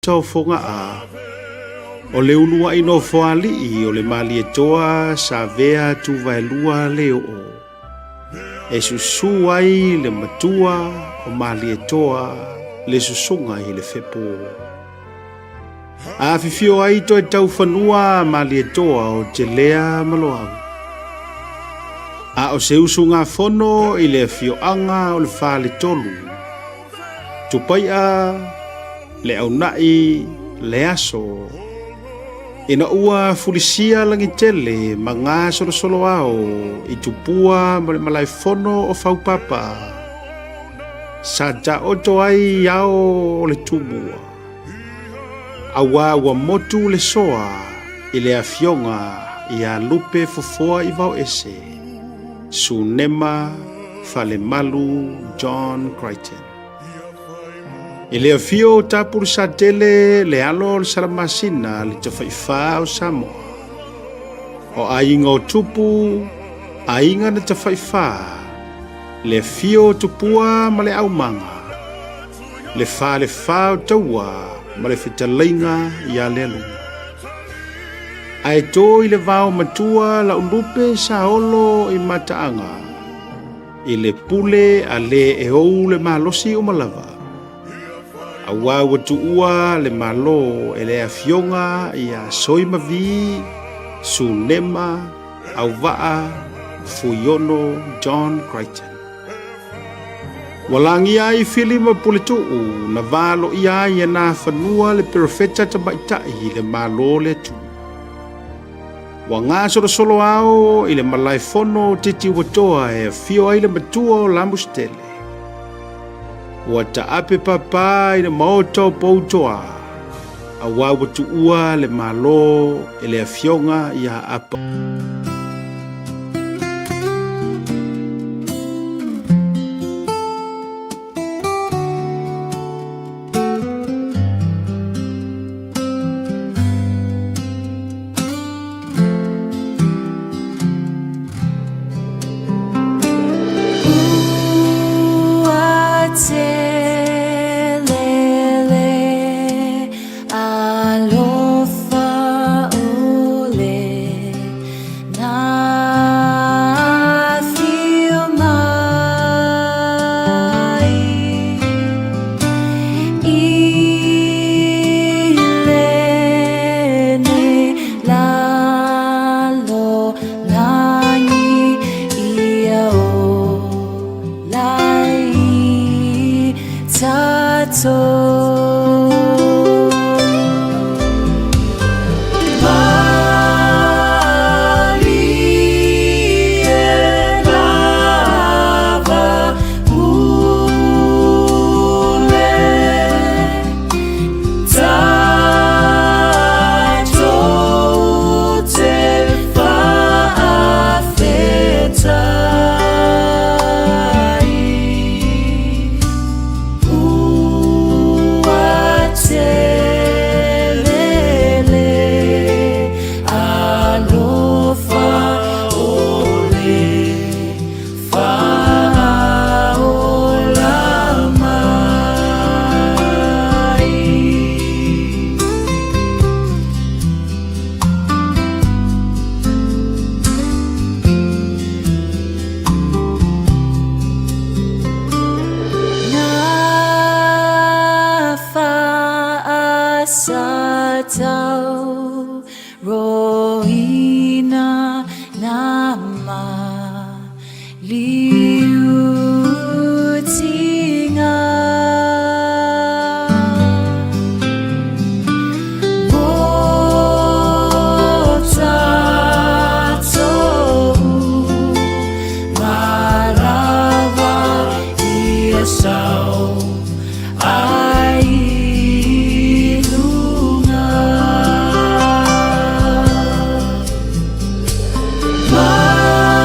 O Fogaa, o le uluai nofoalii o le Malietoa Savea Tuvaelua Leoo, e susu ai le matua o Malietoa le susuga i le Fepu. Afifio ai toe taufanua Malietoa o Telea ma Loau. A o se usugafono i le afioaga o le Faletolu, Tupai'a le aunai le aso ina ua fulisia lagitele ma gasolosolo ao i tupua ma le malaefono o Faupapa sa taoto ai ao o le Tumua auā ua motu le soa i le afioga ia Lupe Fofoa i Vaoese Sunema Falemalu John Crichton. I le afio o Tapulusatele le alo o le Salamasina le Tafaifā o Samoa. O aiga o Tupu, aiga na Tafaifā, le afio o Tupua ma le Aumaga, le Falefā o Taua ma le Fetalaiga ia Lealuga. Ae tō i le vao matua lau lupe sa olo i mataaga, i le pule a le e ou le malosi uma lava. Auā ua tuua le Malo e le afioga ia Soimavi, Sunema, Auvaa, Fuiono John Crichton. Ua lagia ai Fili ma Puletuu na valoia ai e nā fanua le perofeta tamaitai i le Malo o le Atua. Ua gasolosolo ao i le malaefono o Titiuatoa e afio ai le matua o Lamustele. Ua taape pāpā i le maota o Poutoa, auā ua tuua le Malo e le afioga ia Apa. Ua telele alofa ʻole nā afio mai i lenei lalolagi ia ola ai tātou. Malie lava ule tatou te faafetai. Ua telele alofa ʻole faaola mai. Na faasatau roina na ma liutinga. Mo tatou malava ia sau ai luga. Malie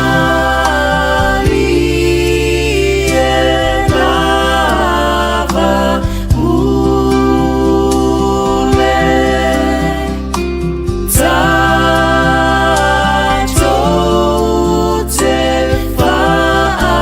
lava ule tatou te faafetai.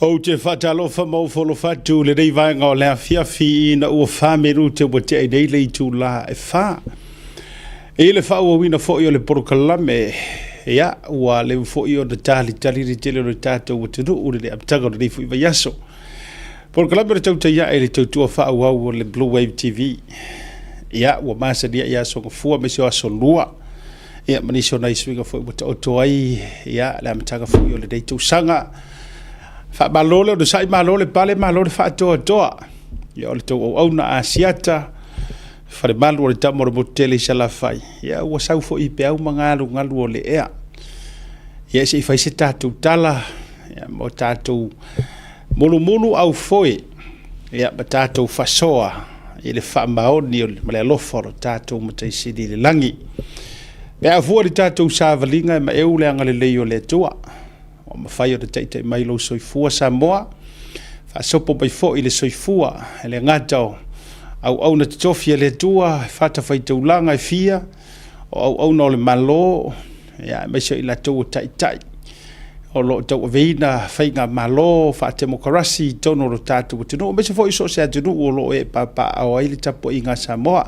Ou te faatalofa ma ou folofa atu i lenei vaega o le afiafi ina ua 4 minute ua tea nei le itulā e 4. I le faaauauina foi o le polokalame, ia, ua leva foi ona talitali le tele o le tatou atunuu i le amataga o lenei foi vaiaso. Polokalame o le Tautai Ae i le tautua faaauau o le Blue Wave TV. Ia, ua masani ai aso Gafua aemaise o aso Lua. Ia, ma nisi o nai suiga foi ua taoto ai, ia, le amataga foi o lenei tausaga. Faamalo le onosai, malo le pale, malo le faatoatoa. Ia, o le tou auauna Asiata, Falemalu o le tama o le motu tele i Salafai. Ia, ua sau foi i peau ma galugalu o le ea. Ia, se i fai se tatou tala, ia, mo tatou mulumulu au foe, ia, ma tatou fasoa i le faamaoni ma le alofa o lo tatou Matai Sili i le lagi. Pe a fua i le tatou savaliga e maeu le agalelei o le Atua. Ua mafai ona taitai mai lou soifua Samoa, faasopo mai foi le soifua e le gata o auauna totofi a le Atua, e fatafaitaulaga e fia, o auauna o le Malo, ia, aemaise o i latou o taitai o lo o tauaveina faigamalo faatemokarasi i totonu o lo tatou atunuu, aemaise foi so o se atunuu o lo o e papaaao ai le tapuaiga a Samoa.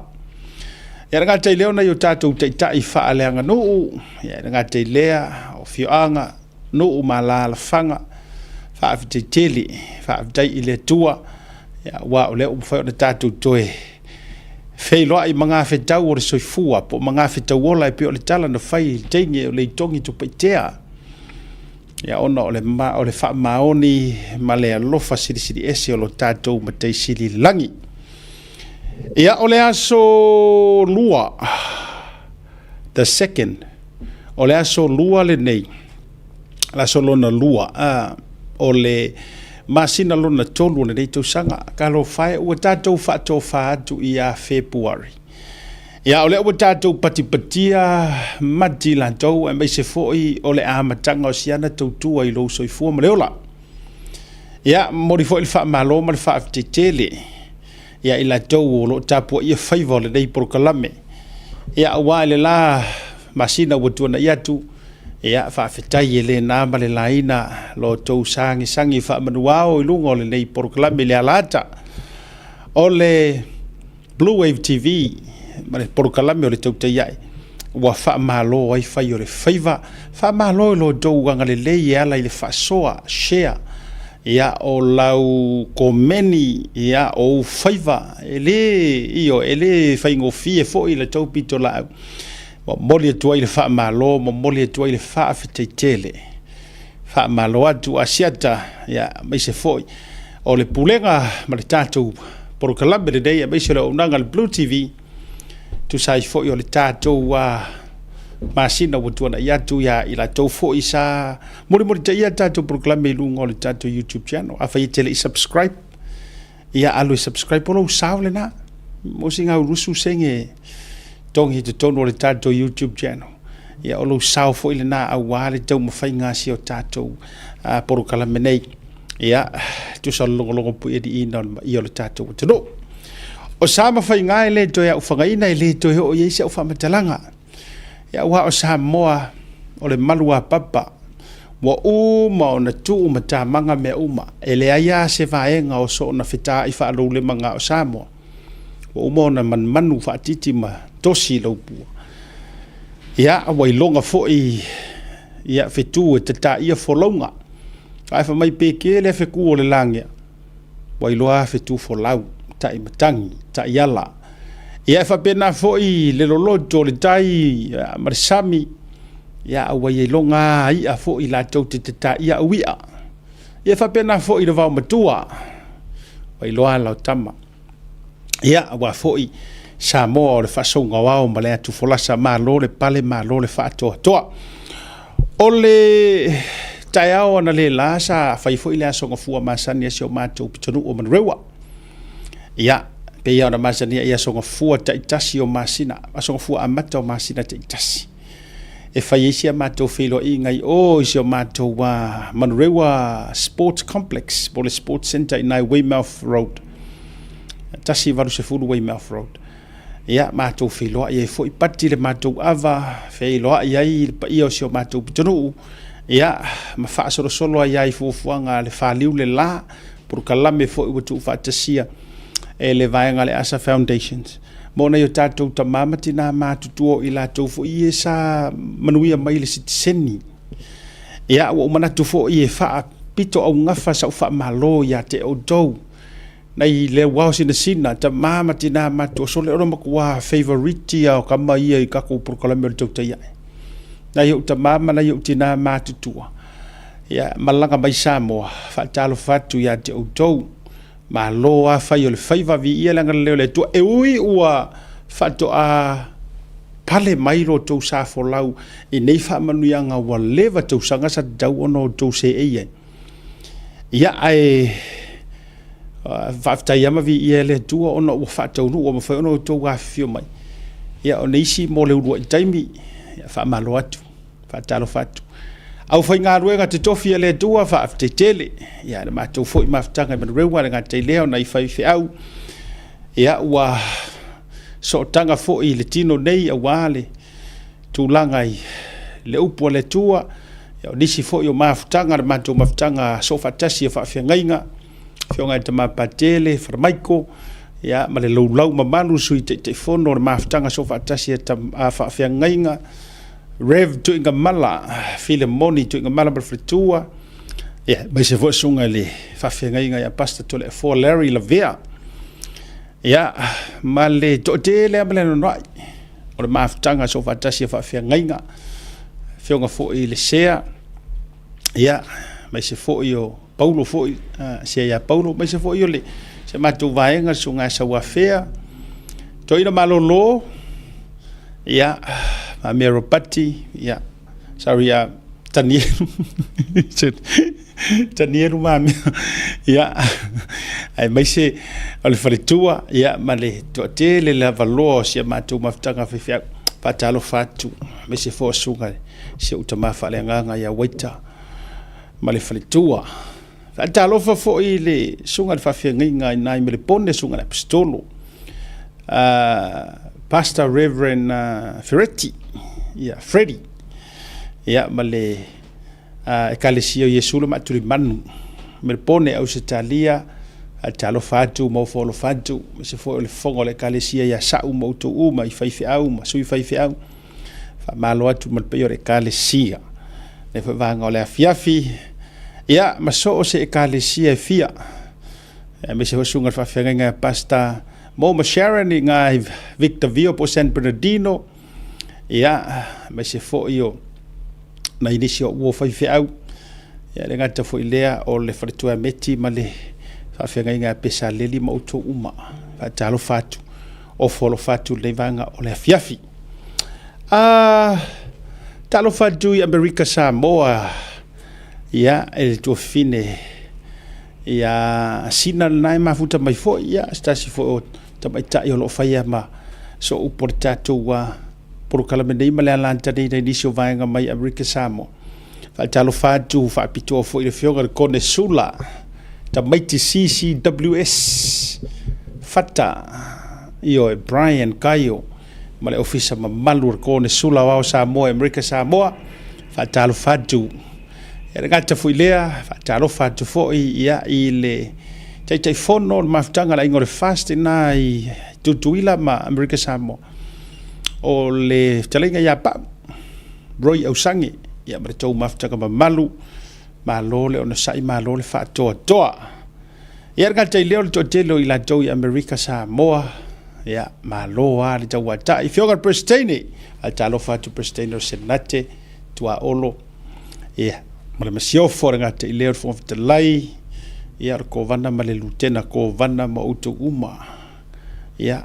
Ia le gata i lea o nai o tatou taitai faaleaganuu, ia le gata i lea o afioaga, nuu ma alaalafaga, faafetai tele, faafetai i le Atua, aua o lea ua mafai ona tatou toe feiloai magafetau o le soifua po o magafetau ola e pei o le tala na fai i le teine o Leitogi Tupaitea. Ia, ona o le, o le faamaoni ma le alofa silisili ese o lo tatou Matai Sili i le lagi. Ia, o le aso Lua, the second, o le aso Lua lenei, le aso lona lua, o le masina lona tolu o lenei tausaga. Talofa e, ua tatou faatofa atu ia Fepuari. Ia, o lea ua tatou patipatia Mati latou, aemaise foi o le amataga o siana tautua i lou soifua ma le ola. Ia, momoli foi le faamalo ma le faafetai tele ia i latou o lo o tapuaia faiva o lenei polokalame. Ia, aua i le la masina ua tuanai atu, ia, faafetai e le na ma le laina lo outou sagisagi faamanuao i luga o lenei polokalame i le alaata o le Blue Wave TV ma le polokalame o le Tautai Ae ua faamalo ai fai o le faiva. Faamalo i lo outou agalelei e ala i le faasoa, share, ia, o lau komeni, ia, o ou faiva, e le, io, e le faigofie foi le tou pitolaau. Momoli atu ai le faamalo, momoli atu ai le faafetai tele. Faamalo atu Asiata, ia, aemaise foi o le pulega ma le tatou polokalame lenei, aemaise o le auaunaga a le Blue TV, tusa ai foi o le tatou masina ua tuanai atu ia i latou foi sa mulimulitaia tatou polokalame i luga o le tatou YouTube channel. Afai e te le i subscribe, ia alu e subscribe, o lou sao lena. Mo si ngau 20 sene togi i totonu o le tatou YouTube channel. Ia, o lou sao foi lena aua le taumafaiga a si o tatou polokalame nei. Ia, tusa o le logologo puialiiina o le maia o le tatou atunuu. O sa ma faiga e le toe aufagaina, e le toe oo i ai si au faamatalaga. Ia, aua o Samoa o le malu a papa, ua uma ona tuu matamaga mea uma. E leai lava se vaega o soona fetaai faaloulemaga o Samoa. Ua uma ona manumanu faatiti ma tosi i laupua. Ia, ua iloga foi ia fetu e tataia folauga. Ae fai mai pe tele fetu o le lagea, ua iloa fetu folau, tai matagi, tai ala. Ia, e faapena foi le loloto o le tai ma le sami, ia, ua iloga lava i'a foi latou te tataia au i'a. Ia, e faapena foi le vaomatua, ua iloa ala o tama. Ia, aua foi Samoa o le faasouga o ao ma le atufolasa, malo le pale, malo le faatoatoa. O le taeao analeila sa fai foi le aso gafua masani a si o matou pitonuu o Manurewa. Ia, pei ona masani ai aso gafua taitasi o masina, aso gafua amata o masina taitasi. E fai ai si a matou feiloaiga i o i si o matou Manurewa Sports Complex, po o le Sports Centre i nai Weymouth Road. 180 Weymouth Road. Ia, matou feiloai ai foi, pati le matou ava, feiloai ai le paia o si o matou pitonuu. Ia, ma faasolosolo ai lava i fuafuaga a le faliu le la, polokalame foi ua tuufaatasia e le vaega a le ASA Foundations mo nai o tatou tama ma tina matutua o i latou foi ia sa manuia mai le sitiseni. Ia, ua ou manatu foi e faapito augafa sau faamalo ia te outou nai le auao sinasina, tama ma tina matutua, sole o le matua favourite lava o tama ia i tatou polokalame o le tautai ae. Nai ou tama ma nai ou tina matutua, ia, malaga mai Samoa, faatalofa atu ia te outou. Malo lava fai o le faiva, viia le agalelei o le Atua. E ui ua faatoa pale mai lo outou sa folau i nei faamanuiaga ua leva tausaga sa tatau ona outou seei ai. Ia, ae faafetai lava ma viia e le Atua ona ua faataunuu, ua mafai ona outou afifio mai. Ia, o nisi mo le uluai taimi, ia, faamalo atu, faatalofa atu. Aufaigaluega totofi a le Atua, faafetai tele. Ia, le matou foi mafutaga i Manurewa, e le gata i lea o nai faifeau, ia, ua sootaga foi i le tino nei aua le tulaga i le upu a le Atua. Ia, o nisi foi o mafutaga, le matou mafutaga soofaatasi o faafeagaiga, Afioga i le Tama Patele Faramaiko, ia, ma le laulau mamalu Sui Taitaifono o le mafutaga soofaatasi a faafeagaiga, Rev Tuigamala, Filemoni Tuigamala ma le faletua, ia, aemaise foi susuga i le faafeagaiga ia Pastor Toleafoa Larry Lavea, ia, ma le toatele lava ma le anoanoai o le mafutaga soofaatasi a faafeagaiga, afioga foi i le Sea, ia, aemaise foi o Paulo foi, Sea ia Paulo, aemaise foi o le si a matou vaega, le susuga ia Sauafea, Toeaina Malolo, ia, Mamea Ropati, ia, sorry ia Tanielu, Tanielu Mamea, ia, aemaise o le faletua, ia, ma le toatele lava loa o si a matou mafutaga faifeau. Faatalofa atu, aemaise foi o susuga i si ou tama faaleagaga ia Waita ma le faletua. Faatalofa foi i le susuga i le faafeagaiga i ina i Melepone, susuga i le Aposetolo, Pastor Reverend Fereti, ia, Freddie, ia, ma le Ekalesia o Iesu le Maatulimanu, Melepone, Ausetalia. Faatalofa atu ma ofo alofa atu, aemaise foi o le fofoga o le Ekalesia ia Sa'u ma outou uma i faifeau ma sui faifeau. Faamalo atu ma le paia o le Ekalesia. Lenei foi vaega o le afiafi, ia, ma so o se Ekalesia e fia, aemaise foi susuga i le faafeagaiga ia Pastor Mo ma Sharon i ngā Victor Vio po o San Bernardino, ia, aemaise foi o nai nisi o uo faifeau, ia, le gata foi lea o le faletua Meti ma le faafeagaiga ia Pesaleli ma outou uma. Faatalofa atu, ofo alofa atu i lenei vaega o le afiafi. Talofa atu i Amerika Samoa, ia, e le tuafafine ia Sina lena e mafuta mai foi, ia, se tasi foi o tamaitai o lo o faia ma sooupu o le tatou polokalame nei ma le alata nei nai nisi o vaega mai Amerika Samoa. Faatalofa atu faapitoa foi i le afioga i le Konesula tamaiti CCWS Fata, ioe, Brian Kaio ma le ofisa mamalu o le Konesula Aoao Samoa i Amerika Samoa. Faatalofa atu. Ia le gata foi lea, faatalofa atu foi ia, i le Taitaifono o le mafutaga a le Aiga o le FAST ina i Tutuila ma Amerika Samoa, o le fetalaiga ia Pau Roy Ausage, ia ma le tou mafutaga mamalu, malo le onosai, malo le faatoatoa. Ia le gata i lea o le toatele o i latou i Amerika Samoa, ia malo lava le tauatai. Afioga i le Peresetene, faatalofa atu Peresetene o le Senate, Tuaolo, ia, ma le Masiofo, le gata i lea o le Fofoga Fetalai, ia, o le Kovana ma le Lutena Kovana ma outou uma, ia,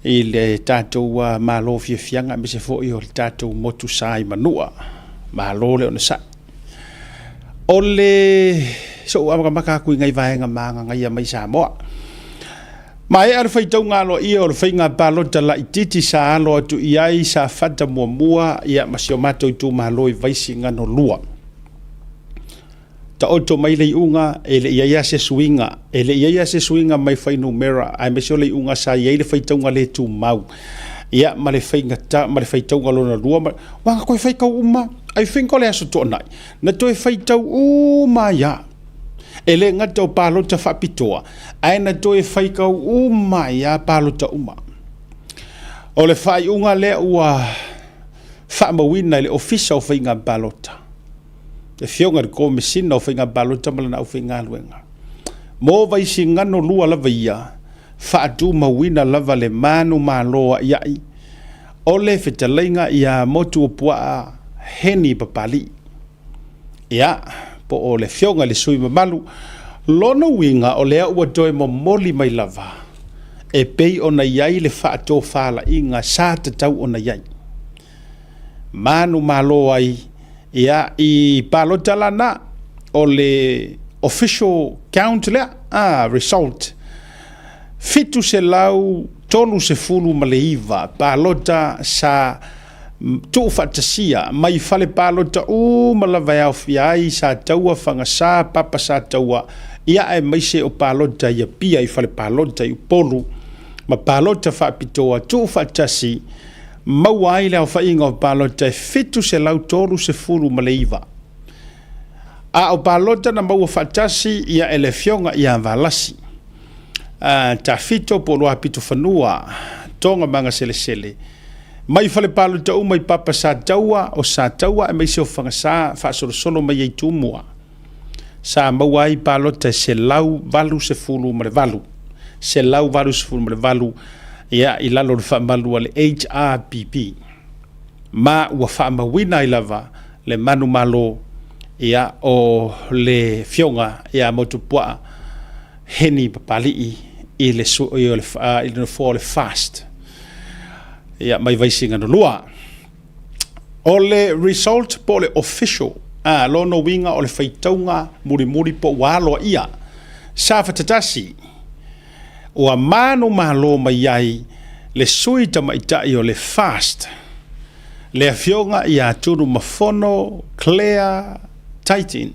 i le tatou Malo fiafiaga aemaise foi o le tatou motu sa i Manua. Malo le onosai. O le sou amakamaka atu i nai vaega magagaia mai Samoa. Maea le faitauga aloaia o le faiga palota laitiiti sa alo atu i ai Safata muamua ia ma si o matou itumalo i Vaisigano 2. Taoto mai le iuga, e le i i ai lava se suiga, e le i i ai lava se suiga mai fuainumera, aemaise o le iuga sa i ai le faitauga le tumau, ia, ma le faigata, ma le faitauga lona lua, ma, ua toe faitau uma. I think o le Aso Toonai, na toe faitau uma ai lava. E le gata o palota faapitoa, ae na toe faitau uma ai lava palota uma. O le faaiuga lea ua faamauina e le Ofisa o Faiga Palota, le Afioga i le Komesina o Faiga Palota ma lana aufaigaluega. Mo Vaisigano 2 lava ia, faatumauina lava le manumalo aiai o le fetalaiga ia Motuopuaa Heni Papalii. Ia, po o le afioga i le sui mamalu, lona uiga o lea ua toe momoli mai lava e pei ona i ai le faatofalaiga sa tatau ona i ai. Manumalo ai, ia, i palota lana, o le official count lea, result, 739 palota sa tuufaatasia mai fale palota uma lava e aofia ai Sataua, Fagasa, Papa Sataua, ia aemaise o palota i Apia i fale palota i Upolu ma palota faapitoa tuufaatasi maua ai le aofaiga o palota e 739. A o palota na maua faatasi ia e le afioga ia Valasi Tafito po o Luapitofanua Toga Magaselesele mai fale palota uma i Papa Sataua o Sataua aemaise o Fagasa faasolosolo mai ai Tumua sa maua ai palota e 188, 188 ia i lalo o le faamalu a le HRPP ma ua faamauina ai lava le manumalo ia o le afioga ia Motuopuaa Heni Papalii i le i le nofoa o le FAST ia mai Vaisigano 2. O le result po o le official, lona uiga o le faitauga mulimuli po ua aloaia Safata 1, ua manumalo mai ai le sui tamaitai o le FAST, le afioga ia Tunumafono Claire Taitin,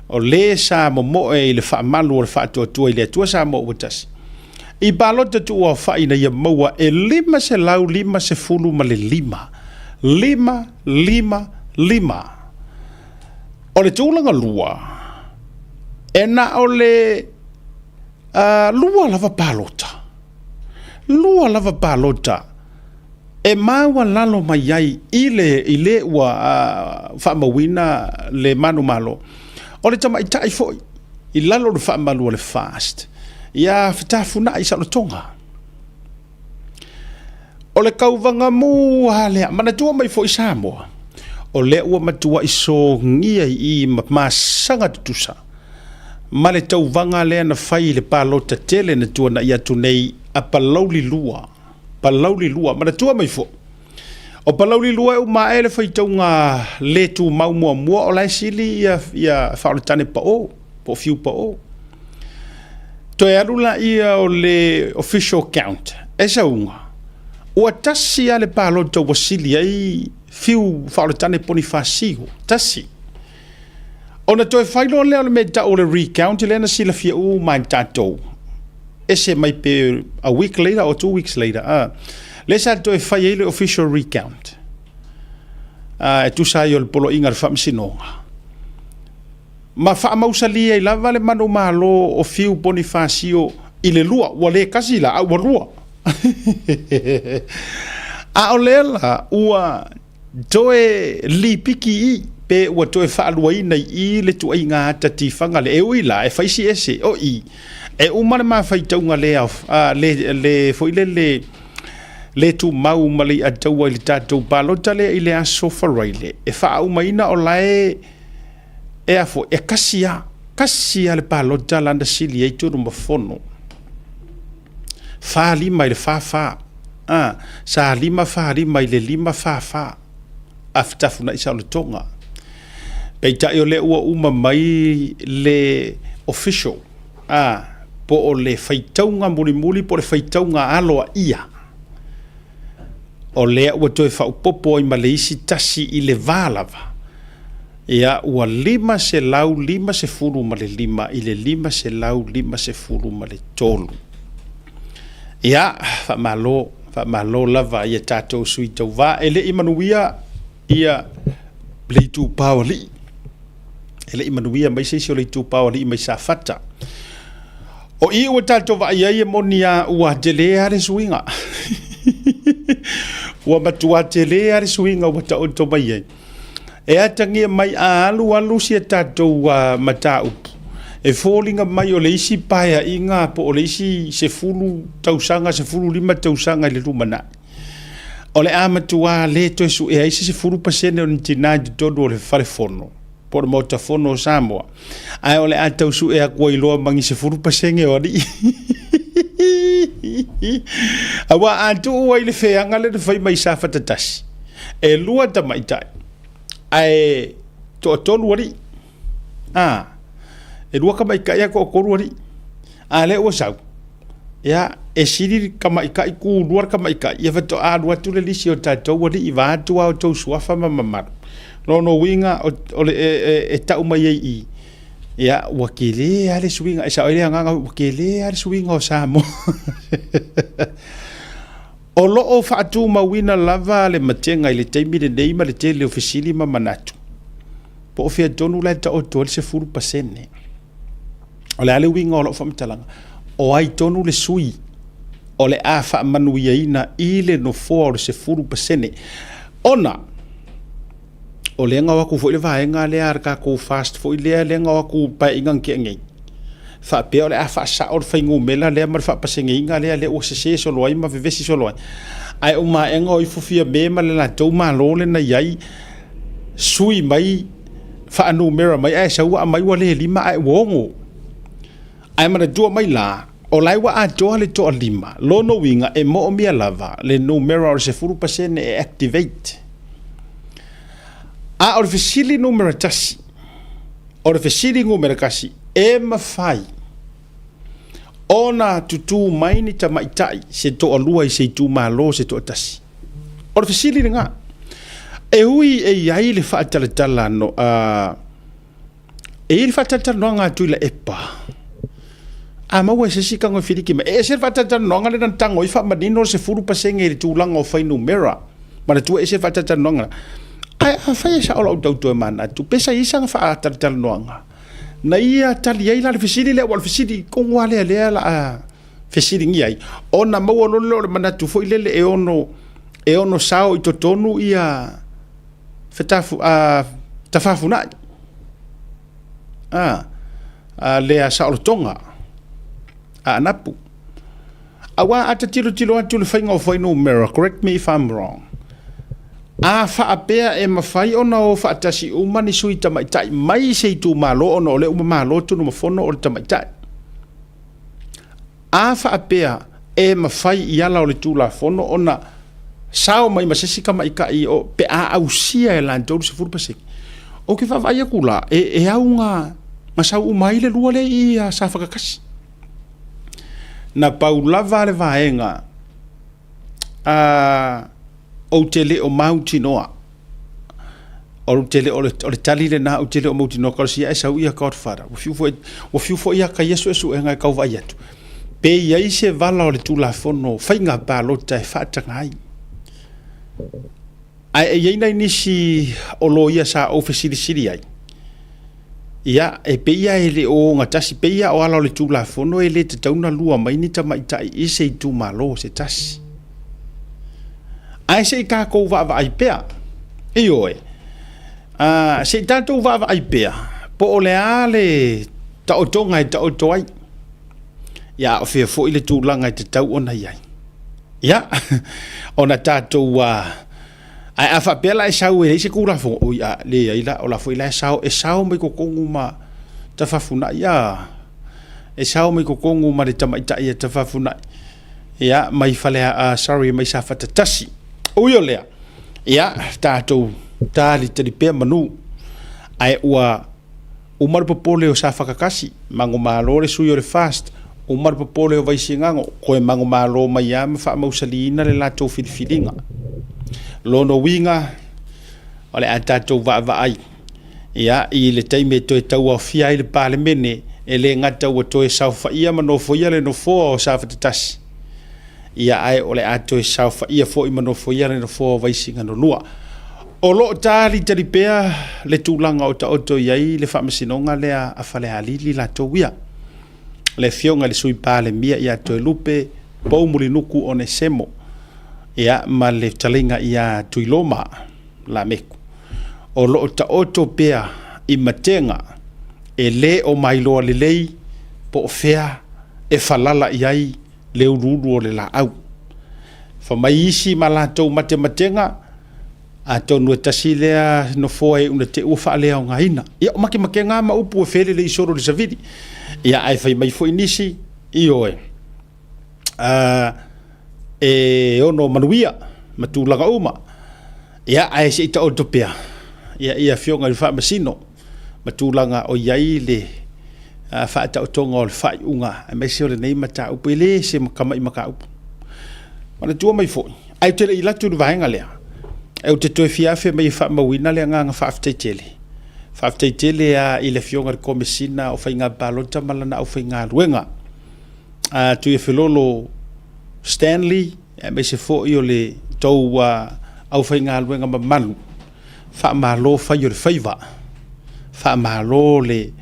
o le sa momoe i le faamalu o le Faatuatua i le Atua Samoa ua Tasi, i palota tuuaofai ina ia maua e 555, 5, 5, 5. O le tulaga lua, e na o le lua lava palota, lua lava palota e maualalo mai ai i le, i le ua faamauina le manumalo. O le tamaitai foi i lalo o le faamalu o le FAST, ia fetafunai saolotoga. O le tauvaga mu lava lea, manatua mai foi Samoa, o lea ua matuai sogia i i ma masaga tutusa ma le tauvaga lea na fai i le palota tele na tuanai atu nei a Palauli 2. Palauli 2, manatua mai foi, o Palauli 2 e uma ae le faitauga le tumau muamua o la e sili ia Faaoletane pao, po o Fiu pao. Toe alu laia o le official count, e sauga, ua tasi lava le palota ua sili ai Fiu Faaoletane Ponifasio, tasi. Ona toe fai loa lea o le mea e tau o le recount lea na silafia uma e tatou, ese mai pe a week later or 2 weeks later, lea sa toe fai ai le official recount, e tusa ai o le poloaiga a le Faamasinoga ma faamausali ai lava le manumalo o Fiu Ponifasio i le lua, ua le tasi la, a ua lua. A o lea la ua toe lipiki i pe ua toe faaluaina i i le tuaiga ata tifaga lea, e ui la e fai si ese o i e uma le mafaitauga le, le, le foi le, le, le tumau ma le iataua i le tatou palota lea i le aso Faraile e faaumaina o la e a foi, e kasi a, kasi a le palota lana sili ai Tunumafono. 45 i le 44. Sa 5 45 i le 5 44 a fetafunai saolotoga. Peitai o lea ua uma mai le official, po o le faitauga mulimuli po o le faitauga aloaia. O lea ua toe faaopoopo ai ma le isi tasi i le va lava. Ia, ua 555 i le 553. Ia, faamalo, faamalo lava ia tatou sui tauva. E le i manuia ia le itupa o alii. E le i manuia mai se isi o le itupa o alii mai Safata. O i ua tatou vaai ai e moni a ua tele lava le suiga. Ua matua tele lava le suiga ua taoto mai ai. E atagia mai a alu alu si a tatou mataupu, e foliga mai o le isi paeaiga po o le isi 10 tausaga, 15 tausaga i le lumanai, o le a matua le toe suea ai se 10% o ni tina i totonu o le fale fono po o le Maota Fono o Samoa, ae o le a tau sue atu ai loa ma ni 10% o alii. Aua a tuu ai le feaga lea na fai mai Safata 1, e lua tamaitai, ae toatolu alii. A, e lua tamaitai ae toatolu alii. A lea ua sau, ia, e sili le tamaitai tulua le tamaitai, ia faatoa alu atu le lisi o tatou alii vaeatu a outou suafa ma mamalu. Lona uiga o le e tau mai ai i i, ia, ua tele lava le suiga, e sao ai le agaga, ua tele lava le suiga o Samoa. O lo o faatumauina lava le matega i le taimi lenei ma le tele o fesili ma manatu, po o fea tonu la e taoto ai le 10%. O le a le uiga o lau faamatalaga? O ai tonu le sui o le a faamanuiaina i le nofoa o le 10%? Ona o lea na o atu foi le vaega lea a le tatou FAST foi lea, lea na o atu i Paeaiga na tea nei, faapea o le a faasao le fuainumera lea ma le faapaseneina lea, lea ua sese solo ai ma vevesi solo ai. Ae ua maea ona o ifo Fiame ma le latou Malo lea na i ai, sui mai, faanumera mai ae sau ua aumai ua le 5 ae ua 6. Ae manatua mai la, o la e ua atoa le toalima, lona uiga e moomia lava le numera o le 10% e activate. A o le fesili numera tasi, o le fesili numera tasi, e mafai ona tutū mai ni tamaitai se toalua i se itumalo se toatasi? O le fesili lena. E ui e i ai le faatalatala no, e i ai le faatalatalanoaga a Tuilaepa, a maua e se isi tago e filiki mai. E ese le faatalatalanoaga lea na tago ai faamanino le 10% i le tulaga o fuainumera. Manatua e ese le faatalatalanoaga. Ae afai e sao lau tau toe manatu, pe sa i ai sana faatalatalanoaga na ia tali ai la le fesili lea, aua o le fesili tonu lava lea lea la a fesiligia ai, ona maua loa lea o le manatu foi lele e ono e ono sao i totonu ia fetafu, tafafunai a lea saolotoga a Anapu. Aua a ta tilotilo atu i le faiga o fuainumera, correct me if I'm wrong, a faapea e mafai ona o faatasi uma ni sui tamaitai mai se itumalo ona o lea ua malo Tunumafono o le tamaitai. A faapea e mafai i ala o le Tulafono ona sao mai ma se isi tamaitai o, pe a ausia e latou le 10%, ou te vaavaai atu la, e, e au na, na sau uma ai le lua lea i a Safata 1. Na pau lava le vaega a, ou te le o mautinoa Ou te le o le, o le tali lena ou te le o mautinoa kalosia e sau ia Godfather. Ua fiu foi, ua fiu foi ia kai suesuega e kau vaai atu. Pe i ai se vala o le Tulafono faiga palota e faataga ai. Ae e i ai nai nisi o loia sa ou fesilisili ai. Ia, e pei lava e le o ogatasi, pei lava o ala o le Tulafono e le tatau ona lua mai ni tamaitai i se itumalo se tasi. Ae se i tatou vaavaai pea. Ioe. Se i tatou vaavaai pea po o le a le taotoga e taoto ai. Ia, a o fea foi le tulaga e tatau ona i ai. Ia, ona tatou ae a faapea la e sau e leai se Tulafono, oi a, leai la, o la foi la e sao, e sao mai totonu ma Tafafunai, a, e sao mai totonu ma le tamaitai a Tafafunai. Ia, mai fale, sorry, mai Safata 1. Ui o lea, ia, tatou talitali pea manu, ae ua uma le popole o Safata 1, manumalo le sui o le FAST, uma le popole o Vaisigano, toe manumalo mai lava ma faamausaliina le latou filifiliga. Lona uiga, o le a tatou vaavaai ia, i le taimi e toe tauaofia ai le Palemene, e le gata ua toe saofaia ma nofoia le nofoa o Safata 1, ia, ae o le a toe saofaia foi ma nofoia le nofoa o Vaisigano 2. O lo o talitali pea le tulaga o taoto i ai le faamasinoga lea a Falealili latou ia. Le afioga i le Sui Palemia ia Toelupe Poumulinuku Onesemo, ia ma le fetalaiga ia Tuiloma Lameko. O lo o taoto pea i matega e le o mailoa lelei po o fea e falala i ai le uluulu o le laau. Fai mai isi ma latou matematega, atonu e tasi lea nofoa e iu ina te i ua faaleaogaina. Ia, o makemakega lava ma upu e felelei solo i le savili. Ia, ae fai mai foi nisi, ioe, e ono manuia ma tulaga uma. Ia, ae se i taoto pea ia Afioga i le Faamasino ma tulaga o i ai le faataotoga o le faaiuga aemaise o lenei mataupu. E le se tamai mataupu. Manatua mai foi, ae ou te le i alu atu i le vaega lea, ou te toe fia afe mai e faamauina le agaga faafetai tele. Faafetai tele lava i le Afioga i le Komesina o Faiga Palota ma lana aufaigaluega, a Tuiafelolo Stanley, aemaise foi o le tou aufaigaluega mamalu. Faamalo fai o le faiva, faamalo le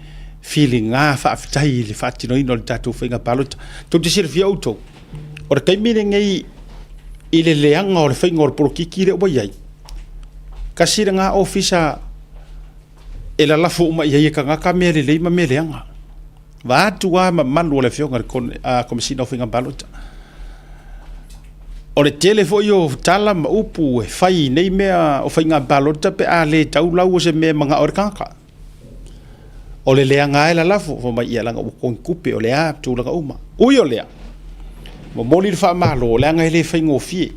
filiga faafetai i le faatinoina o le tatou faiga palota. Tou te silafia outou, o le taimi lenei i le leaga o le faiga o le polokiki lea ua i ai, tasi lena ofisa e lalafo uma i ai e tagata mea lelei ma mea leaga. Vaeatu lava mamalu o le Afioga i le Komesina o Faiga Palota. O le tele foi o tala ma upu e fai i nei mea o faiga palota pe a le tau lau o se mea e manao ai le tagata. O le leaga lava e lalafo, fai mai ia leaga ua totogi tupe, o le a, tulaga uma. Ui o lea, momoli le faamalo leaga e le faigofie.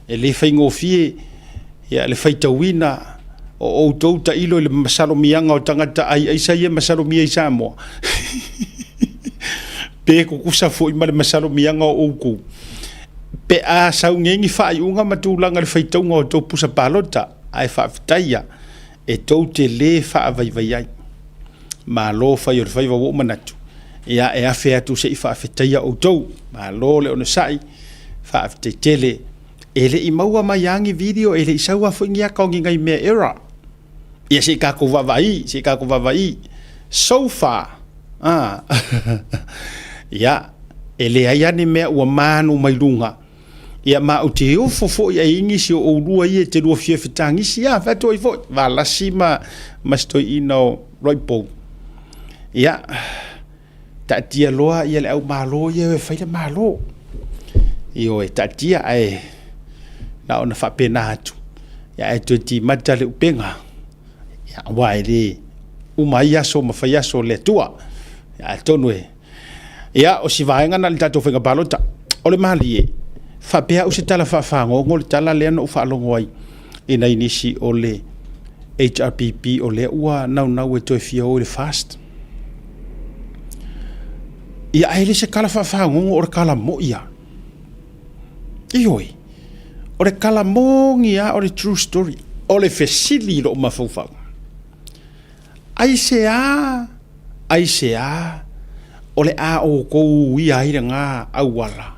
E le faigofie le faitauina o outou tailo i le masalomiaga o tagata ai aisa ia e masalomia i Samoa, pe tutusa foi ma le masalomiaga o outou pe a sau nei ni faaiuga ma tulaga i le faitauga o tou pusa palota. Ae faafetai lava e tou te le faavaivai ai. Malo fai o le faiva, ua ou manatu ia e afe atu se i faafetaia outou. Malo le onosai, faafetai tele. E le i maua mai lava ni video, e le i sau lava foi ni ata o ni nai mea error. Ia se i tatou vaavaai, se i tatou vaavaai. So far, ia, e leai lava ni mea ua manu mai luga. Ia ma ou te ofo foi ai i nisi o oulua ia e te lua fia fetagisi, ia fai atu ai foi, Valasi ma si toeaina o Roypo. Ia, taatia loa ia le au malo ia e fai le malo. Ioe, taatia ae na ona faapena atu, ia ae toe timata le upega. Ia, aua e le uma ai aso ma fai aso o le Atua. Ia, atonu e Ia, o si vaega lena i le tatou faiga palota. O le malie, faapea au se tala faafagogo le tala lea na ou faalogo ai i nai nisi o le HRPP o lea ua naunau e toe fia o i le FAST. Ia, ae le se tala faafagogo, o le tala moi lava. Ioe, o le tala moni lava, o le true story. O le fesili i lou mafaufau, Aisea, aisea o le a outou uia ai lena auala?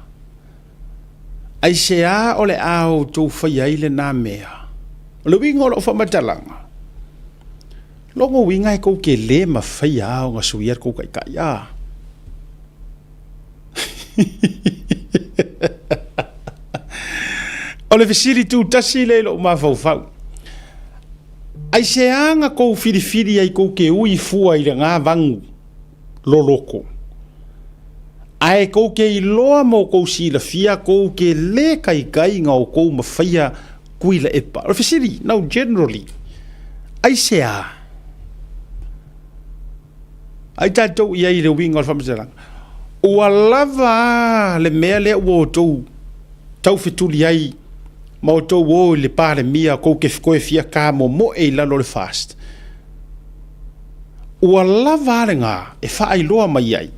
Aisea o le a outou faia ai lena mea? O le uiga o lau faamatalaga, lona uiga e tou te le mafaia lava ona suia le tou taitai, a? O le fesili tutasi lea i lou mafaufau. Aisea na tou filifili ai tou te ui fua i lena vanu loloko? Ae tou te iloa ma outou silafia tou te le taitai na outou mafaia Tuilaepa. O le fesili, now generally, aisea? Ai tatou i ai i le uiga o le faamatalaga, ua lava a le mea lea ua outou taufetuli ai ma outou o i le Palemia tou te toe fia tamomoe i lalo o le FAST. Ua lava a lena e faailoa mai ai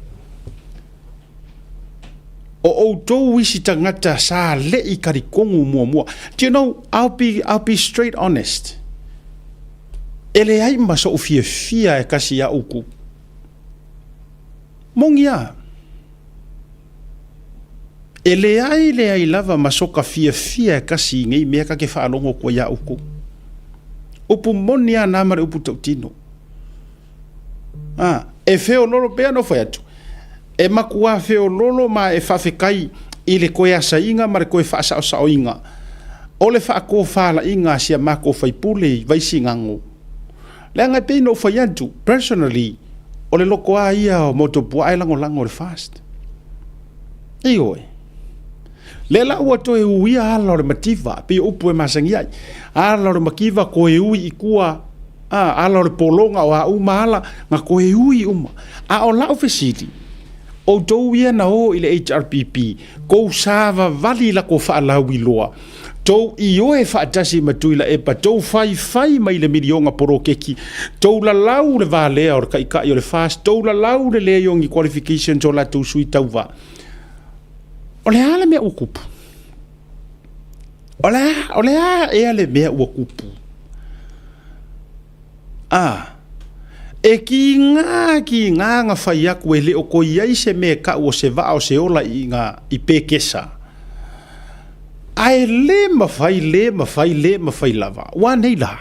o outou isi tagata sa le i talitonu muamua. Do you know, I'll be straight honest. E leai ma so'u fiafia e kasi ia outou. Moni a. E leai leai lava ma soka fiafia e kasi i nei mea ka ke faalogo atua ia outou. Upu moni lava na ma le upu tautino. A, e feololo pea ona fai atu, e makuā feololo ma e faafetai i le toe asaina ma le toe faasaosaoina o le faatofalaiga a si a matou faipule i Vaisigano. Leaga e pei ona ou fai atu, personally, o le loto lava ia o Motuopuaa e lagolago i le FAST. Ioe. Lea la ua toe uia ala o le mativa, pei o upu e masani ai. Ala o le mativa toe ui i tua, a, ala o le pologa o a uma ala, na toe ui uma. A o lau fesili, outou ia na o i le HRPP, tou savavali i latou faalauiloa, tou ioe faatasi ma Tuilaepa, tou faifai mai le miliona poloketi, tou lalau le valea o le taitai o le FAST, tou lalau le leai o ni qualifications o latou sui tauva. O le a le mea ua tupu? O le a, o le a ea le mea ua tupu? A, e kiga kiga na fai atu e le o toe i ai se mea e tau o se vaa o se ola i ina i Pekesa. Ae le mafai, le mafai, le mafai lava. Ua nei la?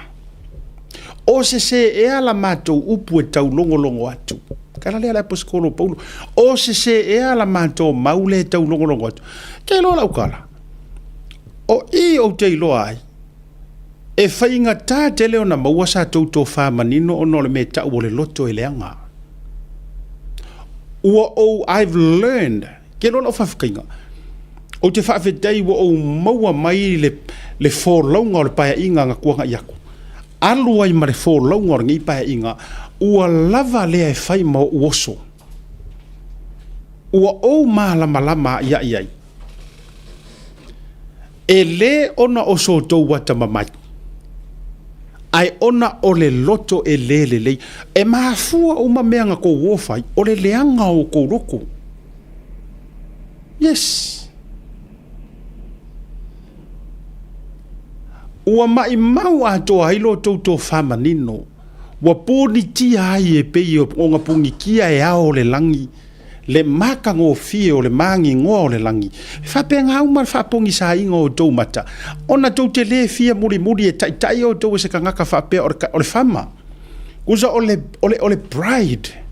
O sese ea la matou upu e taulogologo atu? Tala lea a le Aposetolo o Paulo. O sese ea la matou mau lea e taulogologo atu? Ke iloa lau tala. O i ou te iloa ai, e faigata tele ona maua sa tou tofa manino ona o le mea e tau o le loto e leaga. Ua ou, I've learned, ke iloa lau faafetaiga, ou te faafetai ua ou maua mai le, le folauga o le paeaiga na tuanai atu. Alu ai ma le folauga o lenei paeaiga, ua lava lea e fai ma ou oso. Ua ou malamalama a'ia'i ai. E lē ona o so outou atamamai, ae ona o le loto e lē lelei. E mafua uma mea na tou o fai, o le leaga o outou loto. Yes. Ua maʻimau atoa ai lo outou tofa manino, ua punitia ai e pei ona punitia e ao o le lagi, le matagofie o le magigoa o le lagi. E faapena uma le faapogisaina o outou mata, ona tou te le fia mulimuli e taitai outou e se tagata faapea o le fama. Tusa o le, o le, o le pride.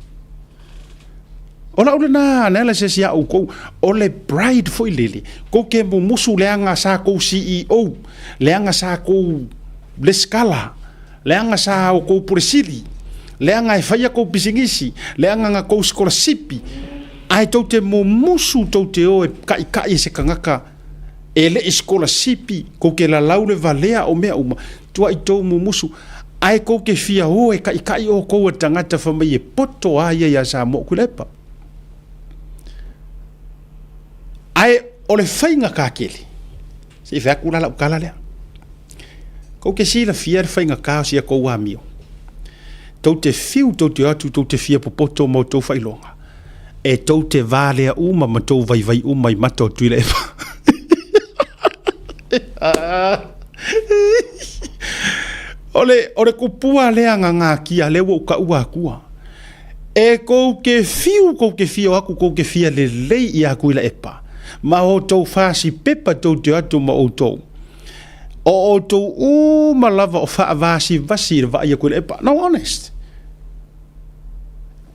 O lau lena analysis ia outou, o le pride foi lele, tou te mumusu leaga sa tou CEO, leaga sa tou lesitala, leaga sa outou pule sili, leaga e faia tou pisinisi, leaga na tou sikolasipi, ae tou te mumusu tou te o e taitai e se tagata e le i sikolasipi, tou te lalau le valea o mea uma, tuai tou mumusu, ae tou te fia o e taitai outou e le tagata fai mai e poto a ia ia Samoa Tuilaepa. Ae o le faigata tele, se i fai atu la lau tala lea. Tou te silafia le faigata o si a tou amio. Tou te fiu tou te o atu tou te fia popoto ma outou faailoga. E tou te valea uma ma tou vaivai uma i mata o Tuilaepa. O le, o le kupua lea na natia lea ua ou taua atua. E tou te fiu tou te fia o atu tou te fia lelei ia Tuilaepa ma outou fasi pepa tou te o atu ma outou. O outou uma lava o faavasivasi i le vaai a Tuilaepa. No honest.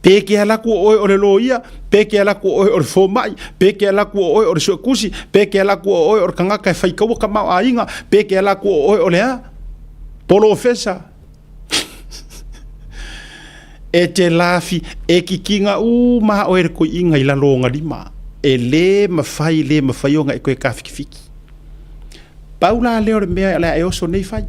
Pe ke alu atu o oe o le loia, pe ke alu atu o oe o le fomai, pe ke alu atu o oe o le suetusi, pe ke alu atu o oe o le tagata e faitaua tamaoaiga, pe ke alu atu o oe o le a? Polofesa. E te lafi, e kikiga uma oe e le toeaina i lalo o ona lima. E le mafai, le mafai ona e toe tafikifiki. Pau la lea o le mea o le a e oso nei fai.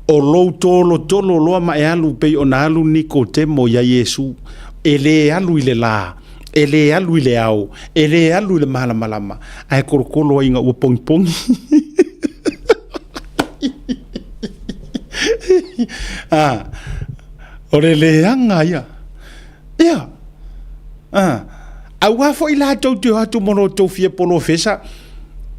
O lou tolotolo loa ma e alu pei ona alu Nikotemo iā Iesu, e le alu i le lā, e le alu i le ao, e le alu i le malamalama, ae tolotolo ai ina ua pogipogi. A, o le leaga ia. Ia. A, auā foi la tou te o atu ma lo tou fia polofesa,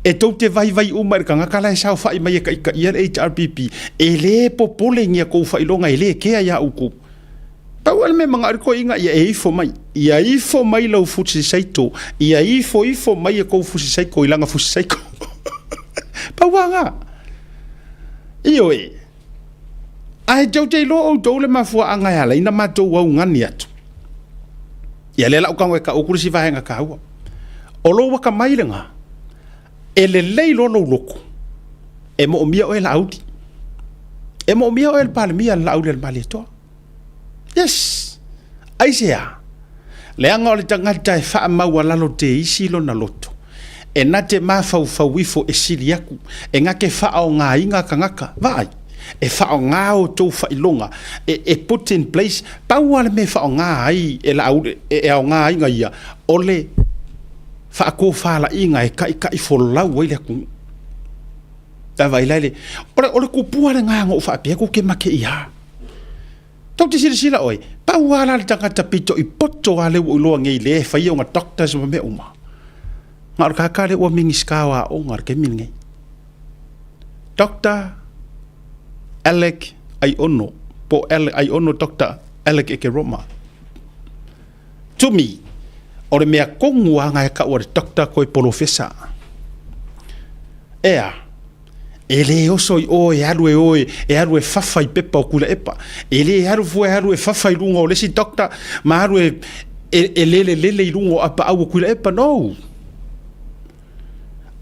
e tou te vaivai uma i le tagata la e saofai mai e taitaia le HRPP, e le popolengia kou faailoga e le kea iā outou. Pau lava le mea e manao ai le toeaina ia e ifo mai, ia ifo mai lau fusi saito, ia ifo ifo mai e kou fusi saiko i lana fusi saiko. Pau lava lena. Ioe. Ae tou te iloa outou le mafuaaga e ala ai ona matou augani atu. Ia lea la ou tago e tau atu le isi vaega taua. O lou atamai lena, e lelei loa lou loto, e moomia oe e Laauli. E moomia oe e le Palemia le Laaulialemalietoa. Yes! Aisea? Leaga o le tagata e faamaualalo teisi lona loto, e na te mafaufau ifo e sili atu, e na te faaaogaina tagata. Vaai, e faaaoga outou faailoga e, e put in place. Pau lava le mea e faaaoga ai e Laauli, e aoga ai na ia, o le faatofalaiga e taitaifolau ai le atunuu. Vaai la i le, o le tupua lena na ou faapea atu ou te mate i a. Tou te silasila oe, pau lava la le tagata pito i poto lava lea ua ou iloa nei lea e faia ona doctors ma mea uma, na o le tagata lea ua Minisita o Aoga i le taimi lenei. Doctor Alec Aiono, po o Aiono Doctor Alec Ekeroma. To me, o le mea tonu lava na e tau o le doctor koe polofesa. Ea, e le oso i o e alu e o e alu e fafa i pepa o Tuilaepa. E le alu fua e alu e fafa i luga o le isi doctor ma alu e, e, e lelelele i luga o apaau o Tuilaepa. No!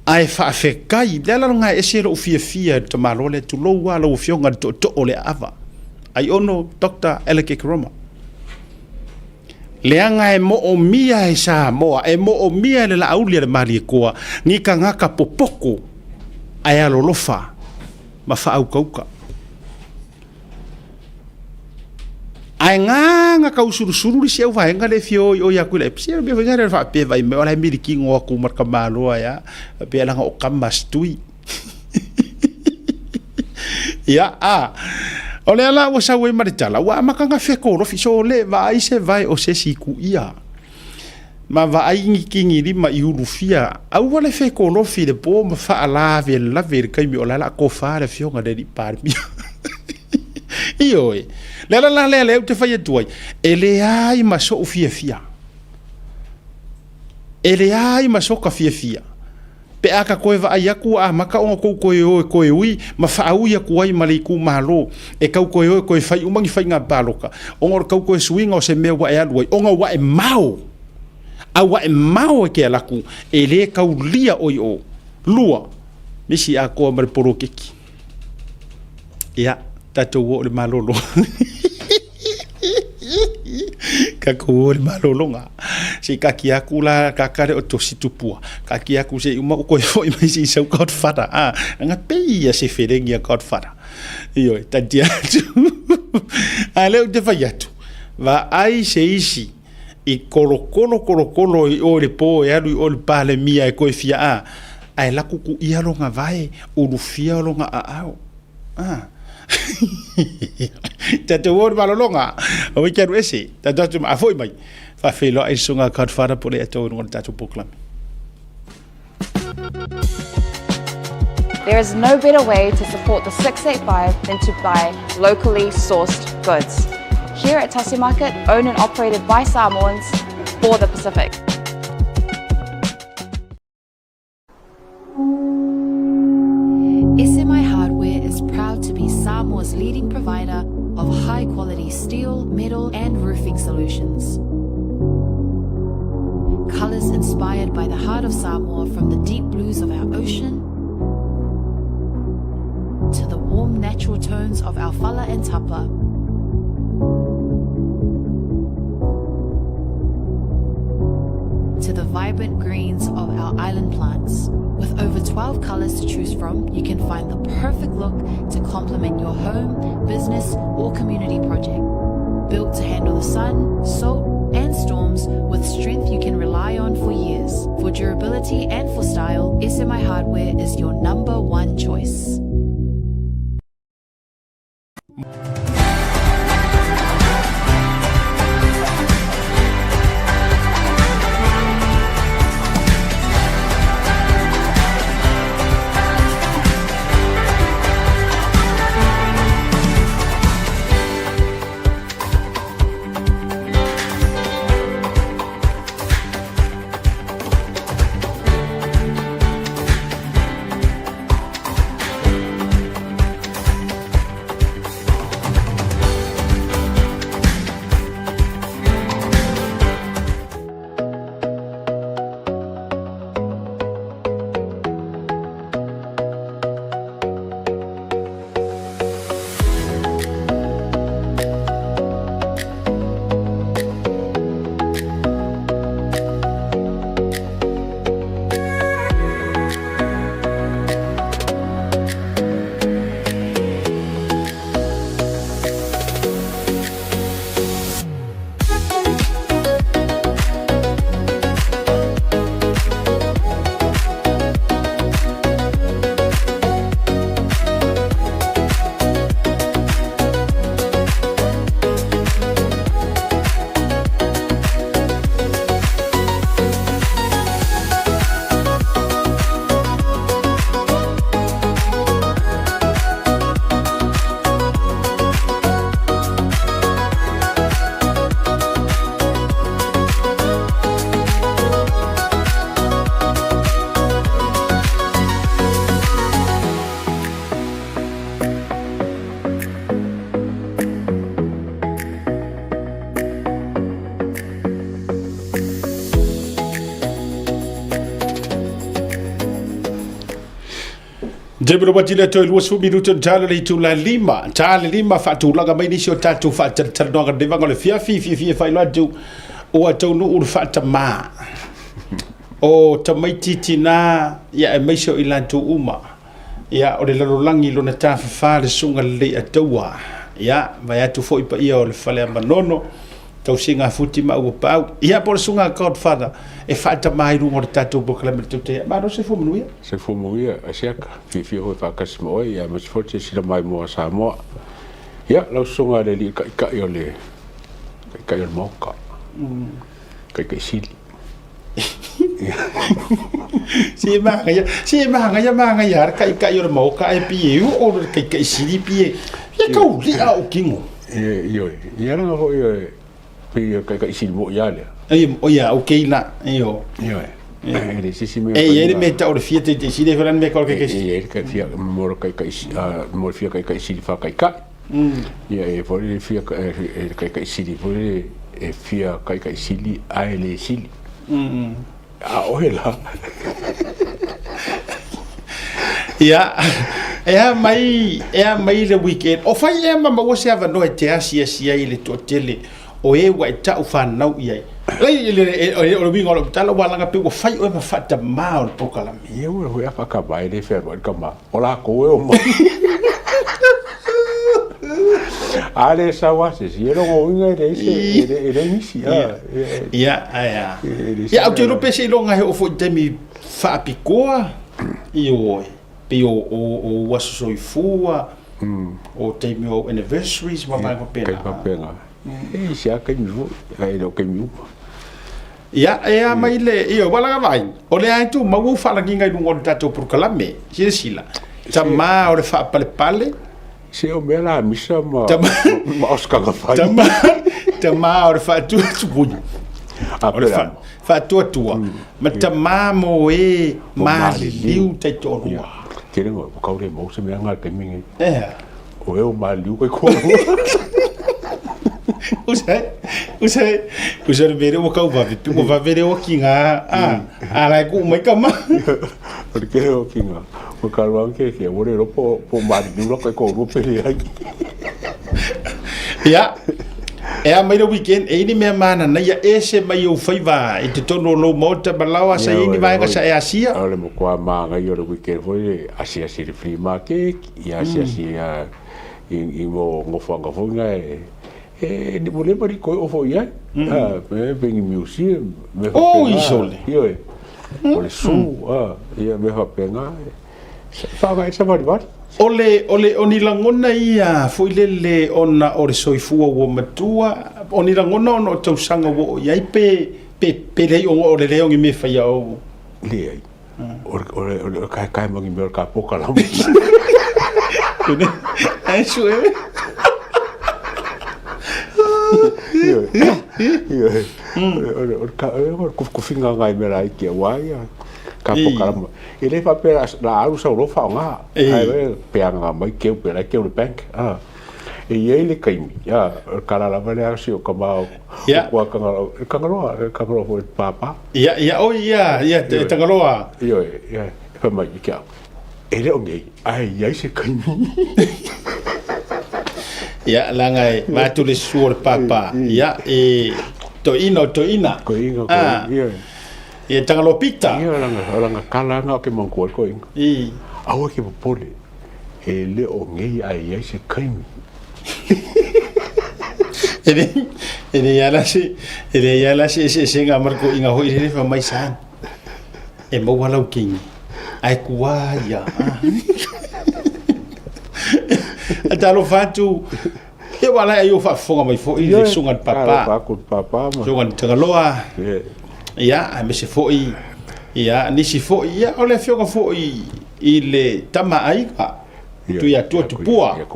Ae faafetai, le ala lena e ese lou fiafia i le tamaloa lea, tulou lava lau Afioga i le tootoo o le aava. Aiono Doctor Alec Ekeroma. Leaga e moomia e Samoa, e moomia e le Laauli a le Malietoa ni tagata popoto ae alolofa ma faaukauka. Ae gā na tausulusulu le isi au vaega lea e fia o i o ia Tuilaepa. Sia mea foi lea faapea vai mai o la e milikino atu ma le tamaloa ea, faapea leaga o tama a Setui. Ia, a, o lea la ua sau ai ma le tala, ua amata ona fekolofi, so le vaai se vae o se isi kuia. Ma vaai ni kigilima i ulufia, aua le fekolofi i le po ma faalavelave i le taimi o la e o le a tofa le afioga i le alii Palemia. Ioe. Le ala la lea lea ou te fai atu ai, e leai ma so'u fiafia. E leai ma soka fiafia. Pe a ka toe vaai atu ua amata ona tou toe o e toe ui ma faaui atu ai ma le itumalo e tau toe o e toe fai uma ni faiga palota, ona o le tau toe suiga o se mea ua e alu ai, ona ua e mao. A ua e mao e te ala atu, e le taulia oe i o. Lua, misi atoa ma le poloketi. Ia, tatou o i le malolo. Tatou o i le malologa. Se i taatia atu la tata lea o Tosi Tupua. Taatia atu se i uma ou toe foi mai se i sau Godfather. Ah, anga pei ia se felegi a Godfather. Ioe, taatia atu. A lea ou te fai atu, vaai se isi i kolokolo kolokolo i o i le po e alu i o i le Palemia e toe fia a, ae laku kuia lona vae, ulufia lona aao. Ah. Tatou o i le malologa, aua e te alu ese, tatou atu a foi mai, faafeiloai le susuga a Godfather po o le atoa i luga o le tatou polokalame. There is no better way to support the 685 than to buy locally sourced goods. Here at Tasi Market, owned and operated by Samoans for the Pacific. SMI Hardware is proud to be Samoa's leading provider of high quality steel, metal, and roofing solutions. Colors inspired by the heart of Samoa from the deep blues of our ocean to the warm natural tones of our fala and tapa. To the vibrant greens of our island plants. With over 12 colors to choose from, you can find the perfect look to complement your home, business, or community project. Built to handle the sun, salt, and storms with strength you can rely on for years. For durability and for style, SMI Hardware is your number one choice. Taimi le uati lea toe 20 minute ona tala le itula 5. Ta le 5 faatulaga mai nisi o tatou faatalatalanoaga lenei vaega o le afiafi, fiafia e faailoa atu ua taunuu le faatamā o tamaiti tinā ia aemaise o i latou uma. Ia o le lalolagi lona tafafā le susuga lelei ataua. Ia vaeatu foi paia o le fale a Manono tausiga a Futi ma Auapaau. Ia po o le susuga a Godfather e faatama ai luga o le tatou polokalame le tautea. Malo soifua manuia. Soifua manuia Asiata, fiafia foi faatasi ma oe, ia aemaise foi le silasila maimoa a Samoa. Ia, lau susuga i le alii taitai o le taitai o le Maota, taitai sili. Si e magaia, si e magaia magaia le taitai o le Maota ae pei e oo le taitai sili pei e ia tau li'a o tino. Ioe, ia leaga foi e pei e taitai sili moi lava lea. Ia, okay la, io. Ioe. E le se isi mea. E i ai le mea e tau o le fia taitai sili, e fai la le mea e tau o le taitai sili. E i ai le fia, mo le taitai, mo le fia taitai sili faataitai. Ia e foi le fia e taitai sili foi le e fia taitai sili ae le sili. A oe la. Ia, e a mai, e a mai le weekend. O fai ea ma maua se avanoa e te asiasi ai i le toatele o e ua e tau fanau i ai. Lai, o le uiga o lau tala, ua laga pei ua fai oe ma faatamā o le polokalame. Ia ua hui a faatamā e le fealuai le tamā. O lakou e omai. A le sau a se isi, e lona uiga e leai se, e leai nisi. Ia, ae a. Ia, ou te iloa pe seiloga e oo foi i taimi faapitoa, ioe, pei o ou aso soifua, o taimi o anniversaries ma vaega faapena. Taimi faapena. E i se a taimi foi, ae le o taimi uma. Ia, e a mai le, ioe, ua laga vaai, o lea e tumau ou faalagiga i luga o le tatou polokalame, silasila, tama o le faapalepale, Se o mea la misa ma, ma Oscar Gafai. Tama, tama o le faatuatuai. O le faatuatua, ma tama mo e maliliu taitoalua. Tele ngoi, ua kau le mau se mea ngā taimi nei. Ea. O e o maliliu kai koalua. Usa, usa, usa le mea ua kau vave, ua vave le okiga, a, a la e kuu mai kama. O le kele okiga, o ka roa ke ke, ua le iloa po o maliliu la kai koalua pe leai. Ia, e a mai le weekend, e i ni mea mananaia ese mai ou faiva i totonu o lou maota ma laoa sa i ai ni vaega sa e asia? O le matua manaia o le weekend foi le asiasi i le flea market, ia asiasi i mo nofoaga foi na e e ua leva le toe oo foi i ai. E pei ni museum, mea faapena. Oi sole! Ioe, o le zoo, ia mea faapena. Faaaoga ai le savalivali. O le, o le, o ni lagona ia foi lele ona o le soifua ua matua, o ni lagona ona o tausaga ua oo i ai pe, pe, pe leai ona o le lea o ni mea e faia o. Leai. O le, o le, o le kaekae ma ni mea o le kapoka lava. Ae sue. Ioe, ioe. O le, o le, o le kufikufiga o nai mea laiti aua ia kapoka lava. E le faapea la alu sau loa faaaoga, ae pe agaga mai keu pe la e keu i le bank. E i ai le taimi, o le tala lava lea a si ou tama o kua Tagaloa, Tagaloa, Tagaloa foi le pāpā. Ia, ia, oi, ia, ia, e Tagaloa. Ioe, ia, e fai mai i ke au, e le o nei, ae i ai se taimi. Ia, leaga e vaeatu le susu o le pāpā. Ia, e toeaina o toeaina. Toeaina, toeaina, ioe. Ia Tagaloa Pita. Ia, o lana tala lena ou te manatua ai toeaina. Aua e te popole, e le o nei ae i ai se taimi. E leai lava la se, e leai lava la se eseesega ma le toeaina foi lele fai mai, Son, e maua lau kini, ae tua ia. Ae talofa atu, Ia ua alai ai o faafofoga mai foi le susuga i le Papa, susuga i le Tagaloa, ia, aemaise foi, ia, nisi foi, ia, o le afioga foi i le Tama a Aiga, Tuiatua Tupua,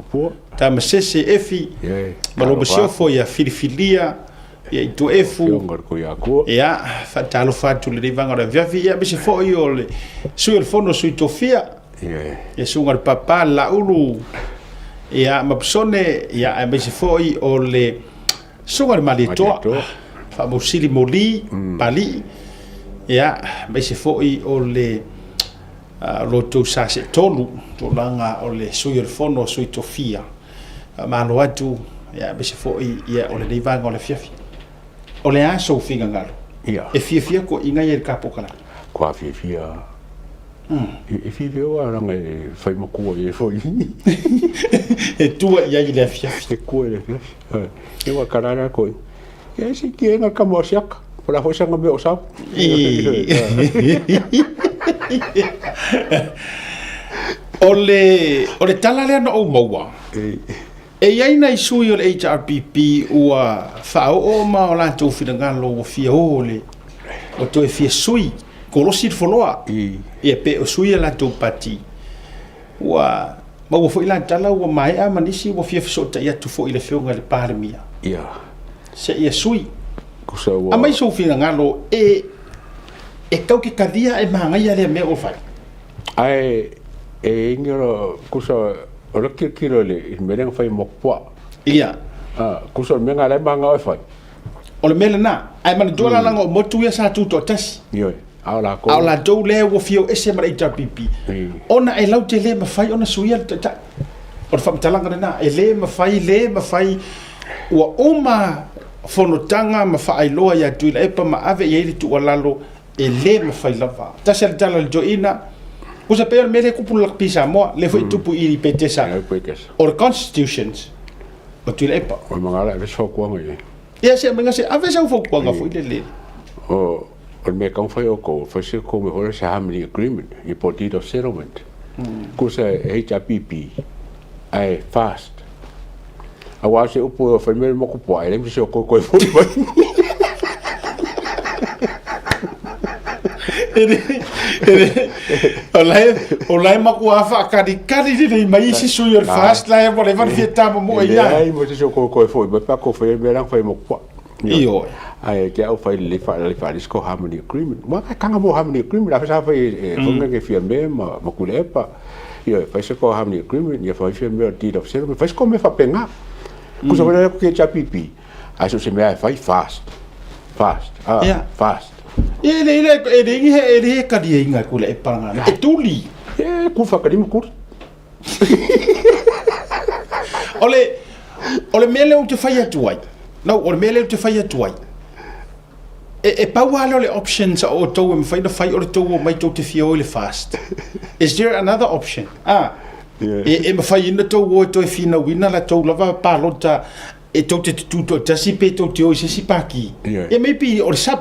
Tamasese Efi, ma lou masiofo ia Filifilia, ia Ituaefu, ia, faatalofa atu i lenei vaega o le afiafi, ia, aemaise foi o le Sui o le Fono a Sui Tofia, Ia susuga i le Papa Laulu ia ma Pisone ia aemaise foi o le susuga i le Malietoa Faamausili Moli Palii ia aemaise foi o le Lo outou sa seatolu, tulaga o le Sui o le Fono a Sui Tofia. Faamalo atu, ia, aemaise foi ia, o lenei vaega o le afiafi. O le a sou finagalo? Ia. E fiafia toeaiina ia i le ta polokalame? Kua fiafia. E fiafia ua langa e fai matua i e foi. E tua i ai i le afiafi. E tua i le afiafi. E ua kalala koe. Ia se ki enga ka mo siaka. Pala foi sanga me o sau. O le, o le tala lea na ou maua, e i ai nai sui o le HRPP ua faaoo ma o latou finagalo ua fia o le, ua toe fia sui, kolosi le foloa, ia pe o sui a latou pati. Ua maua foi la tala ua maea ma nisi ua fia fesootai atu foi i le Afioga i le Palemia. Ia. Seia sui. Kusa ua... Aumai sou finagalo e e tau ke talia e magaia lea mea ua fai. Ae e ingi o kusa o le kilokilo i le mea lea na fai mo pua. Ia. Ah, kusa o le mea na la manga o fai. O le mea lena. Ae manatua la langa o motu ia sa tutoatasi. Ioe. A o lakou. A o latou lea ua fia o ese ma le HRPP. Ona e laute le mafai ona suia le taitai. O le faamatalaga lena, e le mafai, le mafai, ua uma fonotaga ma faailoa ia Tuilaepa ma ave i ai le tuualalo, e le mafai lava. Tasi lava le tala a le toeaina, tusa pei o le mea lea e tupu i le lakapi i Samoa, lea foi e tupu i Petesa, o le Constitutions o Tuilaepa. O le magala e ave se fautuaga i ai. Ia se aumaiga se ave sau fautuaga foi lele. O le mea e tatau ona fai e outou, fai se tou mea foi lea se harmony agreement, ia po o deed of settlement. Kusa e HRPP ae fast. Aua o se upu e fai mai le motu puaa, e leai ma se o toe toe foi mai. O la e matua faakalikali lelei mai isi sui o le FAST la e ua leva ona fia tamomoe i ai. E leai ma se isi o toe toe foi mai pe a toe fai le mea la na fai motu puaa. Ioe. Ae te au fai lelei faa-lelei ko harmony agreement. Ua ka tanga mo harmony agreement, a sa fai e fonga ke fia me ma ma Tuilaepa. Ioe, fai se ko harmony agreement, ia fai fia me o deed of settlement, fai se ko mea faapena. Kusa fai le ke HRPP, ae so se mea e fai fast. Fast. Ah, Yeah. fast. E le le e le he e le kaliaiga e Tuilaepa ngana. E tuli. E ku whakarima kuri. O le, o le mea lea ou te fai atu ai, no, o le mea lea ou te fai atu ai, e, e pau lava lea o le options a outou e mafai ona fai o le tou omai tou te fia o i le fast. Is there another option? Ah, Yeah. e, e mafai ina tou o e toe finauina la tou lava palota e tou te tutū toatasi pe tou te o i se isi pākī. Yeah. Yeah, maybe o le sub.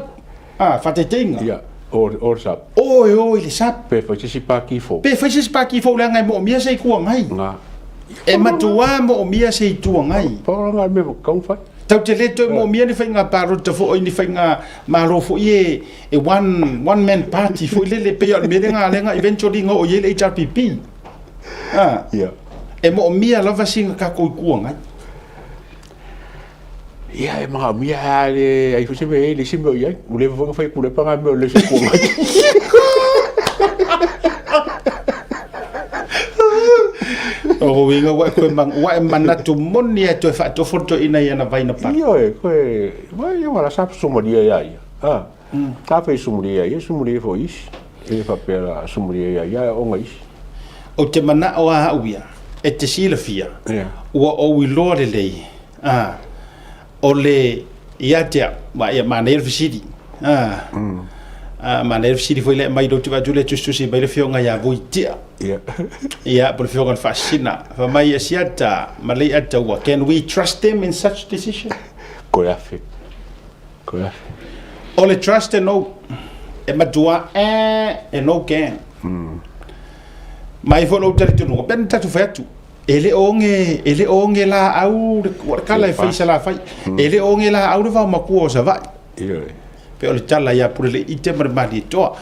Ah, faataitaiga. Ia, o, o le sub. O e o i le sub. Pe fai se isi pākī fou. Pe fai se isi pākī fou leaga e moomia se Itu Agai. Ngā. E matuā moomia se Itu Agai. Pau la ngā mea kau whai. Tau te le toe moomia ni whainga pārota foi ni whainga malo foi e, e one, one man party foi lele pe o le mea lenga lenga eventually ngo o i le HRPP. Ah. Ia. E moomia lava singa kākou Itu Agai. Ia, e manaomia lava le ai foi se mea e i ai le isi mea o i ai. Ua leva foi ona fai atu le pa mea o le isi mai. O uiga ua e koe mang, ua e manatu moni e toe faatofo le toeaina i ana vaina pala. Ioe, koe, vai ia wala sa sumaria ia ia. Ah. Ka fai sumaria ia, sumaria foi isi. E faapea la sumaria ia ia ona isi. Ou te manao a au ia, e te silafia, Ia. ua ou iloa lelei, a, o le, ia te au, ma ia manaia le fesili, a, a, manaia le fesili foi lea e aumai lou te vaai atu lea e tusitusi mai le afioga ia Vuitia, Ia. ia, po o le afioga i le Faasisina, fai mai e Siata ma Leiata ua, can we trust them in such decision? Koe afe. Koe afe. O le trust e no, e matua e, e no can. Mai foi lou talitonuga, pe na tatou fai atu, e le o oge, e le o oge laau le ua le kala e fai Salafai, e le o oge laau le vaomakua o Savaii. Ioe. Pe o le tala ia Puleleite ma le Malietoa.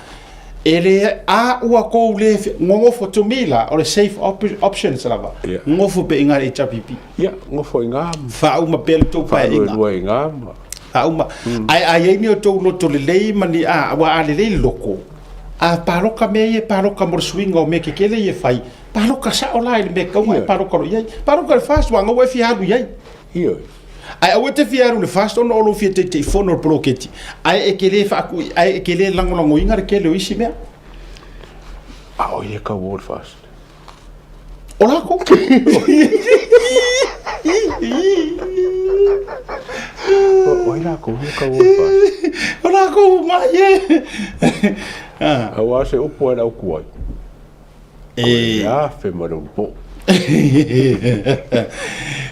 E le a ua kou le gogofo to me la, o le safe options lava. Yeah. Gogofo pe i ngā le HRPP. Ia, gofo i ngā. Faauma pea le tou paeaiga. Faaluelua i ngā. Ma. Faauma. Ae a i ai ni o tou loto lelei ma ni, a, ua a lelei le loko, a paloka mea ia e paloka mo le suiga o mea kekele ia e fai, paloka sao la i le mea kaua e paloka loa i ai. Paloka i le FAST, ua gaua e fia alu i ai. Ioe. Ae aua e te fia alu i le FAST ona o lou fia taitaifono i le poloketi, ae e te le faatui, ae e te le lagolagoina le tele o isi mea. A o ia kau o le FAST. O lako. O ai lako ia kau o le FAST. O lako mai e. Aua se upu ai lau kuai. E. Afe ma le po.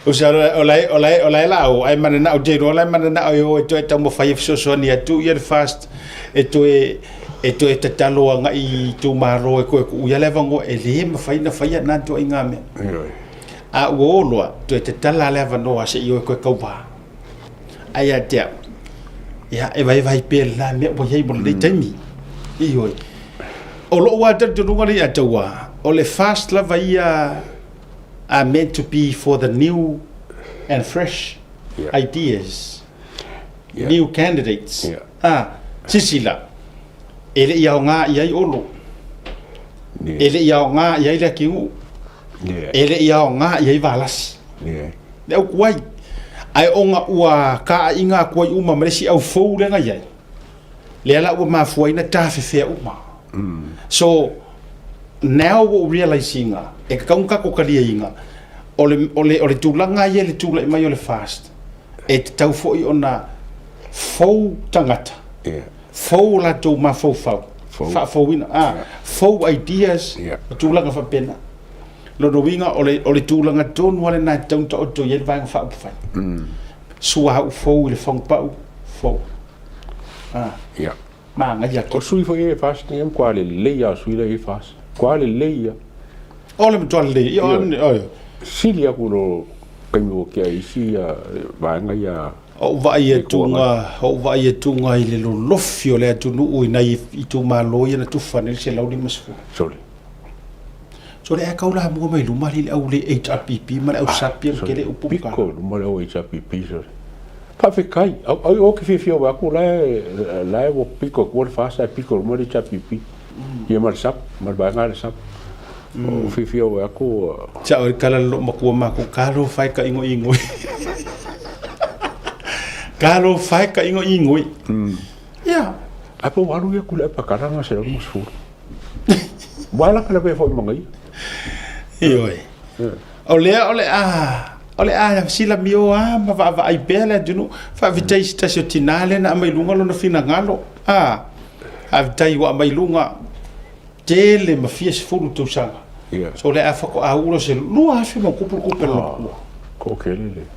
O sa o lai o lai o lai la o ai mana na o te ro lai mana na o e toe taumafai e fesoasoani atu ia le FAST e toe e toe tatalo agai i itumalo e koe ku'u ia le avanoa e lē mafai ona faia lena ituaiga mea. A ua oo loa toe tatala le avanoa se'i o e koe kauvā. Ae ia te au, ia e vaevae pea lena mea ua i ai mo lenei taimi. Ioe. O lo'u lava talitonuga lea ia te au a, o le FAST lava ia are meant to be for the new and fresh ideas. New candidates. A, sisila, e le i aoga i ai Olo. E le i aoga i ai Leakiuu. E le i aoga i ai Valasi. Le au kuai. Ae ona ua kaaiga atu ai uma ma le isi au fou lea na i ai, lea la ua mafua ai na tafefea uma. So, now ua ou realise ina, e tatau ona tatou taliaina, o le, o le, o le tulaga ia i le tulai mai o le FAST, e tatau foi ona fou tagata, fou o latou mafaufau, faafouina, fou ideas, ma tulaga faapena. Lona uiga, o le, o le tulaga tonu lava lena e tatau ona taoto i ai le Vaega Faaupufai. Suauu fou i le fagupau fou. Manaia O sui foi e FAST nei, e matua lelei lava o sui la e i FAST. Matua lelei lava. O le matua lelei. Ia, o, Sili aku lo taimi ua tea i isi vaega ia. O ou vaai atuga, o ou vaai atuga i le lolofi o le atunuu i nai itumalo ia na tufa nei le 150. Sole. Sole ae kau la mua mai luma le au le HRPP ma le au SAP ia kele upu ka. Piko luma le au HRPP sole. Faafetai. Au au o ke fiafia o aku la la e ua piko ku le FAST ae piko luma le HRPP. Ia ma le SAP, ma le vaega le SAP. O fiafia o aku. Sa o kala lo makua maku kalo fai ka ingo ingo. Kalo fai ka ingo ingo. Ia. Ai po walu ia kula pa karanga se mo sfu. Wala kala pe foi mangai. Ioe. O lea o le a o le a silamio a ma vaavaai pea le atunuu. Faafetai i se tasi o tinā lea na aumai i luga lona finagalo. A, faafetai ua aumai i luga tele ma fia sefulu tausaga. So o le a faatoa ula se 2000 ma tupu le tupe a lona matua.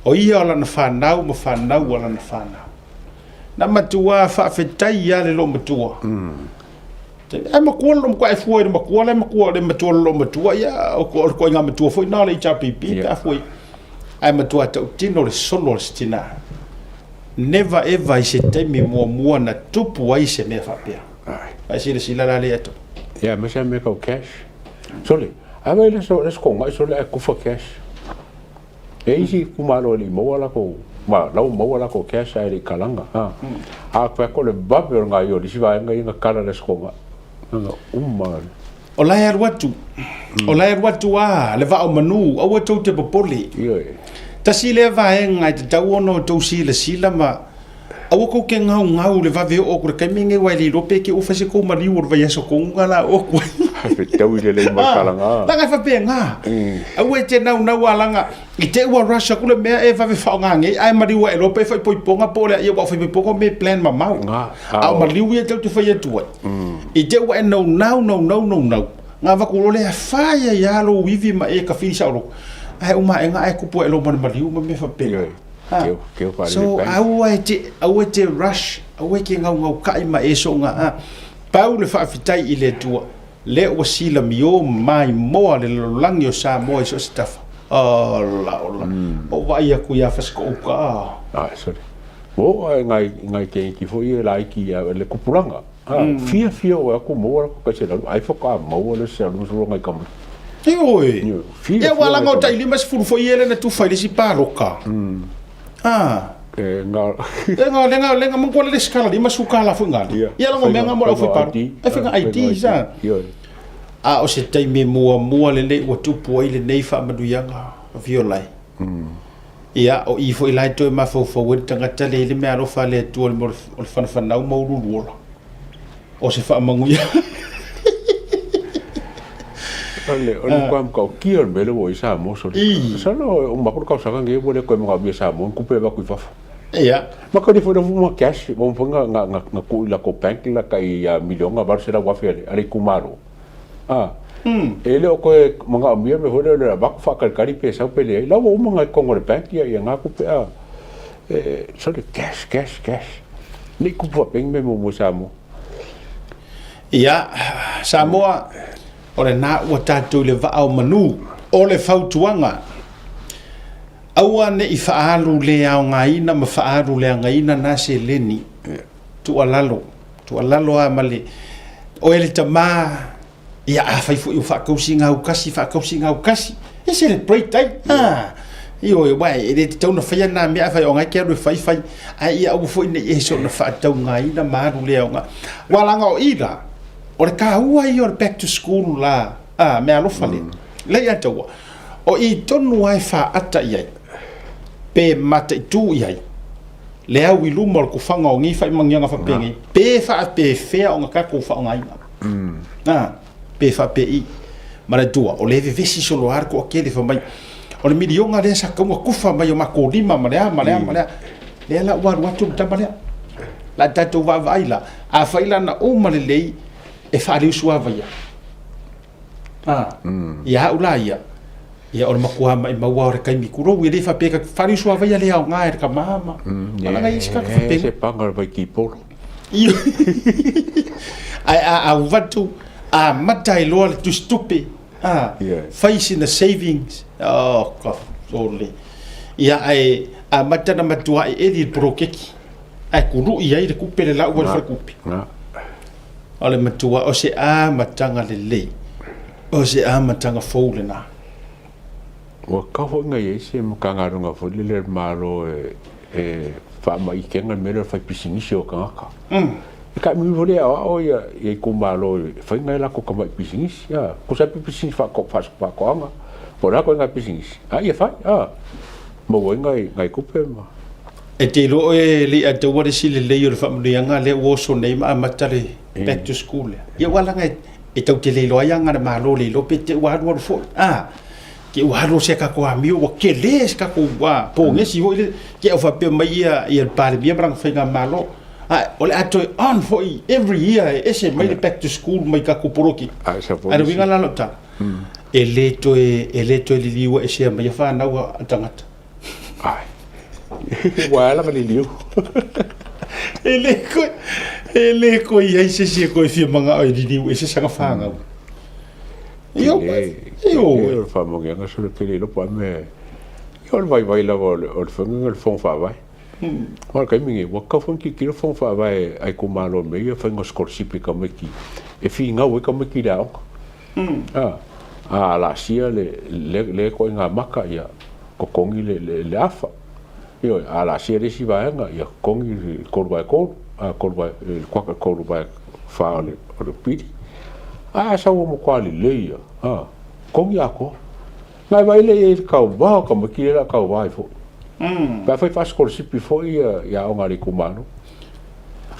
O ia o lana fanau ma fanau a lana fanau. Na matua faafetai lava le loomatua. Ae matua le loomatua, ae fua i le matua la e matua, le matua o le loomatua, ia, o le ituaiga matua foi lena o le HRPP pe a fua i. Ae matua tautino le solo a le tina. Never ever i se taimi muamua na tupu ai se mea faapea. Ae silasila la lea atu. Ia, aemaise lava mea tau cash. Sole, a vai le aso, le aso togai sole ae kufa cash. E isi itumalo e le i maua latou, ma la ua maua latou cash ae le i kalaga, a. A fai atu o le vave o le gaoioi o le isi vaega ia na kala i le Aso Toonai. Na uma le. O la e alu atu, o la e alu atu a le vaa o manu, aua tou te popole. Ioe. Tasi lea vaega e tatau ona outou silasila ma aua tou te gaugau i le vave oo atu i le taimi lenei aua e le iloa pe te i ua fai se tou maliu o le vaiaso tonu na la oo atu ai. Fetau i le lei ma le kalaga. Leaga e faapena. Aua e te naunau a leaga i te i ua rush atu le mea e vave faaaoga nei ae maliu ae loa pe faaipoipoga po o le a ia aua o faaipoipoga o mea e plan mamao. A o maliu ia tou te fai atu ai. I te i ua e naunau naunau naunau ona avatu loa lea e fai ai lava lou ivi ma e kafili saoloto ae uma aega ae tupu ae loa ma le maliu ma mea faapena. So, aua e te, aua e te rush, aua e te gaugaukaʻi ma e soga a. Pau le faafetai i le Atua, lea ua silamio maimoa le lalolagi o Samoa i so o se tafa. Ola, ola. Ua ou vaai atu ia Fasitoouta, ah. Ah, sorry. Ua oo ae ngai, ngai keiki foi e laiti ia le kupulaga. Ah, fiafia oe aku maua la ko kaise lalu, ai faatoa maua le se alu solo ngai tamaiti. Ioe. Ia ua laga o tai 50 foi ia lea na tufa i le isi paloka. Ah. E nga. E nga lenga lenga mo le skala 50 kala foi nga. Ia laga mea nga mo le foi palo. E faiga ID sa. A o se taimi muamua lenei ua tupu ai lenei faamanuiaga Viola e. Ia o i foi la e toe mafaufau ai le tagata le i le mea alofa a le Atua o le fanafanau ma uluulu ola. O se faamanuiaga. O le o le matua matautia o le mea lea ua i ai Samoa sole. Masalo e uma atu le tausaga lenei ua le toe manaomia e Samoa ni tupe e avatu i fafo. Ia. Ma tali foi ma cash, ua mafai ona tuu i latou bank la tai miliona $800,000 a le itumalo. E le o toe manaomia mea foi lea o le avatu faatalitali pe sau pe leai. La ua uma ona i totonu o le bank ia na tupe a. Sole cash, cash, cash. Ne i tupu faapea ni mea muamua i Samoa. Ia, Samoa, o lena ua tatou i le vaa o manu. O le fautuaga, aua ne i faaalu le aogaina ma faaalu leagaina na seleni. Tuualalo, tuualalo lava ma le, oe le tama, ia afai foi ua faatausi gaukasi, faatausi gaukasi, e celebrate ai. Ah, ioe, aua e le tatau ona faia na mea, afai o lena e te alu e fai, fai, ae ia aua foi ne i e soona faataugaina ma alu le aoga. Aua leaga o i la, o le taua ia o le back to school la, a, meaalofa lea, lea ia te au, o i tonu lava e faata i ai, pe mataitu i ai, le au i luma o le tufaga o nei faaimagiaga faapenei, pe faapefea ona tatou faaaogaina. A, pe faapei. Manatua, o lea e vevesi solo lava le toatele fai mai, o le miliona lea sa tatau ona tufa mai o matou lima ma le a ma le a ma le a. Lea la ua alu atu le tama lea. O le a tatou vaavaai la, afai la na uma lelei e faaleusuavaia, Ia au la ia, ia o le matua maimau lava o le taimi tulou, e le faapea e faaleusuavaia le aoga e le tama ma leaga e i ai se tagata faapena. Se paga o le vaitipolo. Ae a avatu amata ai loa le tusitupe, fai sina savings, oh God, ia ae amata ona matuai eli le poloketi ae kului ai le tupe le lau ai le faletupe. O le matua, o se amataga lelei, o se amataga fou lena. Ua tatau foi ona i ai se Matagaluega foi lele a le Malo e faamaitega le mea lea o le faipisinisi o tagata. E taamilo foi lea e aoao ia itumalo e fai nai a latou tamai pisinisi. Tusa ai pe pisinisi faatoaga po o le a ituaiga pisinisi, a ia fai, maua ai nai tupe ma... E te iloa oe e le i ataua le isi lelei o le faamanuiaga lea ua oso nei ma amata le back to school lea. Ia ua laga e tau te le iloa ai aga a le Malo le iloa pe te ua alualu foi. A, te ua alu se tatou amio ua tele se tatou pogesi foi lele. Te au faapea mai ia ia le Palemia ma lana faigamalo. A, o le a toe on foi every year e ese mai le back to school mai tatou poloki. Ae le uiga la lau tala, e le toe e le toe liliua esea mai ia fanau a tagata. Ai. Ua ala ma liliu. E le koe, e le koe i ai se isi e koe fia mangao e liliu ese sana whāngau. Io, io. O le whamongianga so le pele ilopo a me. Io le vaivai lava o le whangangi o le whong whaavae. O le taimi nei, ua tatau foi ona tilotilo fono faavae a itumalo i mea ia faiga o sikolasipi i tamaiti e finau ai tamaiti i le aoga. A laasia lea ituaiga maka, ia totogi le afa. Ioe, a laasia le isi vaega, ia totogi le 3/3, le 3/4 o le pili. A sau ua matua lelei lava, totogi atoa. Nai vaai lea i ai i le tauva o tamaiti lea o le a tauva ai foi. Pe afai faasikolasipi foi ia aoga a le itumalo.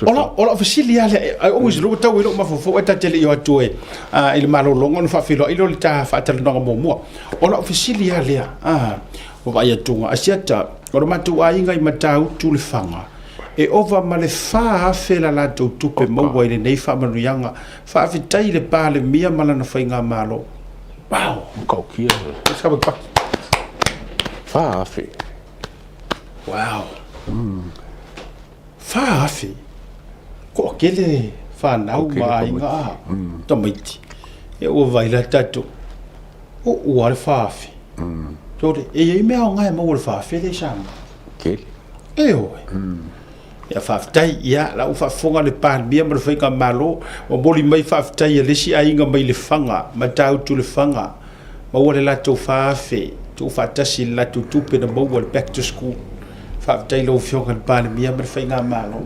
O lau fesili lava lea, I always look tau i lou mafaufau ae ta te le i o atu e i le malologa ona faafeiloai lea o le ta faatalanoaga muamua. O lau fesili lava lea, ua vaai atu Asiata, o le matou aiga i Matautu Lefaga, e ova ma le 4,000 la latou tupe maua i lenei faamanuiaga. Faafetai i le Palemia ma lana faigamalo. Wow! Matautia. 4,000. Wow! 4,000. Toatele fanau ma aiga a tamaiti. Ia ua vaai la tatou. Ua le 4,000. Tole, e i ai mea aoga e maua i le 4,000 lea i Samoa. Tele. Ioe. Ia faafetai, ia la ua faafofoga le Palemia ma le Faigamalo, momoli mai faafetai a le isi aiga mai Lefaga, Matautu Lefaga, maua le latou 4,000, tuufaatasi i le latou tupe na maua i le back to school. Faafetai i lau Afioga i le Palemia ma le Faigamalo.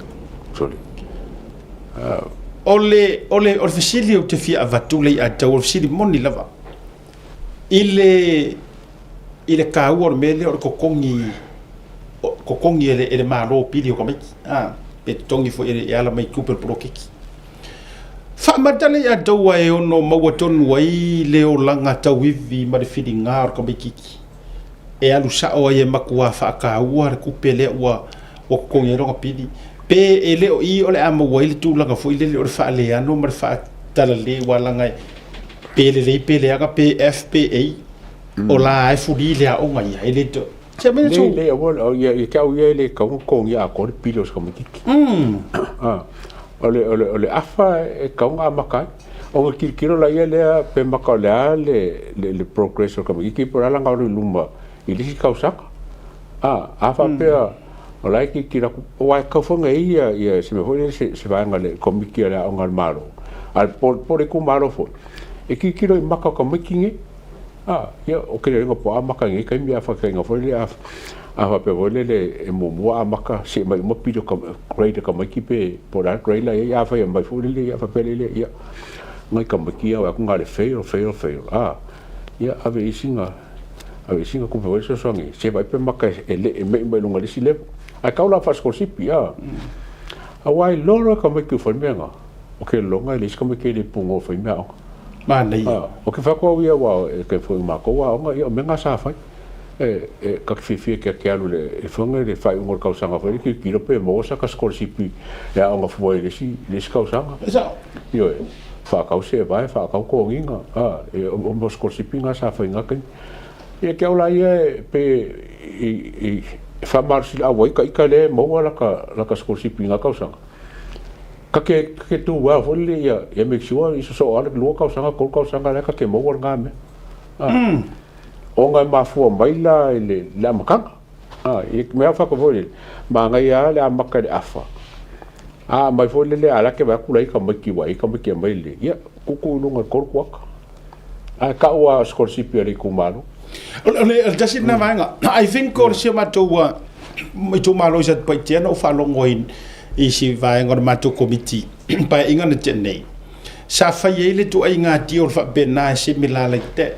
Sorry. O le, o le, o le fesili ou te fia avatu lea ia te au, o le fesili moni lava, i le, i le taua o le mea lea o le totogi, totogi e le Malo pili o tamaiti, a, pe totogi foi e ala mai i tupe o le poloketi. Faamatala ia outou e ono maua tonu ai le olaga tauivi ma le filiga o le tamaitiiti e alu sao ai e matua faataua le tupe lea ua totogi ai lona pili, pe e le o i o le a maua ai le tulaga foi lele o le faaleano ma le faatalale aua leaga pe lelei pe leaga pe F pe A, o la e fuli le aoga ia e le to se mea Lei, lei, aua, ia, ia te au ia e le tatau ona totogia atoa le pili o se tamaitiiti. Ah, o le afa e tatau ona amata ai. Ona tilotilo laia lea pe maka o le a le progress o le tamaitiiti po o le a lana alu i luma i le isi tausaga. Ah, a faapea o la e tilotilo atu, aua e tatau foi ona i ai ia se mea foi lele se vaega a le Komiti a le Aoga a le Malo, a po o le itumalo foi, e tilotilo i maka o tamaiti nei. A, ia, o ke lelega po o a maka i nei taimi a faataitaiga foi lele a faapea foi lele e muamua amata seʻe mai uma pili o ka grade a tamaiti pe po o le a le grade la e i ai a fai mai foi lele ia faapea lele ia nai tamaiti ia o atu na o le fail fail fail a ia ave i sina ave i sina tupe foi fesoasoani se vaai pe maka e leʻe meʻi mai luga i le isi level ae tau la faasikolasipi a aua e iloa loa e tamaiti o fai mea na o ke lologa e leai se tamaiti e le punoa e fai mea aoga. Manaia. O ke whako au ia wa e ke fo i mākou aoga ia o mea ngā sa whai. E ka te whiwhia kia ke alu le e whanga le whai ungo le kausaga whai le ki kilo pe maua sa ka scholarship e aoga fua i le isi le isi kausaga. E sao. Ioe, whaakau se vae, whaakau kōnginga, a, e o mo scholarship ngā sa whai ngā kaimi. Ia ke au la ia e pe i i whamalosi le awa ika ika le maua la ka scholarship i ngā kausaga. Ka ke, ka ke tū wā foi le ia, ia make sure i sosoo ale lua kausaga, tolu kausaga lea ka ke maua ngā mea. Ah. Ona e mafua mai la i le, le amataga. Ah, i mea whaka foi le, māngai a le amaka i le afa. A mai foi le le ala ke vai kula i ka mai ki wai, ka mai ki mai le. Ia, kuku i lunga i koru kuaka. Ae kau a scholarship a le itumalo. O le tasi lena vaega. I think o si o matou itumalo i Satupaitea na ou faalogo ai i si vaega o le matou komiti paeaiga na tea nei. Sa fai ai le tuaiga atia o le faapena e similar like that.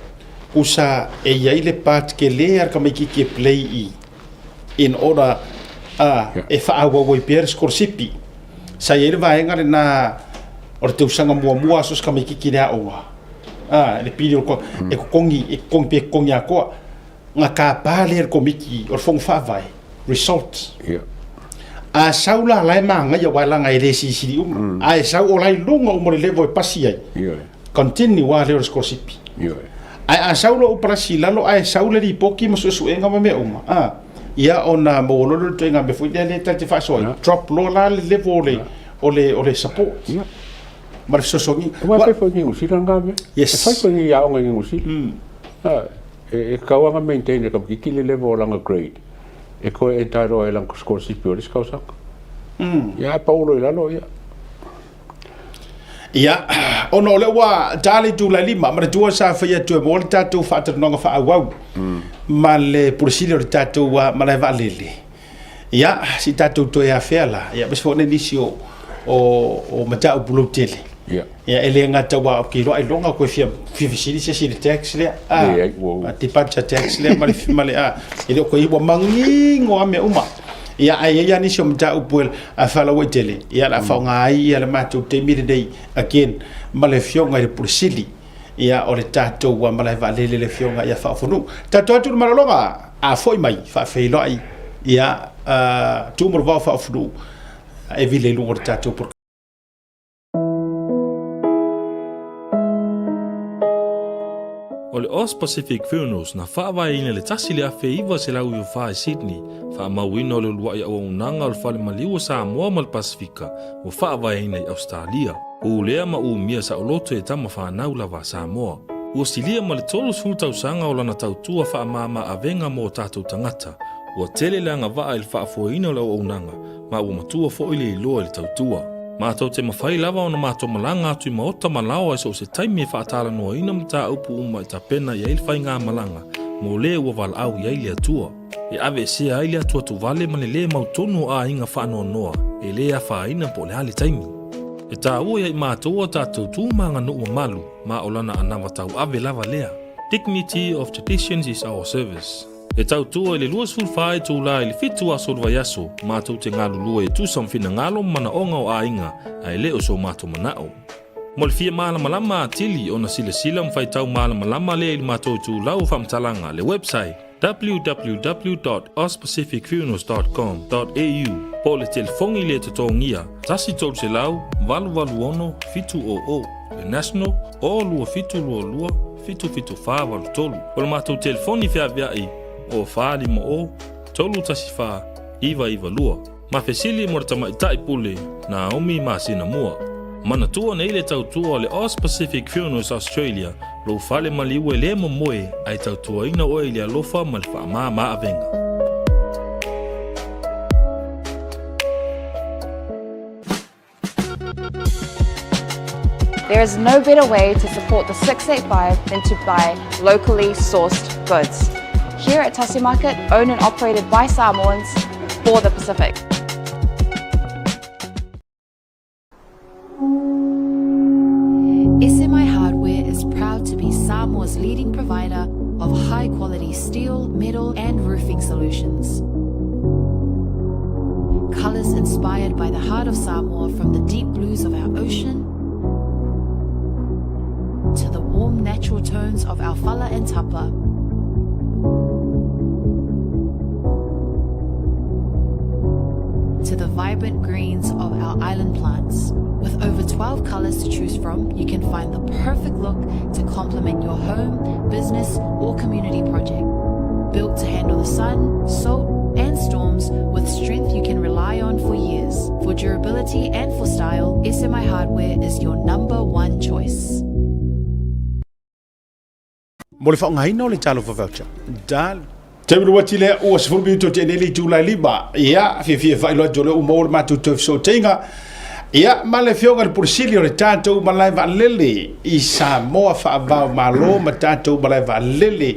Usa e i ai le part kele a le tamaitiiti e play i in order e faaauau ai pea le sikolasipi. Sa i ai le vaega lena o le tausaga muamua aso se tamaitiiti i le aoga, le pili o le e totogi, e totogi pe totogi atoa. Na tapa lea e le Komiti o le Fono Faavae, results. A sau la la e manaia aua leaga e le silisili uma. Ae sau o la e i luga uma o le level e pasi ai. Continue lava lea o le sikolasipi. Ae a sau loa ua palasi i lalo ae sau le lipoti ma suesuega ma mea uma, a, ia ona maua loa lea o le ituaiga mea foi lea lea ta te faasoa ai, drop loa la le level o le, o le, o le support ma le fesoasoani. Aua e fai foi i Niu Sila lena mea. Yes. E fai foi i aoga i Niu Sila. E tatau lava ona maintain e le tamaitiiti le level o lana grade e toe entitle ai i lana scholarship o le isi tausaga. Ia ae pau loa i lalo, ia. Ia, ona o lea ua ta le itula e 5, manatua sa fai atu e maua le tatou faatalanoaga faaauau ma le Pule Sili o le tatou malae vaalele. Ia, se i tatou toe afea la, ia, aemaise foi o nisi o mataupu lautele. Ia. Ia, e le gata aua ou te iloa ailoga toe fia fesili se isi i le tax lea, a, Leai, ua. Departure tax lea ma le, ma le, a, e le o toe, ua manino lava mea uma. Ia, ae i ai lava nisi o mataupu e faalauaitele, ia, o le a faaaoga ai ia le matou taimi lenei again ma le Afioga i le Pule Sili, ia, o le tatou malae vaalele le Afioga ia Faaofonuu. Tatou atu i le malologa, a foi mai, faafeiloai, ia, tu ma le vao Faaofonuu e vili i luga o le tatou polokalame. O le Aus Pacific Funerals na faavaeina i le 1994 i Sydney, faamauina o le uluai auaunaga o le Fale Maliu o Samoa ma le Pasefika ua faavaeina i Ausetalia. Pulea ma umia saoloto e tama fanau lava a Samoa. Ua silia ma le 30 tausaga o lana tautua faamama avega mo o tatou tagata. Ua tele le agavaa i le faafoeina o le auaunaga ma ua matua foi le iloa i le tautua. Matou te mafai lava ona matou malaga atu i maota ma laoa i so o se taimi e faatalanoaina mataupu uma e tapena i ai le faigamalaga mo le ua valaau i ai le Atua. E aveesea ai le atuatuvale ma le lē mautonu o aiga faanoanoa e lē afaina po o le a le taimi. E taua ia i matou a tatou tu ma aganuu mamalu ma o lana anava tauave lava lea. Dignity of traditions is our service. E tautua i le 24 itulā i le 7 aso o le vaiaso, matou te galulue e tusa ma finagalo ma manaoga o aiga, ae le o so matou manao. Mo le fia malamalama atili ona silasila ma faitau malamalama lea i le matou itulau o faamatalaga, le website, www.auspacificfunerals.com.au po o le telefoni le totogia 1 300 886 700, le national, o 2722 77483. O le matou telefoni feaveai o 450 314 992. Ma fesili mo le tamaitai pule Naomi masina mua. Manatua nei le tautua o le Aus Pacific Funerals Australia, lou fale maliu e le momoe ae tautuaina oe i le alofa ma le faamama avega. There is no better way to support the 685 than to buy locally sourced goods. Here at Tasi Market, owned and operated by Samoans for the Pacific. SMI Hardware is proud to be Samoa's leading provider of high quality steel, metal, and roofing solutions. Colours inspired by the heart of Samoa, from the deep blues of our ocean to the warm natural tones of our fala and tapa. To the vibrant greens of our island plants. With over 12 colours to choose from, you can find the perfect look to complement your home, business, or community project. Built to handle the sun, salt, and storms with strength you can rely on for years. For durability and for style, SMI Hardware is your number one choice. Mo le faaaogaina o le Talofa Voucher, dial. Taimi le uati lea ua 10 minute o te nei itula e 5. Ia, fiafia e faailoa atu o lea ua maua le matou toe fesootaiga. Ia, ma le afioga i le Pule Sili o le tatou malae vaalele i Samoa faavao Malo ma tatou malae vaalele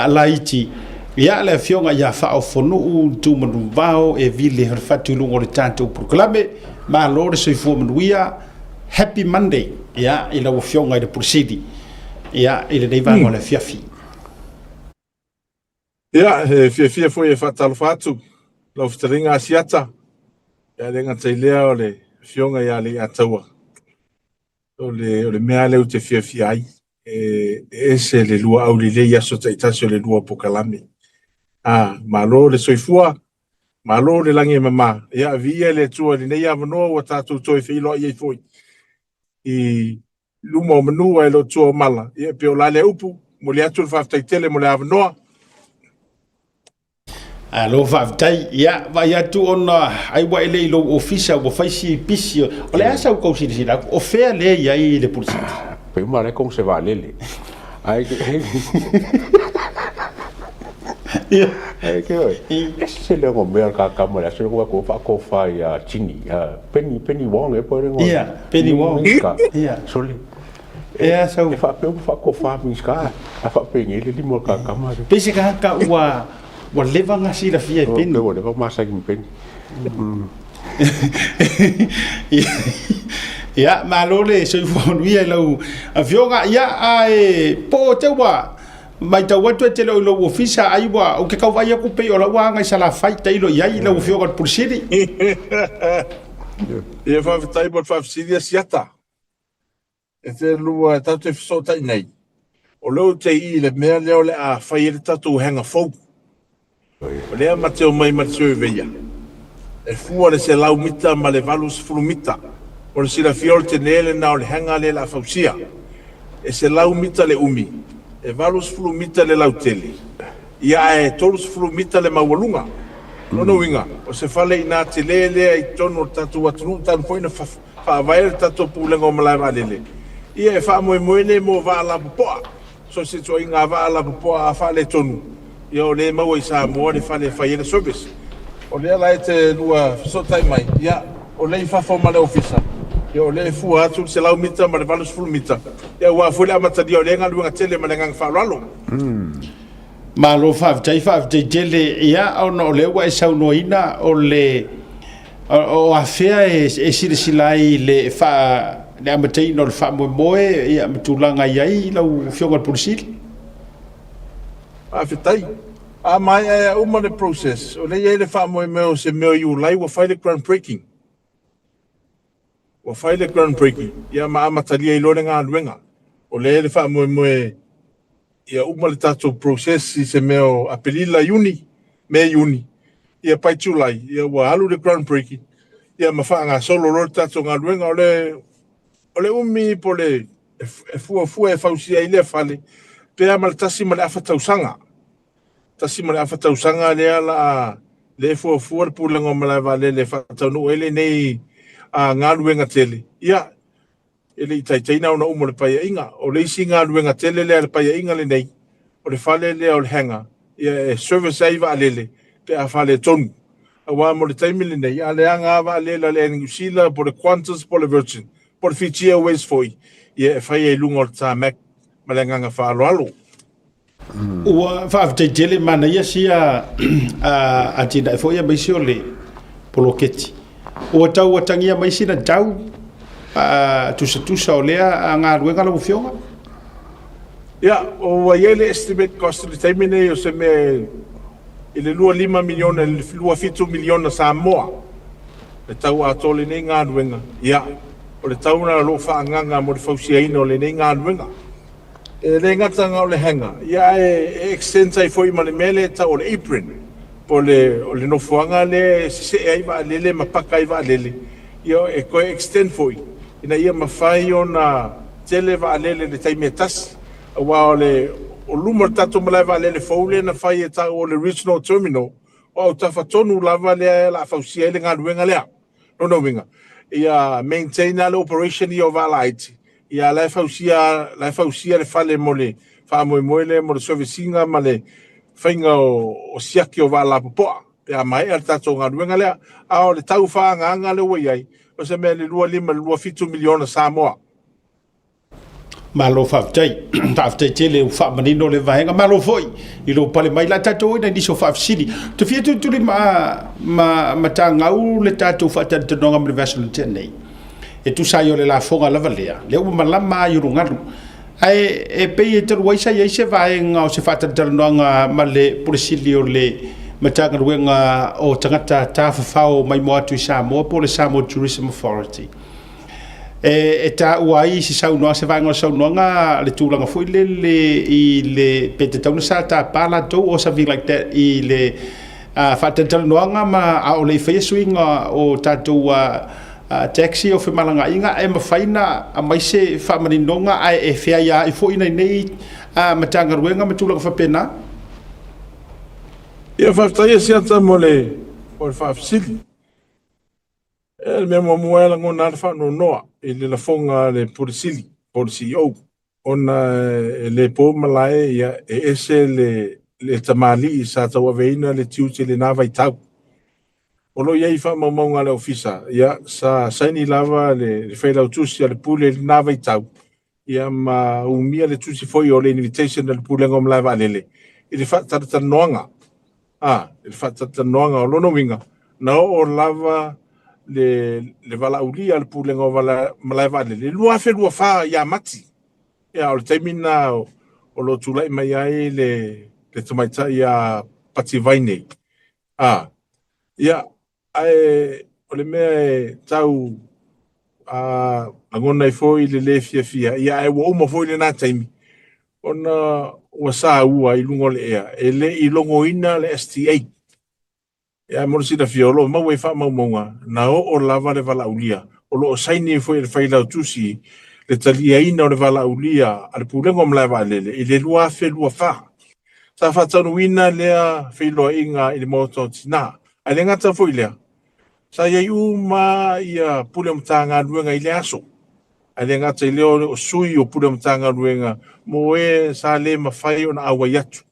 laiti. Ia, le afioga ia Faaofonuu Tumanuvao e vile o le fatu i luga o le tatou polokalame. Malo le soifua manuia. Happy Monday, ia, i lau afioga i le Pule Sili, ia, i lenei vaega o le afiafi. Ia, e fiafia foi e faatalofa atu lau fetalaiga Asiata, ia le gata i lea o le afioga ia Leiataua. O le, o le mea lea ou te fiafia ai, e ese le lua aulelei i aso taitasi o le lua pokalame. A, malo le soifua, malo le lagi e mama. Ia, viia le Atua i lenei avanoa ua tatou toe feiloai ai foi i luma o manu ae le o tua o mala. Ia, e pei o la lea upu, momoli atu le faafetai tele mo le avanoa. Alo faafetai. Ia, vaai atu ona ai ua e le i lou ofisa ua fai si pisi. O le a sau kou silasila atu? O fea lea i ai le Pule Sili? Pei uma lea kong se vaalele. Ai Ia. Ai ke oi. Ese le ngo mea ka ka mo la se ko ko fa ko fa ya chini. Penny Penny Wong e po le ngo. Ia, Penny Wong. Ia. Sole. Ea sau. E faapea ua faakofa Minisita, a faapea le lima o le kakama. Pei se kahaka ua ua leva na silafia e Peni. Ua leva masani ma Peni. Ia, malo le soifua manuia i lau afioga. Ia, ae po o te ua matau atu e te le o i lou ofisa, ai ua, ou te tau vaai atu pei o lau aga i Salafai tailo i ai lau afioga i le Pule Sili. Ia, faafetai mo le faafesili a Siata. E te lua tatou te fesootai nei, o lea ou te ii i le mea lea o le a fai ai le tatou hanga fou. O lea ma te omai ma le surveyor, e fua le 100 mita ma le 80 mita. O le silafia o le tene lena o le hanga lea o le a fausia. E 100 mita le umi, e 80 mita le lautele, ia ae 30 mita le maualuga. O lona uiga, o se fale inā tele lea i totonu o le tatou atunuu talu foi ona faavae le tatou Pulega o Malae Vaalele, ia e faamoemoe nei mo vaa lapopoa. So se ituaiga vaa lapopoa a faaletonu, ia o lea e maua i Samoa le fale e fai ai le service. O lea la e te lua fesootai mai, ia o lea i fafo ma le ofisa, ia o lea e fua atu le 100 mita ma le 80 mita, ia aua foi le amatalia o lea galuega tele ma le agaga faaaloalo. Malo faafetai, faafetai tele. Ia, ona o lea ua e saunoaina o le o afea e silasila ai i le faa le amataina o le faamoemoe, ia, ma tulaga i ai lau Afioga i le Pule Sili. Faafetai. A maeaea uma le process, o lea e i ai le faamoemoe o se mea o Iulai ua fai le ground breaking. Ua fai le ground breaking, ia ma amatalia ai loa le galuega. O lea le faamoemoe ia uma le tatou process i se mea o Apelila, Iuni, Me, Iuni, ia by July, ia ua alu le ground breaking, ia ma faagasolo loa le tatou galuega. O le, o le umi po o le e fuafua e fausia ai lea fale, pe a ma le 1.5 tausaga. 1.5 tausaga lea la a lea e fuafua le Pulega o Malae Vaalele e faataunuu ai lenei galuega tele. Ia, e le i taitai na ona uma o le Paeaiga. O le isi galuega tele lea a le Paeaiga lenei, o le fale lea o le hangar, ia e service ai vaalele pe a faaletonu. Aua mo le taimi lenei, a leaga lava vaalele a le Air New Zealand po o le Qantas po o le Virgin po o le Fiji Airways foi, ia e fai ai i luga o le tarmac ma le agaga faaaloalo. Ua faafetai tele manaia sia atinae foi aemaise o le poloketi. Ua tau atagia mai sina tau tusatusa o lea galuega lau Afioga? Ia, ua i ai le estimate cost i le taimi nei o se mea i le 25 miliona i le 27 miliona Samoa le tau atoa o lenei galuega. Ia, o le tau lena o lo o faaagaaga mo le fausiaina o lenei galuega. E le gata na o le hangar, ia ae e extend ai foi ma le mea lea e tau o le apron, po o le, o le nofoaga lea e sesee ai vaalele ma paka ai vaalele, ia e toe extend foi ina ia mafai ona tele vaalele i le taimi e tasi. Aua o le, o luma o le tatou malae vaalele fou lea na fai e tau o le Regional Terminal, o autafa tonu lava lea o le a fausia ai le galuega lea. Lona uiga, ia maintain lava le operation ia o vaa laiti, ia la e fausia, la e fausia le fale mo le faamoemoe lea mo le service ina ma le faiga o siaki o vaa lapopoa pe a maea le tatou galuega lea. A o le tau faaagaaga lea ua i ai, o se mea i le 25 i le 27 miliona Samoa. Malo faafetai. Faafetai tele ua faamanino le vaega. Malo foi i lou pale mai. La tatou o i nai nisi o faafesili. Ou te fia tulituli ma, ma, matagau le tatou faatalatalanoaga ma le vaiaso na tea nei. E tusa ai o le lafoga lava lea, lea ua malama lava i ulugalu. Ae e pei e talu ai sa i ai se vaega o se faatalatalanoaga ma le Pule Sili o le Matagaluega o Tagata Tafafao Maimoa Atu i Samoa po o le Samoa Tourism Authority. E taua ai se saunoaga, se vaega o le saunoaga le tulaga foi lele i le pe tatau ona sa tapa latou or something like that i le faatalatalanoaga ma a o le i faia suiga o tatou taxi o femalagaaiga e mafai ona aumai se faamaninoga ae e feaiaai foi nai nei Matagaluega ma tulaga faapena. Ia faafetai Asiata mo le faafesili. O le mea muamua e lagona lava le faanoanoa i le lafoga a le Pule Sili po o le CEO ona e le po malae, ia, e ese le, le tamalii sa tauaveina le tiute i lena vaitau. O lo o i ai faamaumauga a le ofisa, ia, sa saini lava le, le failautusi a le Pule i lena vaitau, ia ma umia le tusi foi o le invitation a le Pulega o Malae Vaalele i le faatalatalanoaga. A, i le faatalatalanoaga o lona uiga, na oo lava le, le valaaulia a le Pulega o Malae Vaalele i le 2024 ia Mati. Ia, o le taimi lena o, o lo o tulai mai ai le, le tamaitai ia Pati Vainei. A, ia, Ae o le mea e tau lagona ai foi le lē fiafia, ia ae ua uma foi lena taimi ona ua saua i luga o le ea, e le i logoina le STA. Ia mo le silafia, o lo o maua i faamaumauga, na oo lava le valaaulia, o lo o saini ai foi e le Failautusi le taliaina o le valaaulia a le Pulega o Malae Vaalele i le 2024. Sa faataunuuina lea feiloaiga i le Maota o Tina. Ae le gata foi i lea, sa i ai uma ia Pule o Matagaluega i lea aso. Ae le gata i lea o sui o Pule o Matagaluega mo e sa le mafai ona auai atu.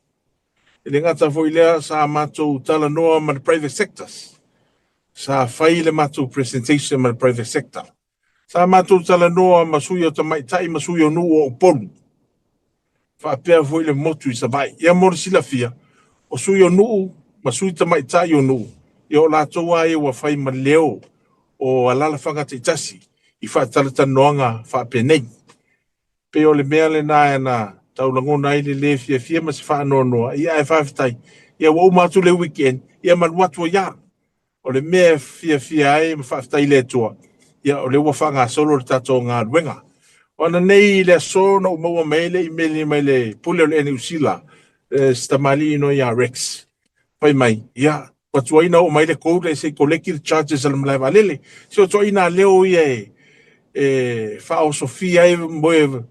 E le gata foi i lea, sa matou talanoa ma le private sectors. Sa fai le matou presentation ma le private sector. Sa matou talanoa ma sui o tamaitai ma sui o nuu o Upolu, faapea foi le motu i Savaii. Ia mo le silafia, o sui o nuu ma sui tamaitai o nuu, ia o latou lava ia ua fai ma leo o alalafaga taitasi i faatalatalanoaga faapenei. Pei o le mea lena na tau lagona ai le lē fiafia ma se faanoanoa, ia ae faafetai, ia ua uma atu le weekend, ia malu atu ai lava. O le mea e fiafia ai ma faafetai i le Atua, Ia, o lea ua faagasolo le tatou galuega. O ananei i le aso na ou maua mai ai le imeli mai le pule o le Air Niu Sila, si tamalii inoa ia Rex, fai mai, ia, ua tuai na oo mai le code ae se i koleki le charges a le malae vaalele. Se o tuaiina leo ia e faaosofia ai moe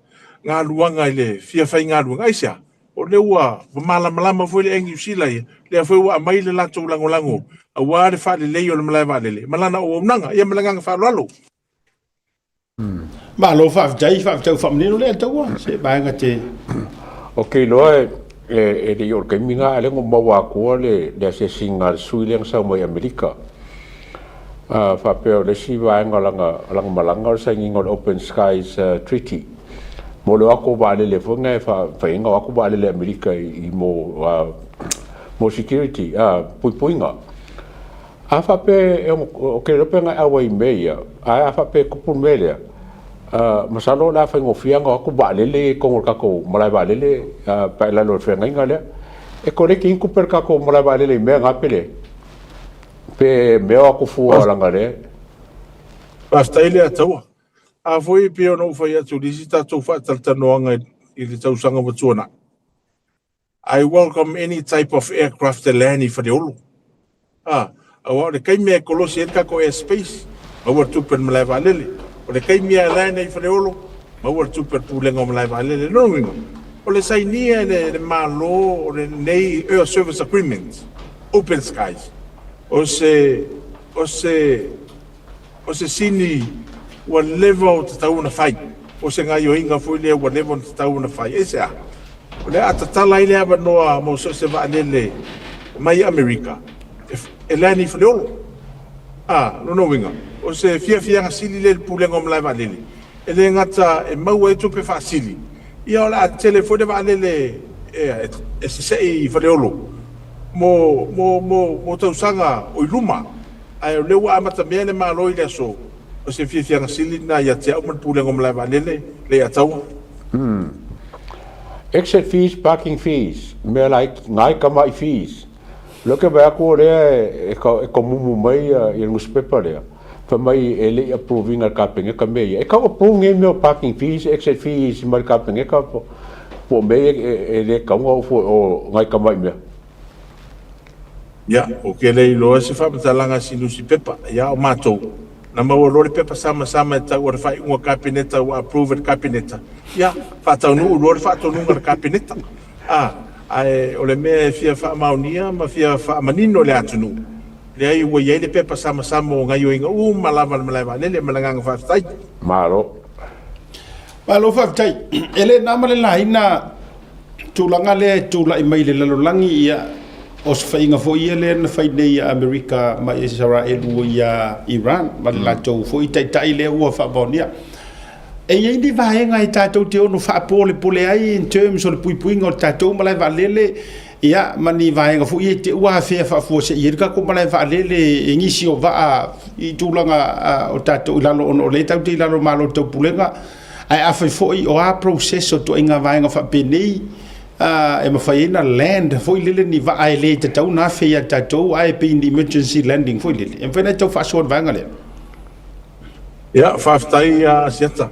galuaga i le fia faigaluega. Aisea? O lea ua malamalama foi le Air Niu Sila ia, lea foi ua aumai le latou lagolago aua le faalelei o le malae vaalele ma lana auaunaga. Ia ma le agaga faaaloalo. Malo faafetai, faafetai ua faamanino lea taua se vaega te. O ke iloa e le i oo i le taimi lena, a o lea na ou maua atua le asiasiga a le sui lea na sau mai Amerika. Faapea o le isi vaega o lana malaga o le sainiga o le Open Skies Treaty mo le o atu o vaalele foi na e fai ai ona o atu vaalele a Amerika i mo security, puipuiga. A faapea e ono, ou te iloa pe na e auai i mea ia, ae a faapea e tupu le mea lea, masalo o le a faigofie ona o atu vaalele ia i totonu o le tatou malae vaalele pe a i lalo o le feagaiga lea. E koleki ai ni tupe a le tatou malae vaalele i mea na pe leai? Pe mea o atu fua leaga lea. Faafetai lea Taua. A foi e pei ona ou fai atu i le isi tatou faatalatalanoaga i le tausaga ua tuanai, I welcome any type of aircraft e land i Faleolo. A, aua o le taimi e kolosi ai le tatou airspace, maua le tupe a le malae vaalele. O le taimi e land ai i Faleolo, maua le tupe a le Pulega o Malae Vaalele. Lona uiga, o le sainia e le Malo o lenei Air Service Agreement, Open Skies, o se, o se, o se sini ua leva o tatau ona fai. O se gaioiga foi lea ua leva ona tatau ona fai. Aisea? O le a tatala ai le avanoa mo so o se vaalele mai Amerika e land i Faleolo. A, lona uiga, o se fiafiaga sili lea i le Pulega o Malae Vaalele, e le gata e maua ai tupe faasili, ia o le a tele foi le vaalele e sesee i Faleolo mo, mo, mo, mo tausaga o i luma. Ae o lea ua amatamea le Malo i le aso, o se fiafiaga sili lena ia te au ma le Pulega o Malae Vaalele, Leiataua. Exit fees, parking fees, mea laiti, nai tamai fees. O lea ou te vaai atu o lea e tomumu mai le nusipepa lea, fai mai e le i approve ina e le Kapeneta mea ia. E tau approve nei mea o parking fees, exit fees mai le Kapeneta po o mea ia e le tatau ona oo fua i o nai tamai mea. Ia, ou te le iloa se faamatalaga a si nusipepa. Ia, o matou, na maua loa le pepa samasama e tau o le faaiuga Kapeneta ua approve e le Kapeneta, ia, faataunuu loa le faatonuga a le Kapeneta. A, ae o le mea e fia faamaonia ma fia faamanino i le atunuu, leai ua i ai le pepa samasama o gaioiga uma lava a le malae vaalele ma le agaga faafetai. Malo. Malo faafetai. E le na ma le laina tulaga lea e tulai mai i le lalolagi, ia, o se faiga foi ia lea na fai nei ia Amerika ma Isaraelu ia Iran ma le latou foi taitai lea ua faamaonia. E i ai ni vaega e tatou te ono faapolepole ai in terms o le puipuiga o le tatou malae vaalele, ia, ma ni vaega foi ia te ua afea faafuasei ai le tatou malae vaalele e nisi o vaa i tulaga o tatou i lalo, ona o lea e tatou te i lalo o Malo o le Taupulega, ae afai foi o a process o ituaiga vaega faapenei e mafai ai ona land foi lele ni vaa e le tatau ona afe ia tatou, ae pei ni emergency landing foi lele, e mafai ona e tau faasoa le vaega lea? Ia, faafetai ia Asiata.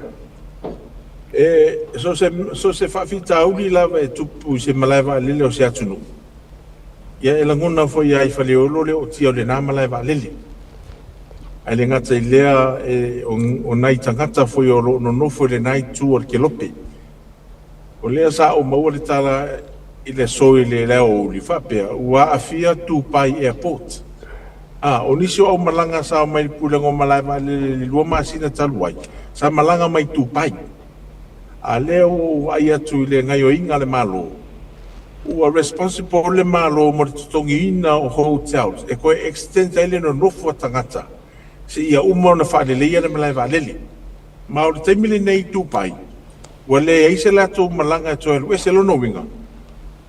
E, so se, so se faafitauli lava e tupu i se malae vaalele o se atunuu, ia e lagona foi ia i Faleolo le ootia o lena malae vaalele. Ae le gata i lea, e, o, o nai tagata foi o lo o nonofo i lena itu o le kelope. O lea sa ou maua le tala i le aso i le aoauli faapea ua aafia Dubai Airport. A, o nisi o aumalaga sa omai i le Pulega o Malae Vaalele i le 2 masina talu ai, sa malaga mai Dubai. A lea ua ou vaai atu i le gaioiga a le Malo, ua responsible le Malo mo le totogiina o hotels e toe extend ai le nonofo a tagata seia uma ona faaleleia le malae vaalele. Ma o le taimi lenei i Dubai, ua leai se latou malaga e toe alu ese. Lona uiga,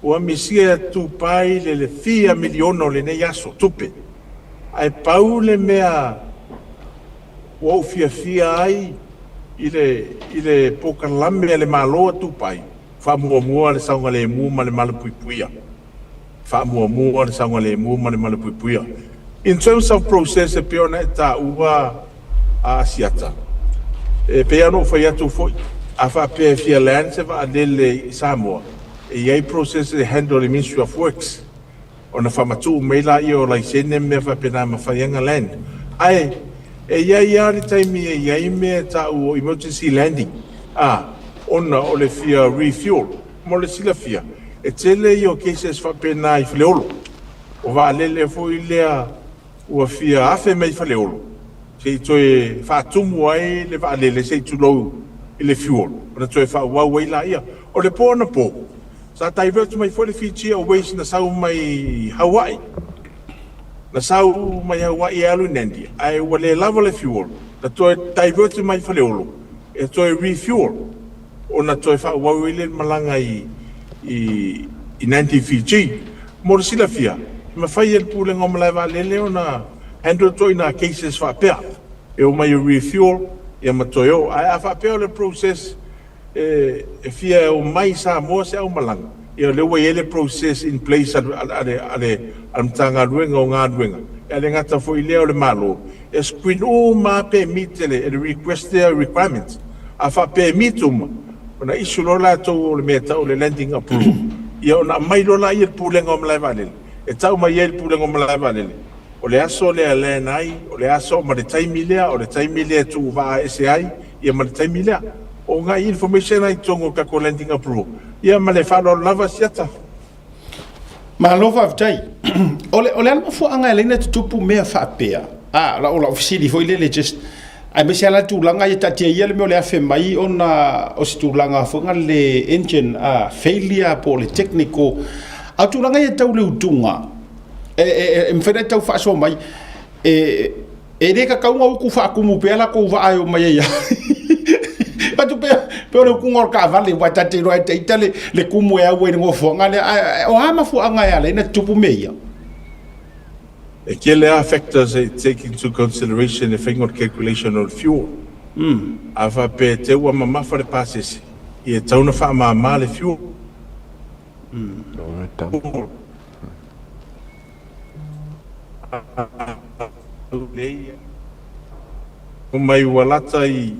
ua misia e Dubai le le fia miliona o lenei aso, tupe. Ae pau le mea ua ou fiafia ai i le, i le polokalame a le Malo a Dubai, faamuamua le saogalemu ma le malupuipuia. Faamuamua le saogalemu ma le malupuipuia. In terms of process e pei ona e taua. a Asiata. E pei lava ona ou fai atu foi, a faapea e fia land se vaalele i Samoa, e i ai process e handle e le Ministry of Works, ona faamatuu mai laia o laisene ma mea faapena e mafai ai ona land. Ae e i ai lava le taimi e i ai mea e tau o emergency landing, a, ona o le fia refuel. Mo le silafia, e tele ia o cases faapena i Faleolo. O vaalele foi lea ua fia afe mai Faleolo se i toe faatumu ai le vaalele se i tulou i le fuel ona toe faaauau ai laia. O le po anapo, sa divert mai foi le Fiji Airways na sau mai Hawaii, na sau mai Hawaii e alu i Nandi ae ua le lava le fuel, na toe divert mai Faleolo e toe refuel ona toe faaauau ai lea le malaga i i Nandi Fiji. Mo le silafia, e mafai e le Pulega o Malae Vaalele ona handle ituaiga cases faapea, e omai e refuel ia ma toe o. Ae a faapea o le process e fia omai i Samoa se aumalaga, ia o lea ua i ai le process in place a le Matagaluega o Galuega, e le gata foi i lea o le Malo, e screen uma lava pe meet e le request lea requirement. A faapea e meet uma, ona issue loa latou o le mea e tau o le landing approval, ia ona aumai loa lea i le Pulega o Malae Vaalele. E tau mai ai le Pulega o Malae Vaalele, o le aso lea e land ai, o le aso ma le taimi lea, o le taimi lea e tuuvaa ese ai, ia ma le taimi lea. O nai information na i totonu o le tatou landing approval. Ia ma le faaaloalo lava Siata. Malo faafetai. O le, o le a le mafuaaga e ala ai ona tutupu mea faapea? Ah, o lau fesili foi lele just aemaise lava la tulaga ia taatia ia le mea o le afe mai ona o se tulaga foi na le engine failure po o le technical. A o tulaga ia tau le utuga, e mafai ona e tau faasoa mai, e E le tatau ona utu faatumu pea latou vaa e omai ai. Atu pea, pea o le utuga o le taavale, aua ta te iloa e ita le, le tumu e au ai i le nofoaga lea. Ae o a mafuaaga e ala ai ona tutupu mea ia? E tele lava factors e take into consideration e faiga o le calculation o le fuel. A faapea e te ua mamafa le pasese, ia e tatau ona faamama le fuel. Mai ua lata i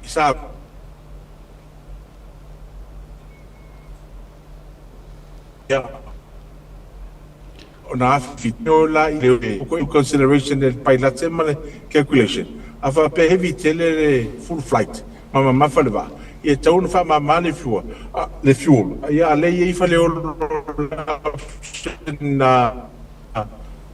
sa. Ona afi la i le consideration e le pailate ma le calculation. A faapea heavy tele le full flight ma mamafa le vaa, ia e tatau ona faamama le fuel, le fuel. Ia a lea e i ai Faleolo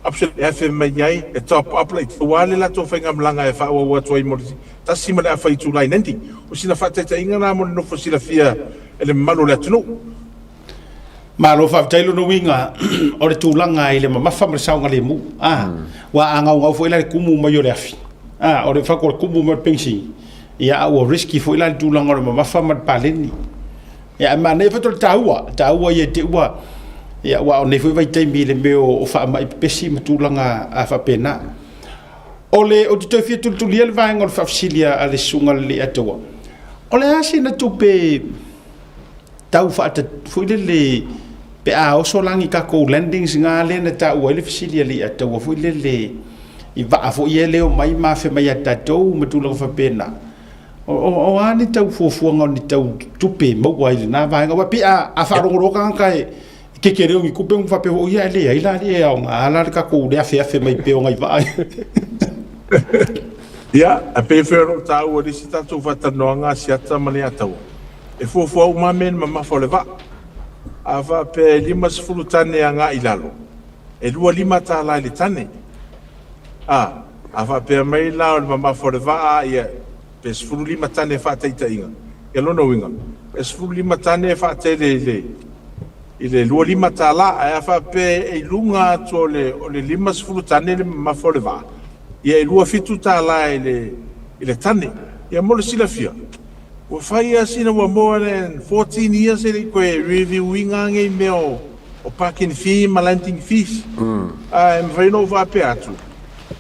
option option e afe mai ai e top up laitiiti aua le latou faigamalaga e faaauau atu ai mo le 1.5 itula i Nandi. O sina faataitaiga lena mo le nofo silafia e le mamalu o le atunuu. Malo faafetai lona uiga o le tulaga i le mamafa ma le saogalemu. A, ua a gaugau foi la le tumu mai o le afi. A, o le fato o le tumu mai o le penisini. Ia, a ua risky foi la le tulaga o le mamafa ma le paleni. Ia, ae manaia foi le taua, taua ia te ua, ia, aua o nei foi vaitaimi i le mea o faamai pepesi ma tulaga a faapena. O le, ou te toe fia tulitulia le vaega o le faafesili a le susuga i le Leiataua. O le a sina tupe tau faata foi lele pe a oso la ni tatou landings na lea na taua ai le fesili a Leiataua foi lele i vaa foi ia e omai ma afe mai ia tatou ma tulaga faapena. O a ni tau fuafuaga o ni tau tupe e maua ai i lena vaega? Aua pei a faalogo loa tagata e kekeleo ni tupe ona faapea foi, ia e leai la alii e aoga la le tatou le afeafe mai pea o nai vaa ia. Ia, e pei foi ona ou taua i le isi tatou faatalanoaga a Siata ma Leiataua, e fuafua uma lava mea i le mamafa o le vaa. A faapea e 50 tane agai i lalo, e 25 tala i le tane. A, a faapea mai la o le mamafa o le vaa, ia, pe 15 tane faataitaiga, ia lona uiga, e 15 tane e faatele i le, i le 25 tala, ae a faapea e i luga atu o le, o le 50 tane le mamafa o le vaa, ia e 27 tala i le, i le tane. Ia mo le silafia, ua fai lava sina ua more than 14 years e le i toe review ina nei mea o, o parking fee ma landing fees. Ae mafai ona ou faapea atu,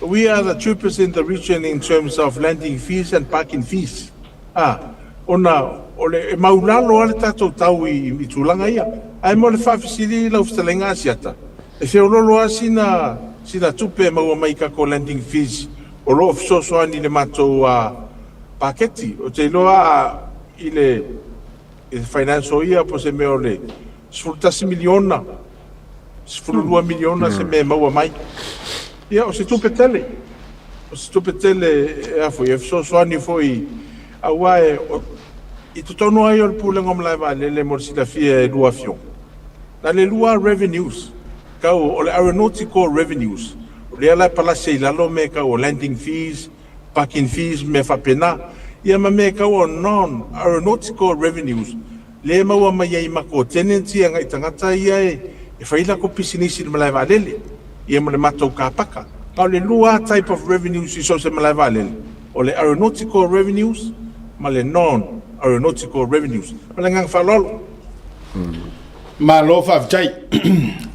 we are the cheapest in the region in terms of landing fees and parking fees. A, ona o le, e maulalo lava le tatou tau i, i tulaga ia. Ae mo le faafesili i lau fetalaiga Asiata, e feololo lava sina, sina tupe e maua mai i tatou landing fees. O lo o fesoasoani i le matou paketi. Ou te iloa i le financial year po o se mea o le $11 miliona, $12 miliona se mea e maua mai. Ia, o se tupe tele. O se tupe tele e a foi, e fesoasoani foi aua e, i totonu ai o le Pulega o Malae Vaalele mo le silafia e lua afioga. Na le lua revenues, tau o le aeronautical revenues, o lea la e palasi ai i lalo mea tau o landing fees, parking fees ma mea faapena, ia ma mea tau o non aeronautical revenues, lea e maua mai ai ma matou tenants ia nai tagata ia e fai latou pisinisi i le malae vaalele, ia ma le matou car paka. A o le lua lava type of revenues i so o se malae vaalele, o le aeronautical revenues ma le non aeronautical revenues. Ma le agaga faaaloalo. Malo faafetai.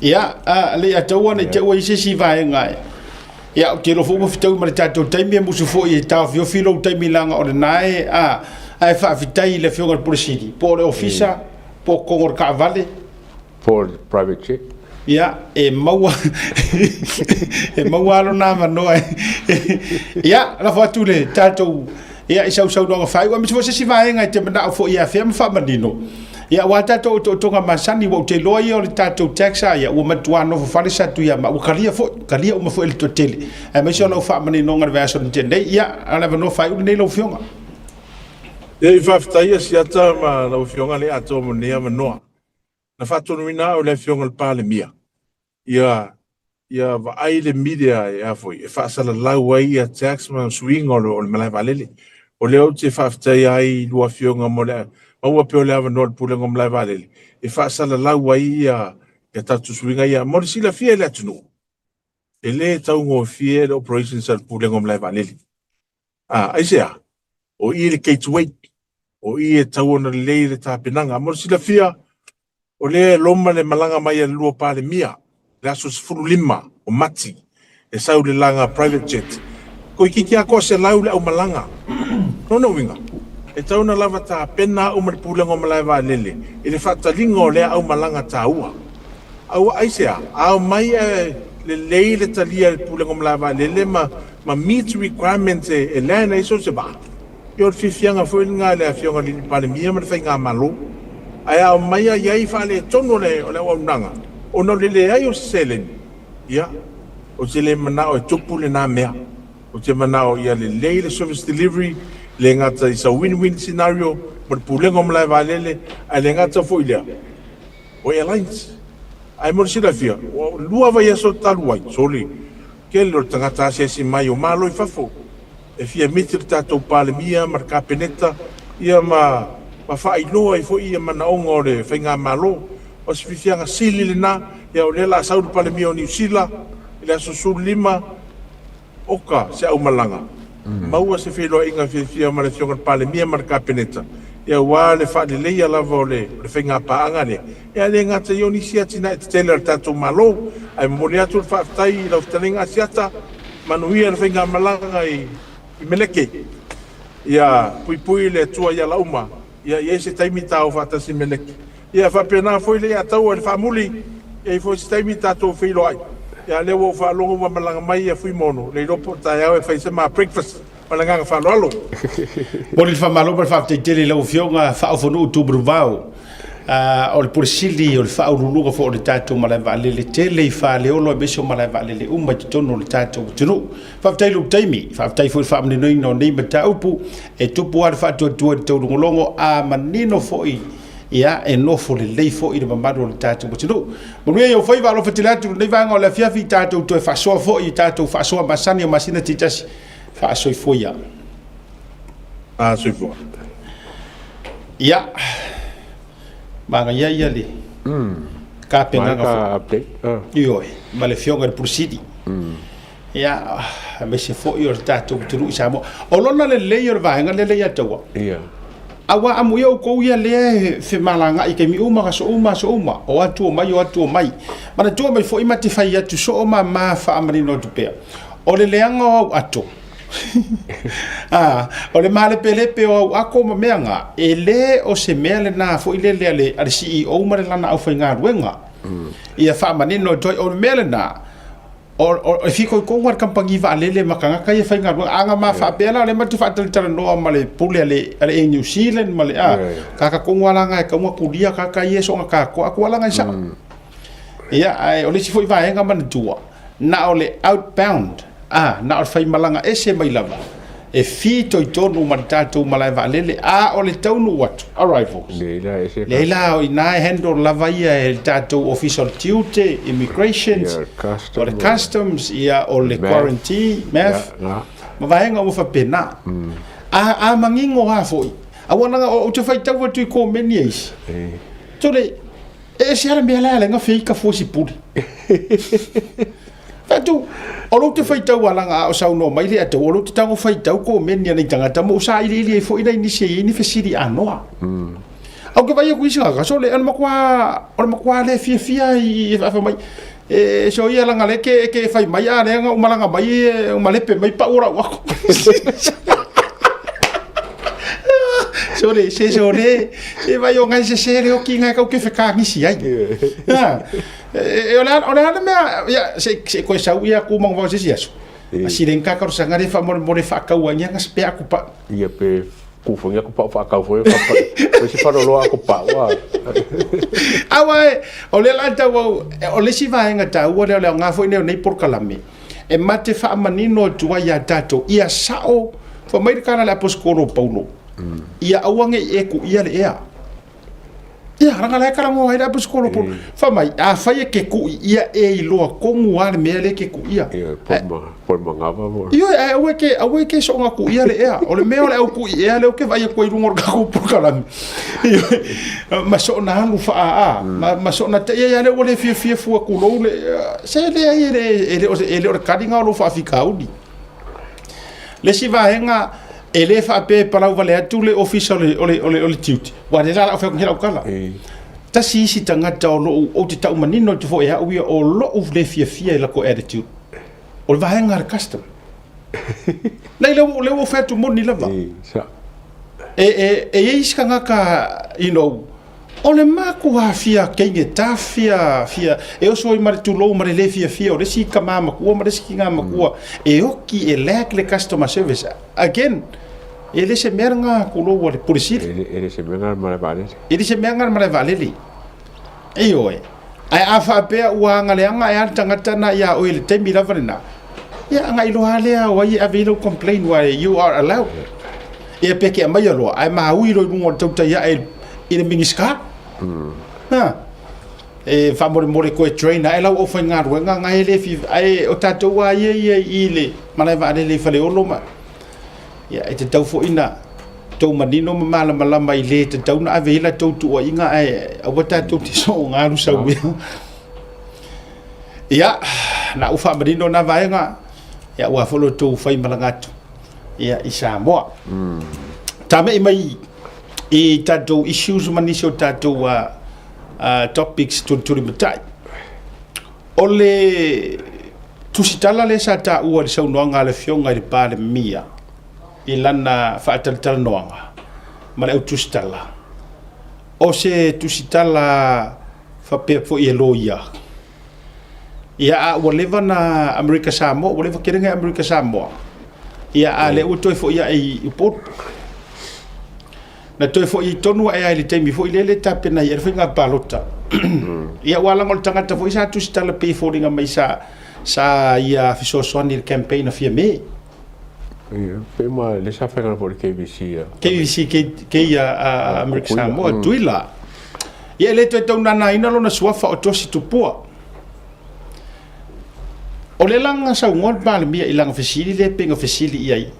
Ia, a le i ataua ne i te i ua i ai se isi vaega e Ia, ou te iloa foi ua fetaui ma le tatou taimi, e musu foi e taofiofi lou taimi leaga o lena e, a, ae faafetai i le Afioga i le Pule Sili, po o le Ofisa, po o totonu o le taavale. Po o le private jet. Ia, e maua, e maua lava lona avanoa. Ia, lafo atu le tatou, ia, i sau saunoaga faaiu, aemaise foi se isi vaega e te manao foi e afea ma faamanino. Ia, aua tatou otootoga masani, ua ou te iloa ia o le tatou tax a ia, ua matua nofo fale Satuiama, ua talia foi, talia uma foi e le toatele, aemaise o lau faamaninoga i le vaiaso na tea nei. Ia, a o le avanoa faaiu lenei lau Afioga. Ia, faafetai Asiata ma lau Afioga le atoa mo lenei avanoa. Na faatonuina au e le Afioga i le Palemia ia ia vaai le media e a foi e faasalalau ai ia tax ma suiga o le, o le malae vaalele. O lea ou te faafetai ai i lua afioga mo le maua pea o le avanoa o le Pulega o Malae Vaalele e faasalalau ai ia ia tatou suiga ia. Mo le silafia e le atunuu, e le taugofie le operations a le Pulega o Malae Vaalele. A, aisea? O i le gateway, o i e tau ona lelei le tapenaga. Mo le silafia, o lea e loma le malaga mai a le lua Palemia, le aso 15 o Mati, e sau le laga private jet. Toeitiiti atoa 100 le aumalaga. Lona uiga, e tau ona lava tapena au ma le Pulega o Malae Vaalele i le faataliga o lea aumalaga taua. Aua aisea? A omai ae lelei le talia e le Pulega o Malae Vaalele ma ma meet requirements e land ai so o se vaa, ia o le fiafiaga foi lena i le Afioga i le Palemia ma le Faigamalo. Ae a omai a i ai faaletonu o le o le auaunaga ona o le leai o se seleni, ia, ou te le manao e tupu lena mea. Ou te manao ia lelei le service delivery, le gata i sa win-win scenario mo le Pulega o Malae Vaalele, ae le gata foi i lea, o airlines. Ae mo le silafia, ua lua vaiaso talu ai, soli, Tele o le tagata asiasi mai o Malo i fafo e fia miti le tatou Palemia ma le Kapeneta ia ma ma faailoa ai foi ia manaoga o le Faigamalo. O se fiafiaga sili lena, ia o lea la sau le Palemia o Niu Sila i le aso 15 Oka se aumalaga, maua se feiloaiga fiafia ma le Afioga i le Palemia ma le Kapeneta ia aua le faaleleia lava o le o le faigapaaga lea. Ia le gata i o nisi atinae tetele a le tatou Malo, ae momoli atu le faafetai i lau fetalaiga Asiata, manuia le faigamalaga i Meleke. Ia puipui le Atua i ala uma, ia i ai se taimi ta o faatasi i Meleke. Ia faapena foi le Ataua i le faamuli, e i ai foi se taimi tatou feiloai. Ia lea ua ou faalogo ua malaga mai ia Fuimono, le iloa po o taeao e fai se ma breakfast. Ma le agaga faaaloalo. Momoli le faamalo ma le faafetai tele i lau Afioga Faaofonuu Tumanuvao, o le Pule Sili o le Faauluuluga foi o le tatou malae vaalele tele i Faleolo aemaise o malae vaalele uma i totonu o le tatou atunuu. Faafetai i lou taimi, faafetai foi i le faamaninoina o nei mataupu e tupu lava le faatuatua i le taulogologo a manino foi ia e nofo lelei foi le mamalu o le tatou atunuu. Manuia i ou faiva, alofa tele atu i lenei vaega o le afiafi, tatou toe faasoa foi i tatou faasoa masani o masina taitasi. Faasoifua ia. Faasoifua. Ia, manaia ia le tapenaga foi. Update. Ioe, ma le Afioga i le Pule Sili. Ia, aemaise foi o le tatou atunuu i Samoa. O lona lelei o le vaega lea ia te au. Ia. Aua amuia outou ia lea e femalagaai i taimi uma, aso uma, aso uma, o atu omai, o atu omai. Manatua mai foi ma te fai atu soo ma ma faamanino atu pea. O le leaga o au ato, o le malepelepe o au ako ma mea na, e le o se mea lena foi lele a le, a le CEO ma le lana aufaigaluega. Ia faamanino atu ai, o le mea lena, O e fikoikoga le kamupani vaalele ma tagata ia faigaluega. A na ma faapea la o lea matou te faatalatalanoa ma le pule a le a le Air New Zealand ma le a, tagata tonu lava la na e tatau ona kulia tagata ia e soona tatoa atu lava la na e sao. Ia, ae o le isi foi vaega manatua, na o le outbound, a, na o le faimalaga ese mai lava e fitoitonu ma le tatou malae vaalele, a o le taunuu atu, arrivals, leai la, o i ina e handle lava ia e le tatou Ofisa o le Tiute, Immigrations, o le Customs, ia, o le Quarantine, MAF, ma vaega uma faapena. A, a manino lava foi, aua leaga ou te faitau atu i komeni a isi, tole, E ese lava le mea la e ala ai ona feika fua si pule. Fai atu, o lou te faitau a laga a o saunoa mai le atau, o lou te tago faitau komeni a nai tagata ma ou sailiili ai foi nai nisi e i ai ni fesili anoa. Ae ou te vaai atu i isi tagata, sole, o le matua, o le matua le fiafia i e fai mai, e so ia laga le ke, ke fai mai a lea na ou malaga mai e malepe mai pau o lau ako. Sole, se sole, e vai o ngai se se le oki ngai kau ke whekangisi ai. Ha. E, o le o le ale mea, ia, se, se koe sau ia ku mangu vau se si aso. A si renka ka rosa ngare wha more more whakau ai nga spea aku pa. Ia pe kufangia ku pa whakau foi ka pa. Foi se wharoloa aku pa wa. Awa e, o le la tau au, o le si vaenga taua lea o le aoga foi nei o nei polokalame, e mate faamanino atu ai iā tatou, ia sao, fai mai le tala a le Aposetolo o Paulo, ia aua ne i e kuʻia le ea. Ia, leaga la e talanoa ai le Aposetolo o Paulo, fai mai, afai e te kuʻi ia e iloa tonu lava le mea lea e te kuʻia. Ia, po o le manava mo. Ioe, ae aua e te, aua e te soona kuʻia le ea. O le mea o le au kuʻi ea lea ou te vaai atu ai i luga o le tatou polokalame. Ma soona alu faa, ma soona te ia lea ua le fiafia fua tulou le, se leai e le, e le o, e le o le kaliga o lou faafitauli. Le isi vaega, e le faapea e palau vale atu le ofisa o le, o le, o le, o le tiute, aua o lea la o le a ou fai atu nei lau tala. Tasi isi tagata o lou, ou te tau manino atu foi e au ia, o lou le fiafia i latou attitude, o le vaega a le custom. Nei, lea ua, lea ua ou fai atu moni lava. E, e, e i ai isi tagata, you know, o le matua fia keigeta, fia, fia, e oso ai ma le tulou ma le le fiafia o le isi tama matua ma le isi tina matua, e oki e lack le customer service. Again, e le se mea lena tulou a le Pule Sili. E le se mea lena malae vaalele. E le se mea lena malae vaalele. Ioe. Ae a faapea ua agaleaga ae a le tagata na ia oe i le taimi lava lena, ia agai loa lea o ai e ave i lau complain why you are allowed. Ia pe ke aumaia loa ae maui loa i luga o le tautai ae i le Minisita. Ha. E faamolemole koe train ae lau aufaigaluega nga e le fi ae o tatou a ia ia i le malae vaalele i Faleolo ma Ia, e tatau foi na tou manino ma malamalama i le tatau na ave ai la tou tuuaiga ae aua tatou te soogalu sau ea. Ia, na ou faamanino na vaega, ia ua foi lo tou faimalaga atu ia i Samoa. Tame'i mai i tatou issues ma nisi o tatou topics tulitulimatai. O le tusitala lea sa taua i le saunoaga a le Afioga i le Palemia i lana faatalatalanoaga ma le au tusitala, o se tusitala faapea foi e loia. Ia, a ua leva na Amerika Samoa, ua leva tele na Amerika Samoa. Ia, a lea ua toe foi ae i Upolu. Na toe foi tonu ae ai i le taimi foi lele e tapena ai le faiga palota. Ia ua laga o le tagata foi sa tusitala pei e foliga mai sa sa ia fesoasoani i le campaign a Fiame. Ia, pe ma le sa faiga foi le KVC ia. KVC ke ke ia a Amerika Samoa, Tuila. Ia e le toe taunanaina lona suafa o Tosi Tupua. O le laga saunoa le Palemia i lana fesili lea pei na fesili i ai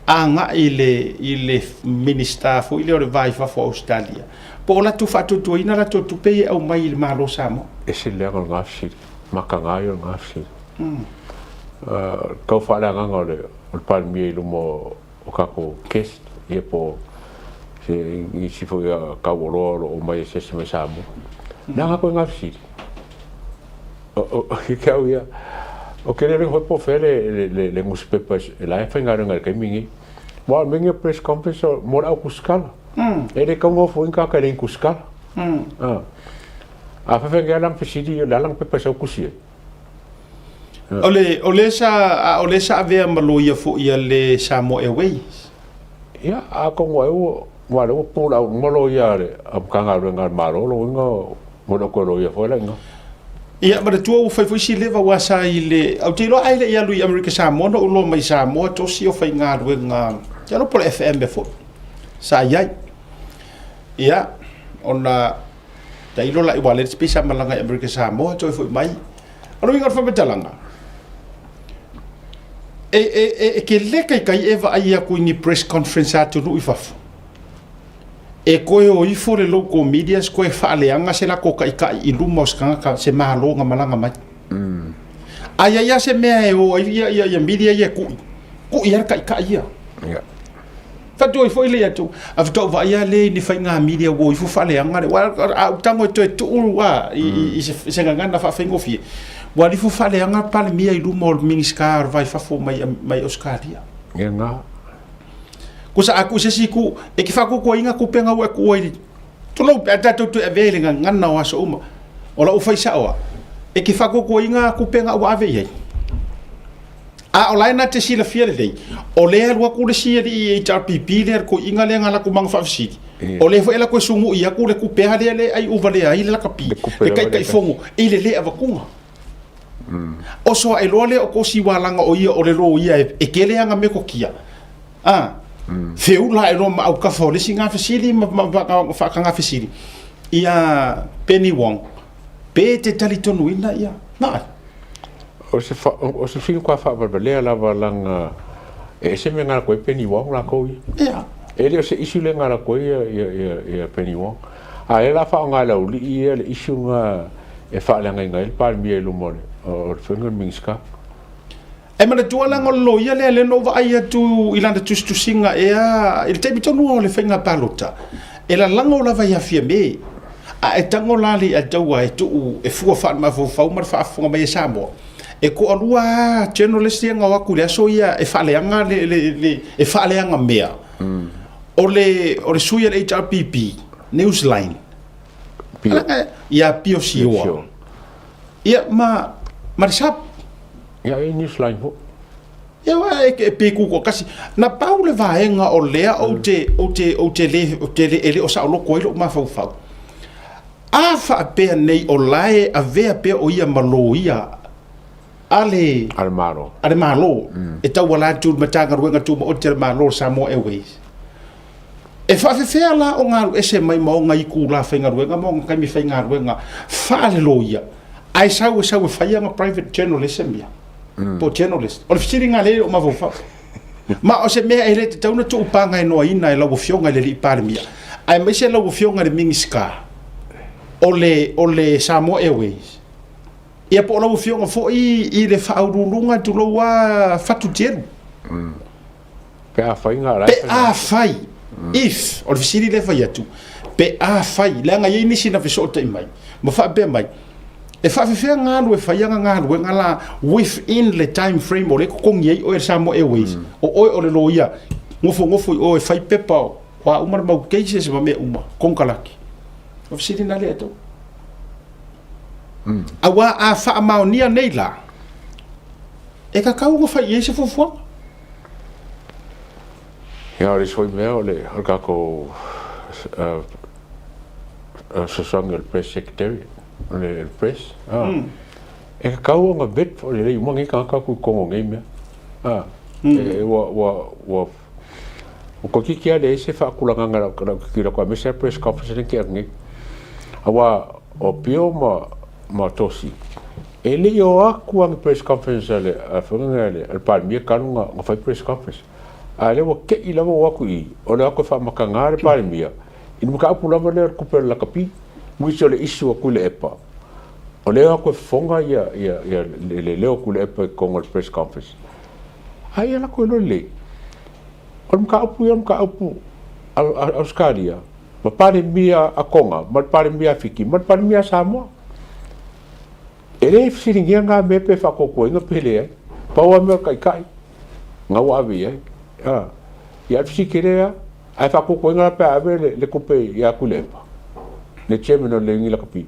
agai i le, i le Minisita foi lea o le Va i Fafo o Ausetalia, po o latou faatuatuaina latou tupe ia e aumai i le Malo o Samoa. Ese le leaga o lena fesili, mataga ai o lena fesili. Tau faaleagaga o le, o le Palemia i luma o, o tatou guest, ia po o se nisi foi a taualoa o lo o omai e asiasi mai Samoa. Leaga koe lena fesili. Ke au ia, o ke lele foi po fea le, le, le nusipepa e la e faigaluega i le taimi nei. Wa o mengi o press conference o mo le au kusikala. E le tau nofo inga ka le kusikala. A fa fenga lang fesili le lang pepa sau kusi. O le, o le sa, a o le sa avea ma loia foi a le Samoa Airways. Ia, atonu ai ua, aua o lea ua pull out uma loia a le a Matagaluega a le Malo, lona uiga ua le o toe loia foi la i ina. Ia, manatua ua fai foi si leva aua sa i le, ou te iloa ai le i alu i Amerika Samoa na ou iloa mai Samoa tosi o faigaluega, ou te iloa po o le FM ea foi sa i ai. Ia, ona tailo la aua o lea pei sa malaga i Amerika Samoa toe foi mai. O le uiga o le faamatalaga, e, e, e, e tele kaikai e vaai atu i ni press conference a atunuu i fafo. E toe o ifo le local medias toe faaleaga se latou taitai i luma o se tagata, se malo na malaga mai. A i ai lava se mea e o ai ia, ia, ia media ia e ku'i, ku'i lava le taitai ia. Ia. Faatoa ai foi le atu, a faatoa ou vaai lava lea i ni faiga media ua o ifo faaleaga le, aua a ou tago e toe tuu a, i, i, i, se, i se gagana faafaigofie, ua alu ifo faaleaga le Palemia i luma o le Minisita o le Va i Fafo mai, mai Ausetalia. Ia na. Kusa a tuu i se isi itu, e te faatuatuaina tupe na ua e tuua i le, tulou pe a tatou toe avea i le gagana o aso uma. O lau fai sao lava, e te faatuatuaina tupe na ua ave i ai. A o la e na te silafia lelei, o lea e alu atu le isi alii HRPP lea, le toeaina lea na alu atu ma ana faafesili, o lea foi e alu atu e sugui atu le tupe lava lea e ai uvalea ai le lakapi, le Taitaifono i le le avatuga. Oso ae loa lea o Kosi Walaga o ia o le loia e tele ana metotia, a, feula ae loa ma autafa o le isi gafesili ma faatagafesili ia Penny Wong, pe te talitonuina ia, na ai. O se fa, o se fiu ka faavalevalea lava laga e ese mea na latou ai Penny Wong latou ia. Ia. E le o se issue lea na latou ai ia, ia, ia, ia Penny Wong. A lea la faaaoga e le aualii ia le issue na e faaleagaina ai le Palemia i luma o le, o le faiga o le Minisita. E manatua leaga o le loia lea lea na ou vaai atu i lana tusitusiga ea i le taimi tonu o le faiga palota, e lalago lava ia Fiame. A e tago la le Ataua e tuu e fua faale-mafaufau ma le faafofoga mai e Samoa, e toalua lava journalist ia na o atu i le aso ia e faaleaga le, le, le, e faaleaga mea. O le, o le sui a le HRPP, Newsline, Pio. Ia Pio Sioa. Ia, ma, ma le SAP. Ia, e Newsline foi. Ia, aua e, e pe tutoatasi. Na pau le vaega o lea ou te, ou te, ou te le, ou te le, e le o saoloto ai lou mafaufau. A faapea nei o la e avea pea o ia ma loia a le, A le Malo. a le Malo e tauala atu i le Matagaluega Tumaoti a le Malo o le Samoa Airways. E faafefea la o galu ese mai ma ona itula faigaluega ma ona taimi faigaluega faale-loia, ae sau e sau e fai ana private journalism ia, po o journalist. O le fesiliga lea i lou mafaufau. Ma o se mea e le tatau ona tuupagaenoaina e lau Afioga i le Alii Palemia, aemaise lau Afioga i le Minisita o le, o le Samoa Airways, ia po o lau Afioga foi i le Faauluuluga, tulou lava, Fatu Tielu. Pe afai ngā Pe afai, if, o le fesili lea e fai atu, pe afai, leaga e i ai nisi na fesootai mai, ma faapea mai, e faafefea galu e fai ana galuega la within le time frame o lea e totogi ai oe e le Samoa Airways, o oe o le loia, nofonofo i o e fai pepa o a uma le mau cases ma mea uma, konekarate. O le fesili lena lea e tau. Aua a faamaonia nei la, e tatau ona fai i ai se fuafuaga. Ia, o le isi foi mea o le, o le tatou fesoasoani o le Press Secretariat, o le Press, e tatau ona vet foi lelei uma nei tagata atu i totonu o nei mea. E, ua, ua, ua, ua toeitiiti lava leai se faatulagaga i lau tilotilo atu aemaise lava press conference lea na tea atu nei. Aua o Pio ma, ma Tosi, E le i o atu lava ni press conference a le afioga a le Palemia talu ona fai press conference. A o lea ua te i lava o atu i i, o le o atu e faamataga le Palemia i le mataupu lava lea o le tupe o le lakapi, which o le issue a Tuilaepa. O lea e o atu e fofoga le leo o Tuilaepa i totonu o le press conference. A ia latou iloa lelei, o le mataupu ia o le mataupu a Ausetalia ma Palemia a Toga ma le Palemia a Fiti ma le Palemia a Samoa. E le fesiligia ngā mea pe whaakokoinga pe leai. Pau a mea o le taitai, ngā ua ave i ai. A, ia le fesikele a, ae whaakokoinga la pe a ave le, le tupe ia Tuilaepa, le chairman o le Lagi Lakapi.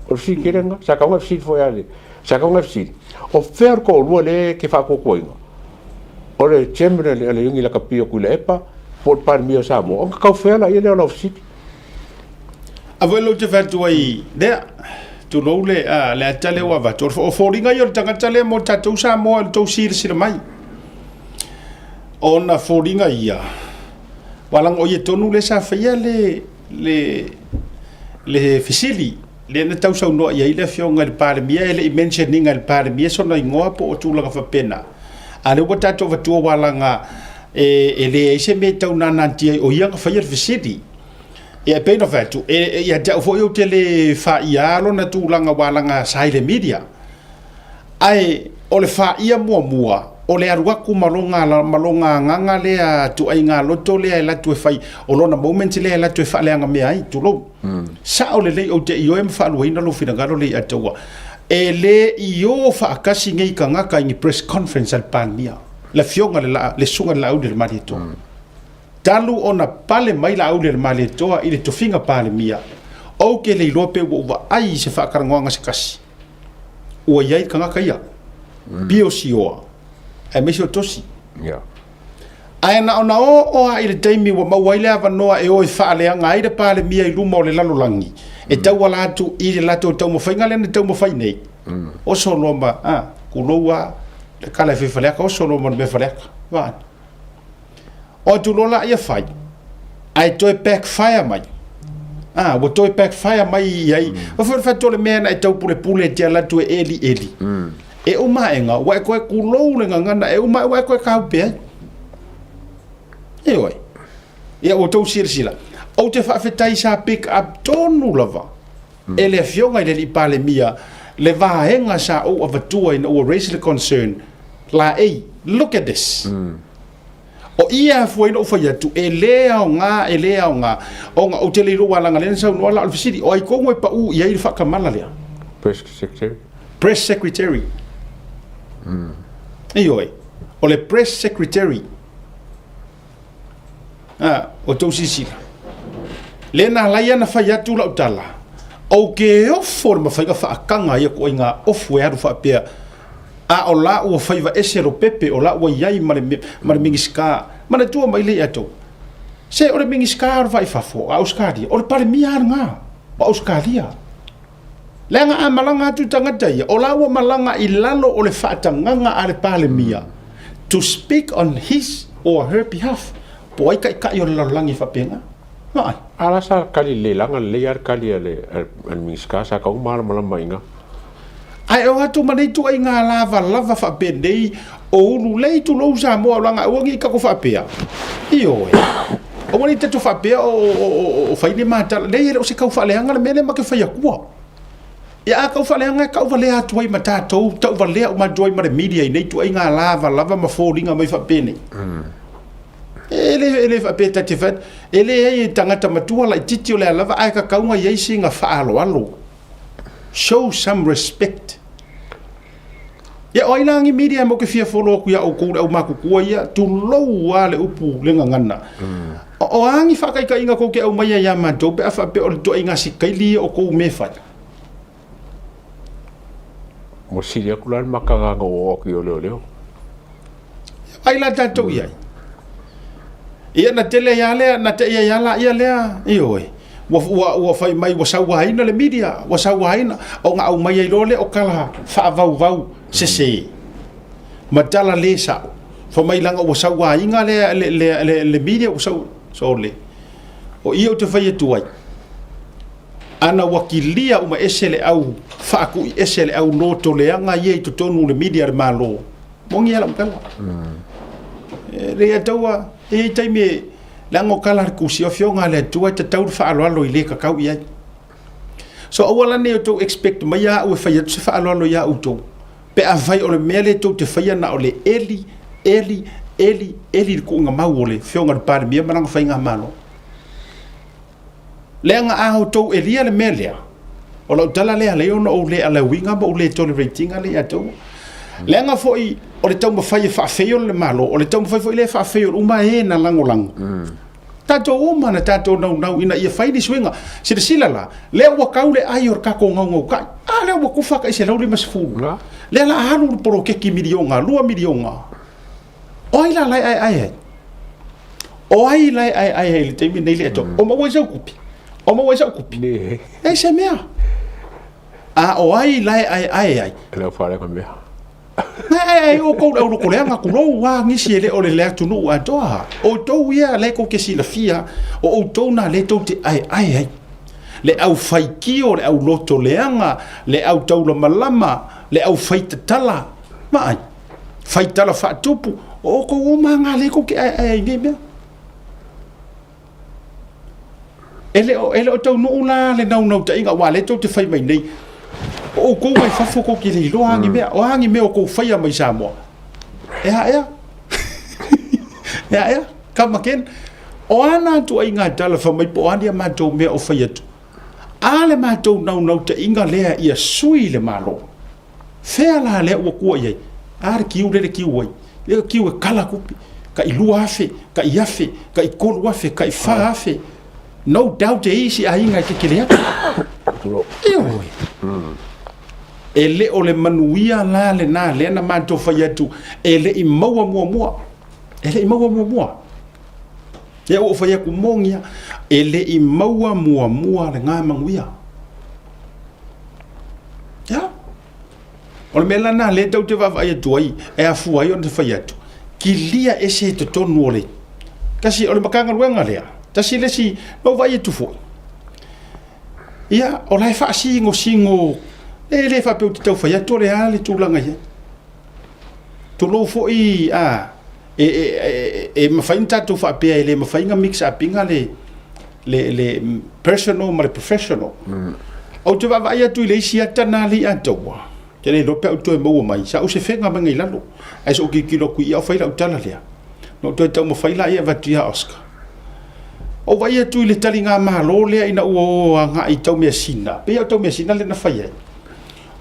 O le fesili tele lena, sa tatau ona e fesili foi a le, sa tatau ona e fesili, o fea le toalua lea e te faatuatuaina? O le chairman a le Iuni Lakapi o Tuilaepa po o le Palemia o Samoa? Ona tatau fea laia lea o lau fesili? A foi lea ou te fai atu ai lea, tulou le, a, le ata lea ua avatu, o foliga ia o le tagata lea mo tatou Samoa i le tou silasila mai. Ona foliga ia, aua leaga o ia tonu lea sa faia le, le, le fesili lea na tausaunoa i ai le afioga i le Palemia, e le i mention ina e le Palemia sona igoa po o tulaga faapena. A lea ua tatou avatua aua leaga e, e leai se mea e tau nanatia ai, o ia na faia le fesili. Ia e pei ona fai atu, e, e, ia te au foi ou te le faia lona tulaga aua leaga sa i le media. Ae o le faia muamua, o le alu atu ma lona, ma lona agaga lea tuaiga loto lea e alu atu e fai, o lona moment lea e alu atu e faaleaga mea ai, tulou. Sao lelei ou te ioe ma faaluaina lou finagalo lea ia te ua. E le i o faatasi nei tagata i ni press conference a le Palemia, le afioga i le, le Susuga i le Laauli o le Malietoa. Talu ona pale mai Laauli o le Malietoa i le tofiga Palemia, ou te le iloa pe ua ou vaai i se faatalanoaga se tasi ua i ai le tagata ia, Pio Sioa, aemaise o Tosi. Yeah. Ae na ona oo lava i le taimi ua maua ai le avanoa e o e faaleaga ai le Palemia i luma o le lalolagi, e tauala atu i le latou taumafaiga lea na taumafai nei, oso loa ma, a, tulou lava le tala e fai Faleata, oso loa ma le mea Faleata. Vaai. O atu loa laia fai, ae toe backfire mai. A, ua toe backfire mai i ai. Mm. Foi le fatu o le mea na e taupulepule e te ala atu e eli eli. Mm. E uma aega, ua e koe kulou le gagana, e uma ua e koe kaupe ai. E oi. Ia ua tou silasila. Ou te faafetai sa pick up tonu lava. Mm. E le afioga i le alii Palemia, le vaega sa ou avatua ina ua raise le concern, la ei, look at this. Mm. O i e afua ai lou fai atu, e le aoga, e le aoga, ona ou te le iloa leaga lea na saunoa la o le fesili, o ai tonu e pau i ai le faatamala lea? Press Secretary. Press Secretary. Ioe, o le Press Secretary. Ah, o tou silasila. Lea na ala ai ona fai atu lau tala, ou te ofo i le mafaiga faataga ia ituaiga ofu e alu faapea, a o la ua faiva ese Lopepe, o la ua i ai ma le, ma le Minisita. Manatua mai lea ia outou, se o le Minisita o le Vai i Fafo a Ausetalia, o le Palemia lava lena o Ausetalia. Leaga a malaga atu tagata ia, o la ua malaga i lalo o le faatagaga a le Palemia to speak on his or her behalf, po o ai taitai o le lalolagi faapena. Vaai. A la sa kali lelei laga lelei a le kali a le Minisita sa tau malamalama i ina. Ae o atu ma nei ituaiga lavalava faapenei o ulu lei tulou Samoa leaga aua nei tatou faapea. Ioe. Aua nei tatou faapea o fai le ma tala. Leai e le o se tau faaleaga le mea lea ma te fai atua. Ia a tau faaleaga e tauvalea atu ai ma tatou, tauvalea uma atu ai ma le media i nei ituaiga lavalava ma foliga mai faapenei. E le, e le faapea ta te fai, e leai e tagata matua laitiiti o le a lava ae tatau ona i ai sina faaaloalo. Show some respect. Ia o ai la ni media mo ke fia follow atu ia outou le au matutua ia, tulou lava le upu le gagana. O a ni faataitaiga tou te aumaia ia matou pe a faapea o le ituaiga sikaili ia o tou mea e fai? Ua sili atu la le mataga na ou oo atu i o leoleo. Ai la tatou i ai. Ia na tele ai lea, na tei ai lava laia lea, ioe. Ua, ua, ua fai mai ua sauaina le media, ua sauaina, ona aumai ai loa lea o tala faavauvau sese ma tala le sao. Fai mai leaga ua sauaina le, le, le, le, le media ua sau, sole. O i ou te fai atu ai, ana ua kilia uma ese le au faatui ese le au loto leaga ia i totonu o le media a le Malo, Moni a lau tala. E le ataua, e i ai taimi e, leaga o tala a le tusi, o afioga a le Atua e tatau le faaaloalo i le tatau i ai. So aua la ne i outou expect mai au e fai atu se faaaloalo ia outou, pe afai o le mea lea tou te faia na o le eli, eli, eli, eli le tuuga mau o le afioga i le Palemia ma lana faigamalo. Leaga a outou elia le mea lea, o lau tala lea alai ona ou le alauiga ma ou le tolerate ina lea ia outou. Leaga foi o le taumafai e faafeio le Malo, o le taumafai foi lea e faafeio uma e na lagolago. Tatou uma na tatou naunau ina ia fai ni suiga. Silasila la, lea ua kau le ai o le tatou gaugaukai. A lea ua kufa tai 150. Lea la a alu le poloketi miliona, 2 miliona. O ai la la e aeae ai? O ai la e aeae ai i le taimi lenei le atoa? O maua ai sau kupi? O maua ai sau kupi? E se mea. A o ai la e aeae ai? E le au mea. Na aeae ai outou le aulokoleaga tulou a nisi e le o le le atunuu atoa. Outou ia lea tou te silafia, o outou na lea tou te aeae ai. Le au faitio, le au lotoleaga, le au taulamalama, le au faitatala. Vaai. Faitala faatupu, o outou uma lava lea tou te aeae ai i nei mea. E le o, e le o taunuu la le naunautaiga, aua o lea tou te fai mai nei, o outou mai fafo tou te le iloa a ni mea, o a ni mea o tou faia mai Samoa. E a ea? E a ea? Come again? O a na ituaiga tala fai mai po o a ni a matou mea o fai atu? A le matou naunautaiga lea ia sui le Malo. Fea la lea ua tua i ai? A le kiu lea le kiu ai. Lea kiu e kala kupi. Tai 2,000, tai 1,000, tai 3,000, tai 4,000. No doubt e isi aiga e kekele atu. Ioe. E le o le manuia la lena lea na matou fai atu e le i maua muamua. E le i maua muamua. Lea ua ou fai atu moni lava, e le i maua muamua lena manuia. Ia. O le mea la lena lea tou te vaavaai atu ai, e afua ai ona fai atu, kilia ese i totonu o le tasi o le Matagaluega lea, tasi le isi, na ou vaai atu foi, ia, o la e faasigosigo, e le faapea ou te tau fai atu o le a le tulaga i ai. Tulou foi, a, e, e, e, e mafai ona tatou faapea e le mafai ona mix up ina le, le, le personal ma le professional. Ou te vaavaai atu i le isi ata na le i atoa, te le iloa pe a ou toe maua mai, sa ou sefega mai i lalo, ae sa ou tilotilo atu i i a o fai lau tala lea. Na ou toe taumafai lea e avatu ia Oscar. Ou vaai atu i le taligamalo lea ina ua o agai i Taumeasina, pei lava o Taumeasina lea na fai ai.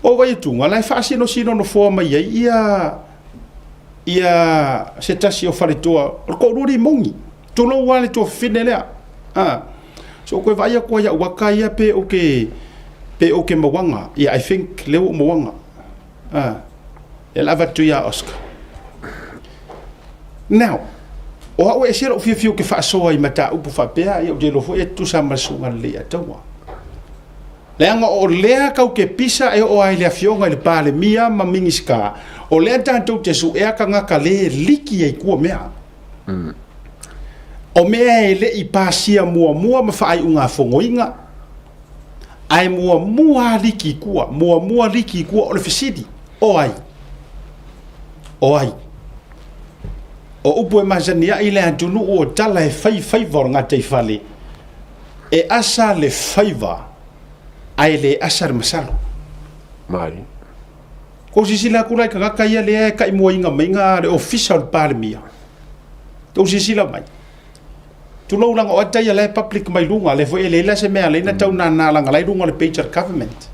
Ou vaai atu, o la e faasinosino nofoa mai ai ia ia se tasi o faletua, o le toalua limoni. Tulou lava le tuafafine lea. A. So ou toe vaai atu ai au ata ia pe ou te pe ou te mauaga. Yeah, I think lea ua ou mauaga. A. Lea la avatu ia Oscar. Now, o au e ese lou fiafia ou te faasoa i mataupu faapea, ia ou te iloa foi e tutusa ma le susuga lelei a Taua. Leaga o lea kau te pisa e oo ai i le afioga i le Palemia ma Minisita, o lea tatou te suea tagata le liki ai tua mea. O mea e le i pasia muamua ma faaiugafonoina, ae muamua liki i tua, muamua liki i tua o le fesili, o ai? O ai? O upu e masani ai le atunuu o tala e fai faiva o le gataifale, E asa le faiva ae le asa le masalo. Mai. Kou silasila atu la i tagata ia lea e taimuaina mai na le ofisa o le Palemia. Tou silasila mai. Tulou leaga o ata ia la e public mai luga, lea foi e leai la se mea e ala ai ona tau nana leaga la e i luga o le page a le government.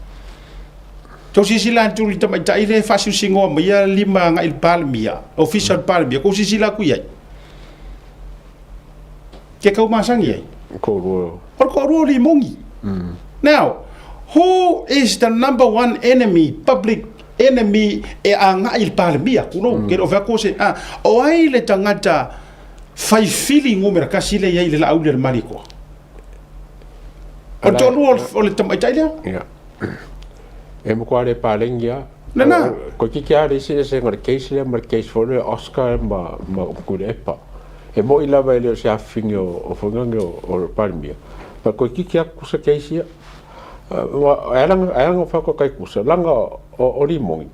Tou silasila atu i le tamaitai lea e faasinosinoa mai ia lima agai i le Palemia, ofisa o le Palemia, tou silasila atu i ai. Ke kau masani ai? Toalua. O le toalua o Limoni. Now, who is the number one enemy, public enemy e agai i le Palemia? Tulou, ke le o fai atu o se, ah, o ai le tagata fai fili numera tasi lea e i ai i le Laauli a le Malietoa? O le toalua o le tamaitai lea? Ia. E matua le paleni lava. Lena. Toeitiiti lava le isi eseesega o le case lea ma le case foi lea o Oscar ma Tuilaepa. E moni lava e le o se afafine o foi lea o le Palemia, but toeitiiti lava tutusa case ia. E ala ona fai atu e tutusa, leaga o Limoni,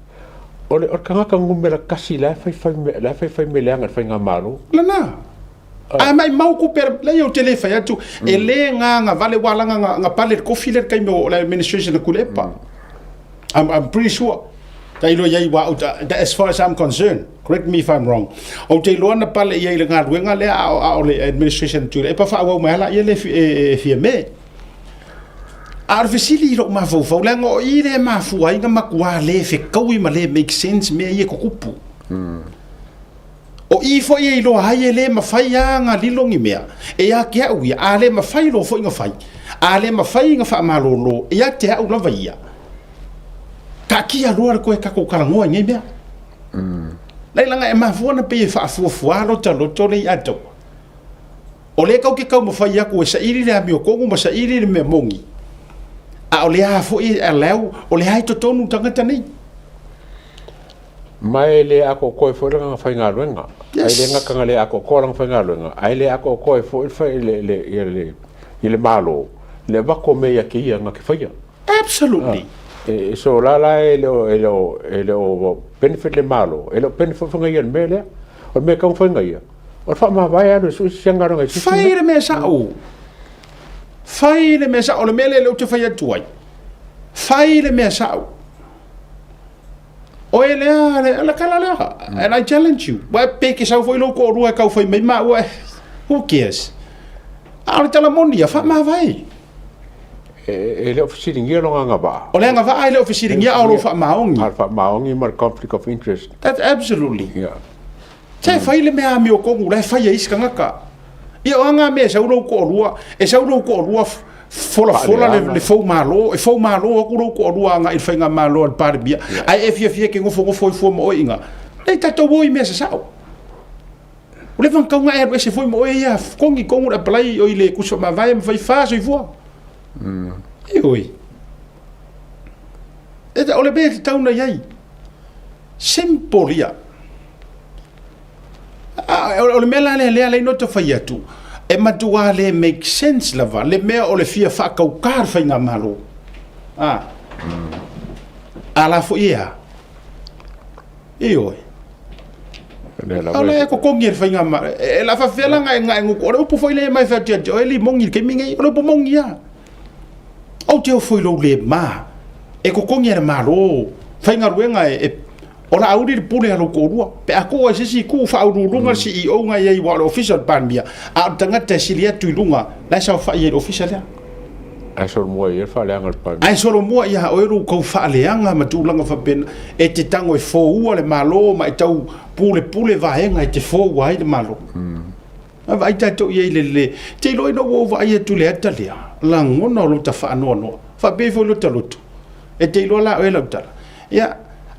o le tagata numera tasi la e faifai mea leaga i le faigamalo. Lena. Ae maimau kupe, leai ou te le fai atu, e le gagavale, ua ala na pale le kofi lea i le taimi o le administration a Tuilaepa. I'm pretty sure. Tailo i ai, ua, as far as I'm concerned, correct me if I'm wrong, ou te iloa na pale i ai i le galuega lea a o le administration a Tuilaepa faaauau mai lava laia le e Fiame. A o le fesili i lou mafaufau, leaga o i lea e mafua ai na matua le fetaui ma le make sense mea ia e tutupu. O i foi e iloa ai e le mafai lava ona lilo ni mea, e ia te au ia, a le mafai loa foi ona fai, a le mafai ona faamalolo, e ia te au lava ia, taatia loa le toe tatou talanoa i nei mea. Laila, e mafua ona pei e faafuafua lota loto le ia taua. O lea tou te taumafai atu e saili le amiotonu ma saili le mea moni, a o lea foi e allow, o lea e totonu tagata nei. Ma e le atoatoa ai foi lana faigaluega. Yes. E le gata na le atoatoa lana faigaluega, ae le atoatoa ai foi le Malo le avatu o mea ia te ia na te faia. Absolutely. E, so la la e le o, e le o, e le o benefit le Malo, e le o benefit foi ia le mea lea. O le mea e taumafai na ia, o le faamavae alu e sui se galuega i se isi Fai le mea sao. Fai le mea sao. O le mea lea ou te fai atu ai. Fai le mea sao. Oe lea, le, le kala lea. And I challenge you. Wa pe ke sau foi lou toalua e tau fai mai maua e. Who cares? A o le tala moni ia, faamavae. E le o fesiligia lona agavaa. O le agavaa e le o fesiligia a o lou faamaoni. A o le faamaoni ma le conflict of interest. That's absolutely. Yeah. Se fai le mea amiotonu la e fai e isi tagata. Ia o a ngā mea e sau lou toalua, e sau lou toalua folafola le, le fou malo, e fou malo aku lou toalua agai i le faigamalo a le Palemia, ae e fiafia e ke nofonofo ai fua ma oe i ina. Nei tatou o i mea sasao. O le vana tau e alu ese foi ma oe ia, kongi kongu le apply o i le kuso mavae ma fai fa soifua. E oi. E o le mea e tatau ona i ai. Simple ia. O le mea la lea lea lea ta fai atu, e matua le make sense lava le mea o le fia faakaukā le faigamalo. A. A la foi e a? Ioe. O le kokogi e le faigamalo. E la faafefea la na e gutu. O le upu foi lea e mai fai atu ia te oe limogi i le taimi nei. O le upu mogi lava. Ou te ofo i lou le ma e kokogi e le Malo faigaluega e o la auli le pule a lou toalua. Pe a tuu ai se isi tuu faauluuluga le CEO na i ai aua o le ofisa o le Palemia, a o le tagata e sili atu i luga la e saofai ai i le ofisa lea. Ae solomua i ai le faaleaga a le Palemia. Ae solomua ia oe lou tau faaleaga ma tulaga faapena, e te tago e foua le Malo ma e tau pulepule vaega e te foua ai le Malo. A vaai tatou i ai i le le, te iloa ina ua ou vaai atu i le ata lea, lagona o lota faanoanoa, faapea ifo i lota loto, e te iloa la oe lau tala. Ia,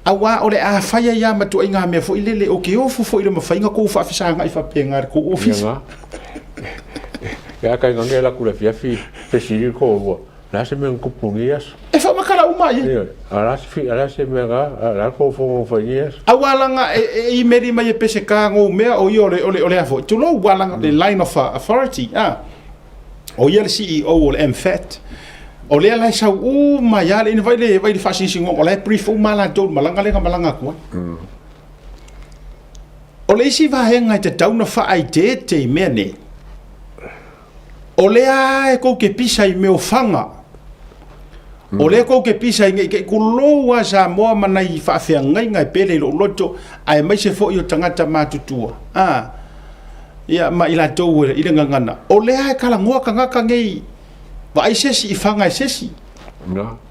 auā o le a fai ai lava ma tuaiga mea foi lele, o ke ofo foi i le mafai ona kou faafesagai faapena i le kou ofisa. Ia, kai ngange la ku le afiafi fesili le toalua, O le a se mea na tupu i lenei aso? E faamatala uma ai. Ioe, a o le a se mea na, o le a le tou fono na fai i lenei aso? Aua laga e imeli mai e Peseta gou mea o ia o le, o le, o le a foi, tulou, ua laga le line of authority, a. O ia le CEO o le MFAT. O lea la e sau uma ai lava, le, vai le, vai le faasinasinoga, o la e brief uma lava latou i le malaga lea na malaga atu ai. O le isi vaega e tatau ona faaeteete i mea nei, O lea e kou te pisa i mea o faga. O lea kou te pisa i nei te tulou a Samoa ma nai faafeagaiga e pele i lou loto, aemaise foi o tagata matutua. A, ia, ma i latou i le gagana. O lea e talanoa tagata nei, vaai se isi i faga e se isi.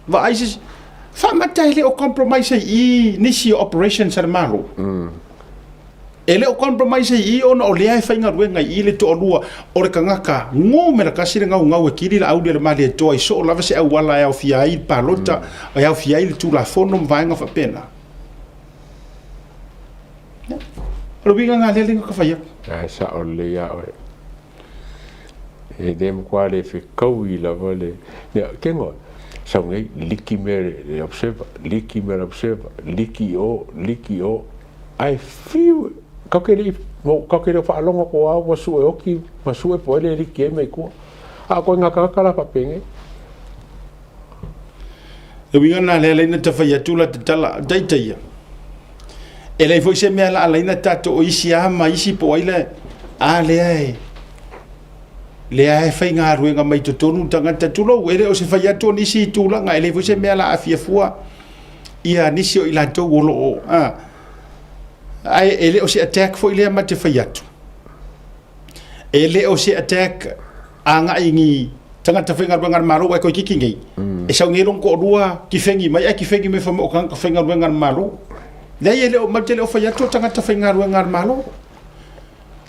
Vaai se isi. Faamata e le o compromise ai i nisi o operations a le Malo. E le o compromise i i ona o lea e faigaluega i i le toalua o le tagata numera tasi le gaugau e kili le auli a le Malietoa i soo lava se auala e aofia ai le palota, e aofia ai le Tulafono ma vaega faapena. Ia. O le uiga lena lea na ta fai atu. Ae sao lelei lava oe. E le matua le fekaui lava le... Ia, kego, sau nei, liki mea le observer, liki mea le observer, liki i o, liki i o. Ae fiu, kau ke le, kau ke le faalogo ko au ua sue oki, ma sue po ele liki ai mai kua. A ko ngā tagata la faapenge. Le uiga lena lea laina ta fai atu la tatala taitaia. E leai foi se mea la alaina tatou o isi a ma isi po o ai le a lea e lea e faigaluega mai totonu le tagata tulou e le o se fai atu o nisi tulaga e leai foi se mea la aafia fua ia nisi o i latou o lo o a ae e le o se attack foi lea ma te fai atu e le o se attack agai i ni tagata faigaluega a le Malo ae toeitiiti nei, e sau nei lona toalua kifegi mai ae kifegi mai fai mai o tagata faigaluega a le Malo. Leai e le o, matou te le o fai atu o tagata faigaluega a le Malo.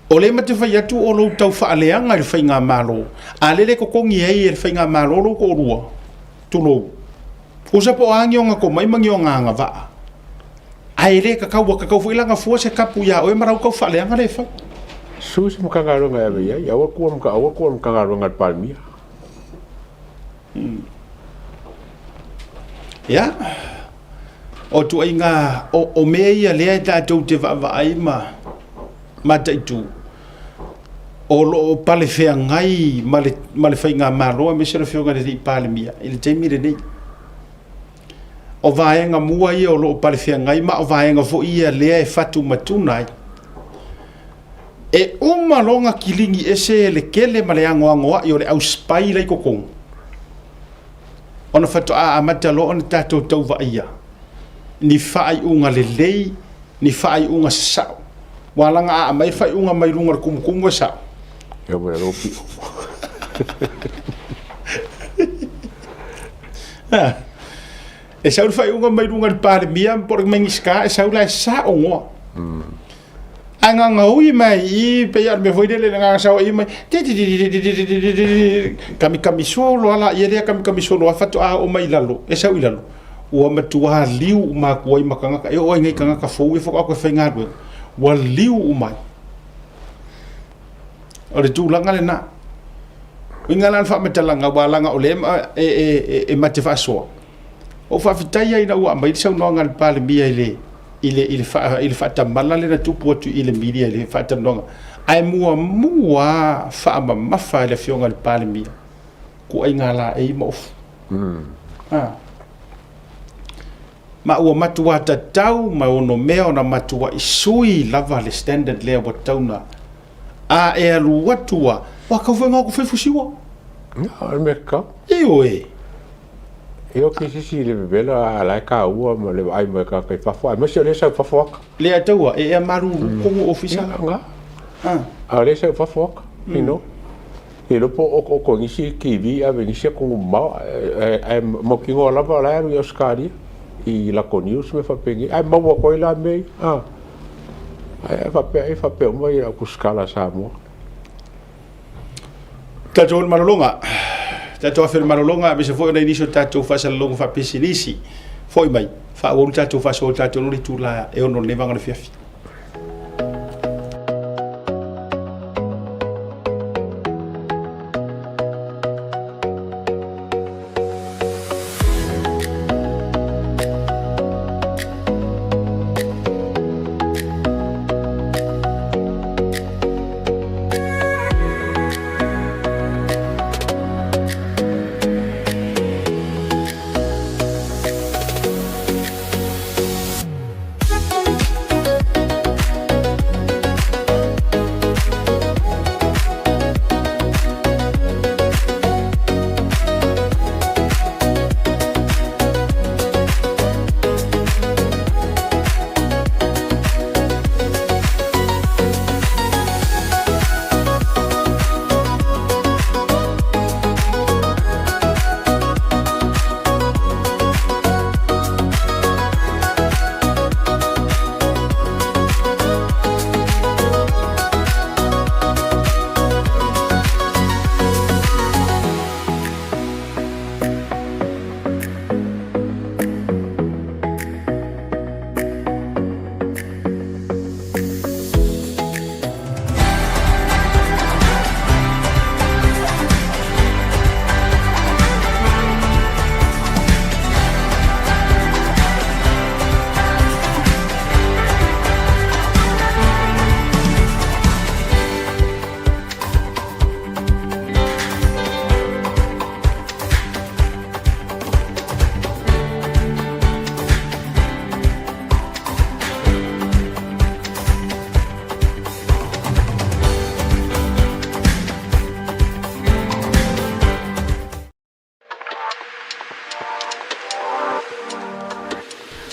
O lea ma te fai atu o lou tau faaleaga i le faigamalo, a lele totogi ai e le faigamalo lou toalua, tulou. Usa po o a ni ona tomai ma ni ona agavaa, ae le tatau, ua tatau foi la ona fua se tapu ia oe ma lau tau faaleaga lea e fai. Sui se Matagaluega e ave i ai, aua tua aua tua Matagaluega a le Palemia. Ia, o ituaiga o, o mea ia lea e tatou te vaavaai ma mataitu, o lo o palefeagai ma le, ma le faigamalo aemaise le Afioga i le Palemia i le taimi lenei. O vaega mua ia o lo o palefeagai ma o vaega foi ia lea e fatumatuna ai. E uma loa ona kiligi ese le kele ma le anoanoai o le au spy la i totonu, ona faatoa amata loa ona tatou tau vaaia ni faaiuga lelei, ni faaiuga sasao. Ua laga a aumai faaiuga mai luga o le tumutumu e sao. E o lalo pio. E sau le faaiuga mai luga i le Palemia po o le Minisita e sau la e sao noa. Ae gagaui mai i i pei lava o le mea foi lele le agaga sao i mai kamikami solo lava laia lea kamikami solo lava faatoa oo mai i lalo e sau i lalo ua matua liu uma atu ai ma tagata e oo ai nei tagata fou ia faatoa toe faigaluega ua liu uma ai. O le tulaga lena. Uiga la o le faamatalaga aua leaga o lea e ma te faasoa. Ou faafetai ai ina ua aumai le saunoaga a le Palemia i le i le i le faa, i le faatamala lea na tupu atu i le media i le faatalanoaga. Ae muamua lava faamamafa e le Afioga i le Palemia ituaiga laei ma ofu. Ah. Ma ua matua tatau ma onomea ona matuai sui lava le standard lea ua tatau ona a e alu atu a, ua tau foi ngā fai fusiua. O le mea tatau. Ioe. E o ke sisi le vevela a la e kāua ma le vaai mai ka kai fafo, aemaise o lea sau fafo aka. Lea taua, e ea malulu kongo ofisa. Nga. A o lea sau fafo aka, you know. E iloa po o oko nisi TV ave nisi atunuu mamao ae mautinoa lava o la e alu i Ausetalia i latou news ma mea faapenei ae maua atu ai la mea ia a ae faapea e faapea uma ia au tusitala a Samoa. Tatou le malologa, tatou afe le malologa aemaise foi o nai nisi o tatou faasalalauga faapisinisi. Foi mai, faaauau le tatou faasoa o tatou i le itula e 6 o lenei vaega o le afiafi.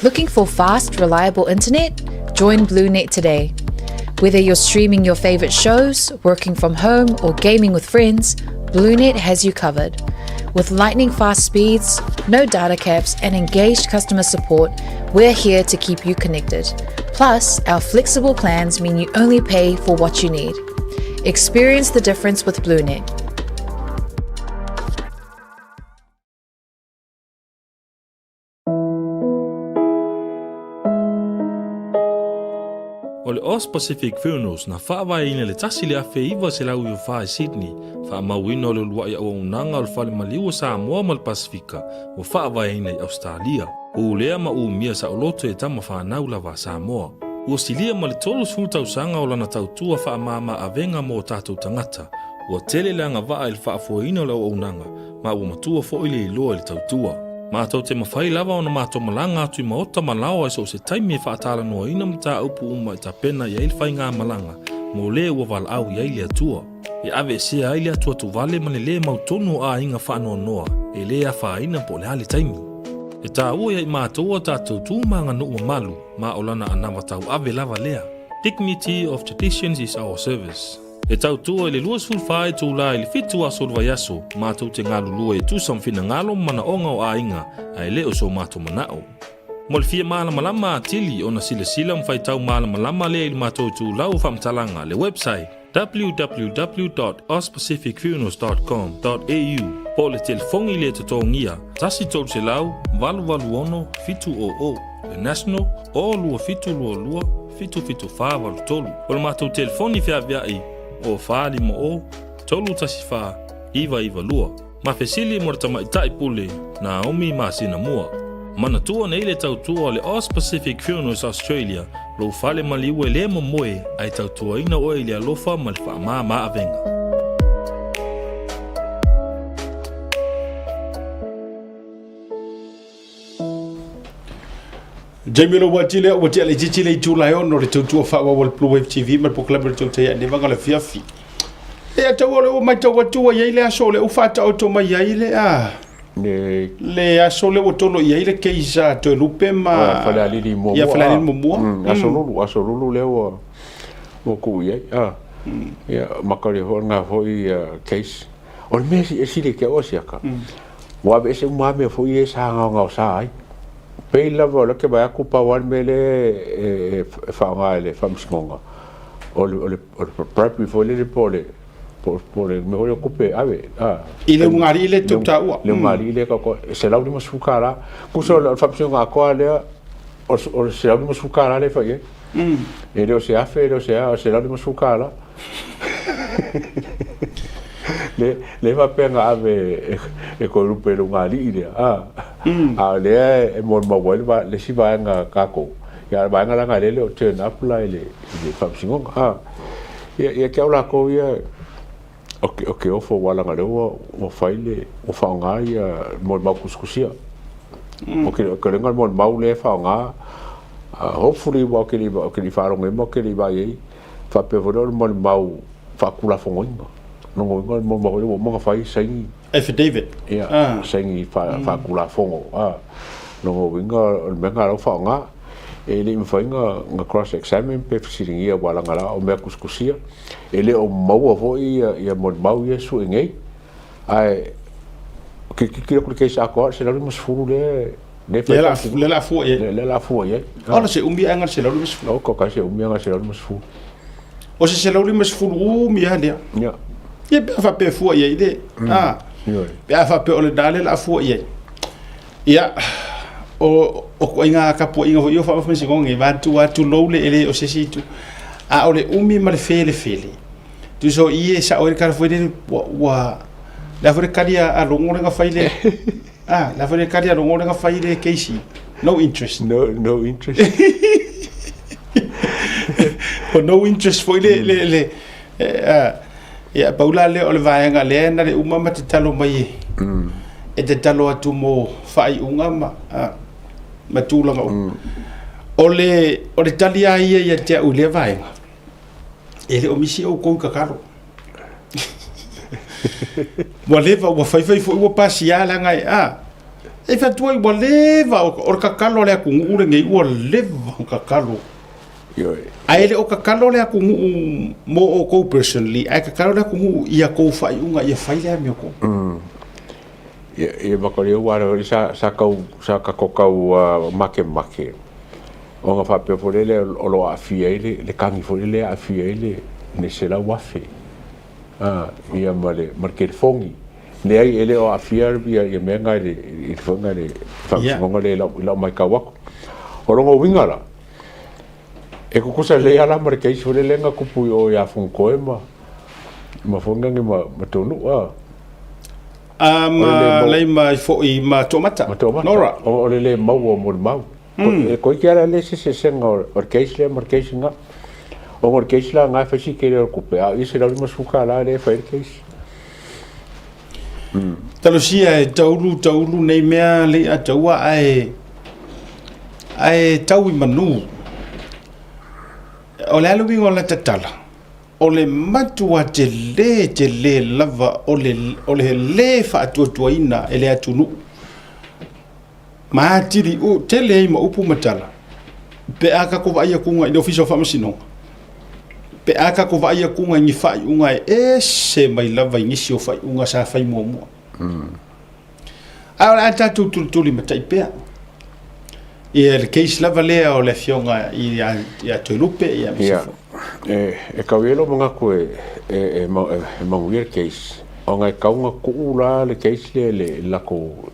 Looking for fast, reliable internet? Join BlueNet today. Whether you're streaming your favorite shows, working from home, or gaming with friends, BlueNet has you covered. With lightning fast speeds, no data caps, and engaged customer support, we're here to keep you connected. Plus, our flexible plans mean you only pay for what you need. Experience the difference with BlueNet. O le Aus Pacific Funerals na faavaeina i le 1994 i Sydney, faamauina o le uluai auaunaga o le Fale Maliu o Samoa ma le Pasefika ua faavaeina i Ausetalia. Pulea ma umia saoloto e tama fanau lava a Samoa. Ua silia ma le 30 tausaga o lana tautua faamama avega mo o tatou tagata. Ua tele le agavaa i le faafoeina o le auaunaga ma ua matua foi le iloa i le tautua. Matou te mafai lava ona matou malaga atu i maota ma laoa i so o se taimi e faatalanoaina mataupu uma e tapena i ai le faigamalaga mo le ua valaau i ai le Atua. E aveesea ai le atuatuvale ma le lē mautonu o aiga faanoanoa e lē afaina po o le a le taimi. E taua ia i matou a tatou tu ma aganuu mamalu ma o lana anava tauave lava lea. Dignity of traditions is our service. E tautua i le 24 itulā i le 7 aso o le vaiaso, matou te galulue e tusa ma finagalo ma manaoga o aiga, ae le o so matou manao. Mo le fia malamalama atili ona silasila ma faitau malamalama lea i le matou itulau o faamatalaga, le website, www.auspacificfunerals dot com dot au po o le telefoni le totogia 1 300 886 700, le national, o 2722 77483. O le matou telefoni feaveai o 450 314 992. Ma fesili mo le tamaitai pule Naomi masina mua. Manatua nei le tautua o le Aus Pacific Funerals Australia, lou fale maliu e le momoe ae tautuaina oe i le alofa ma le faamama avega. Jamie lo wati le ua tia le titi le itu lai ono le tautua faaauau a le Blue Wave TV ma le polokalame o le tautai ane vaga le fiafi. E a tau o le ua matau atu ua i ai le aso o le u faataoto mai ai le a Le le aso le ua tolo i ai le case a Toelupe ma Falealili muamua. Ia Falealili muamua. Aso lulu, aso lulu lea ua ua tuu i ai. Ah. Ia maka le foi na foi case. O le mea e sili ke o siaka. Ua aveese uma lava mea foi ia sa gaogaosa ai. Pei lava o lea ou te vaai atu pau lava le mea lea e faaaoga e le Faamasinoga, o le bribery foi lele po o le po o le mea foi lea o tupe e ave. I le ulugalii lea e tou taua. Le ulugalii lea e $150. Tusa o le Faamasinoga atoa lea o le $150 lea e fai i ai. E le o se $1,000, e le o se a, o le $150. Le, le faapea na ave e, e Toelupe i le ulugalii lea, a, a o lea e molimau ai le, le isi vaega a tatou, ia le vaega la lea e le o turn up la i le, i le faamasinoga, a. Ia, ia te au latou ia, o ke, o ke ofo aua leaga o lea ua, ua fai le, ua faaaoga ia molimau tusitusia. O ke, o ke lenga le molimau lea e faaaoga, hopefully aua ou te le i, ou te le i faalogo i ai ma ou te le i vaai i ai, faapea foi lea o le molimau faatulafonoina. Lona uiga o le molimau foi lea ua uma ona fai saini. Affidavit. Ia, saini faatulafono. Lona uiga o le mea lena o la ua faaaoga. E le i mafai ona cross examine pe fesiligia aua leaga la o mea tusitusia. E le o maua foi ia molimau ia e sue nei. Ae ou te tilotilo atu i le case atoa, o le $150 lea Lea o le a fua i ai. Lea o le a fua i ai. Ola se umi ae ga le $150. O ka se umi ae ga le $150. O se $150 umi lava lea. Ia. Ia pe a faapea e fua i ai le. A. Pe a faapea o lena lea o le a fua i ai. Ia, o o ituaiga tapuaiga foi ia o faamasinoga nei, vaeatu lava tulou le ele o se isi itu. A o le umi ma le felefele, tusa o i e sao ai le tala foi lele ua ua le a foi le tali a Logo lea na fai le Ah, la foi le kali a Logo lea na fai le Casey. No interest. No, no interest. O no interest foi le, le, le, eh, ia, pau la lea o le vaega lea na le uma ma tatalo mai e, e tatalo atu mo faaiuga ma, ah, ma tulaga uma. O le, o le tali lava ia ia te au i lea vaega, E le o misi oukou i kakalo. Ua leva, ua faifai foi ua pasia leaga e a. E fai atu ai ua leva, o le kakalo a le atunuu lenei ua leva ona kakalo. Ioe. Ae le o kakalo le atunuu mo outou personally, ae kakalo le atunuu i a tou faaiuga ia fai le amiotonu. Ia, ia maka o lea ua sa, sa tau, sa tatou tau makemake. Ona faapea foi lele o lo o aafia ai le kagi foi lele e aafia ai le 100,000 ia ma le ma le telefoni. Leai, e le o aafia ia mea na i le i le foi na i le faamasinoga lea i lau matau atu. O lona uiga la, e tutusa lelei lava la ma le case foi lele na tupu i o ia Fonotoe ma ma foi nani ma ma Taunuu a. A ma lei foi ma Toomata. Ma Toomata. Nora. O le le maua o molimau. E toeitiiti lava la le isi eseesega o le case lea ma le case lena. Ona o le case la lena e fai si tele o le tupe, a o ia $150 lea e fai ai le case. Talosia e taulu taulu nei mea le a taua ae ae tau i manu. O le a le uiga o lata tala? O le matua tele tele lava o le o le lē faatuatuaina e le atunuu. Ma atili u tele ai ma upu ma tala pe a tatou vaai atuga i le Ofisa o Faamasinoga, pe a tatou vaai atuga i ni faaiuga e ese mai lava i nisi o faaiuga sa fai muamua. Ae o le a tatou tulituli matai pea. Ia le case lava lea o le afioga ia Toelupe ia ma Ia, e tau i ai lou manatu e manuia le case, ona e tatau ona tuu la le case lea i le latou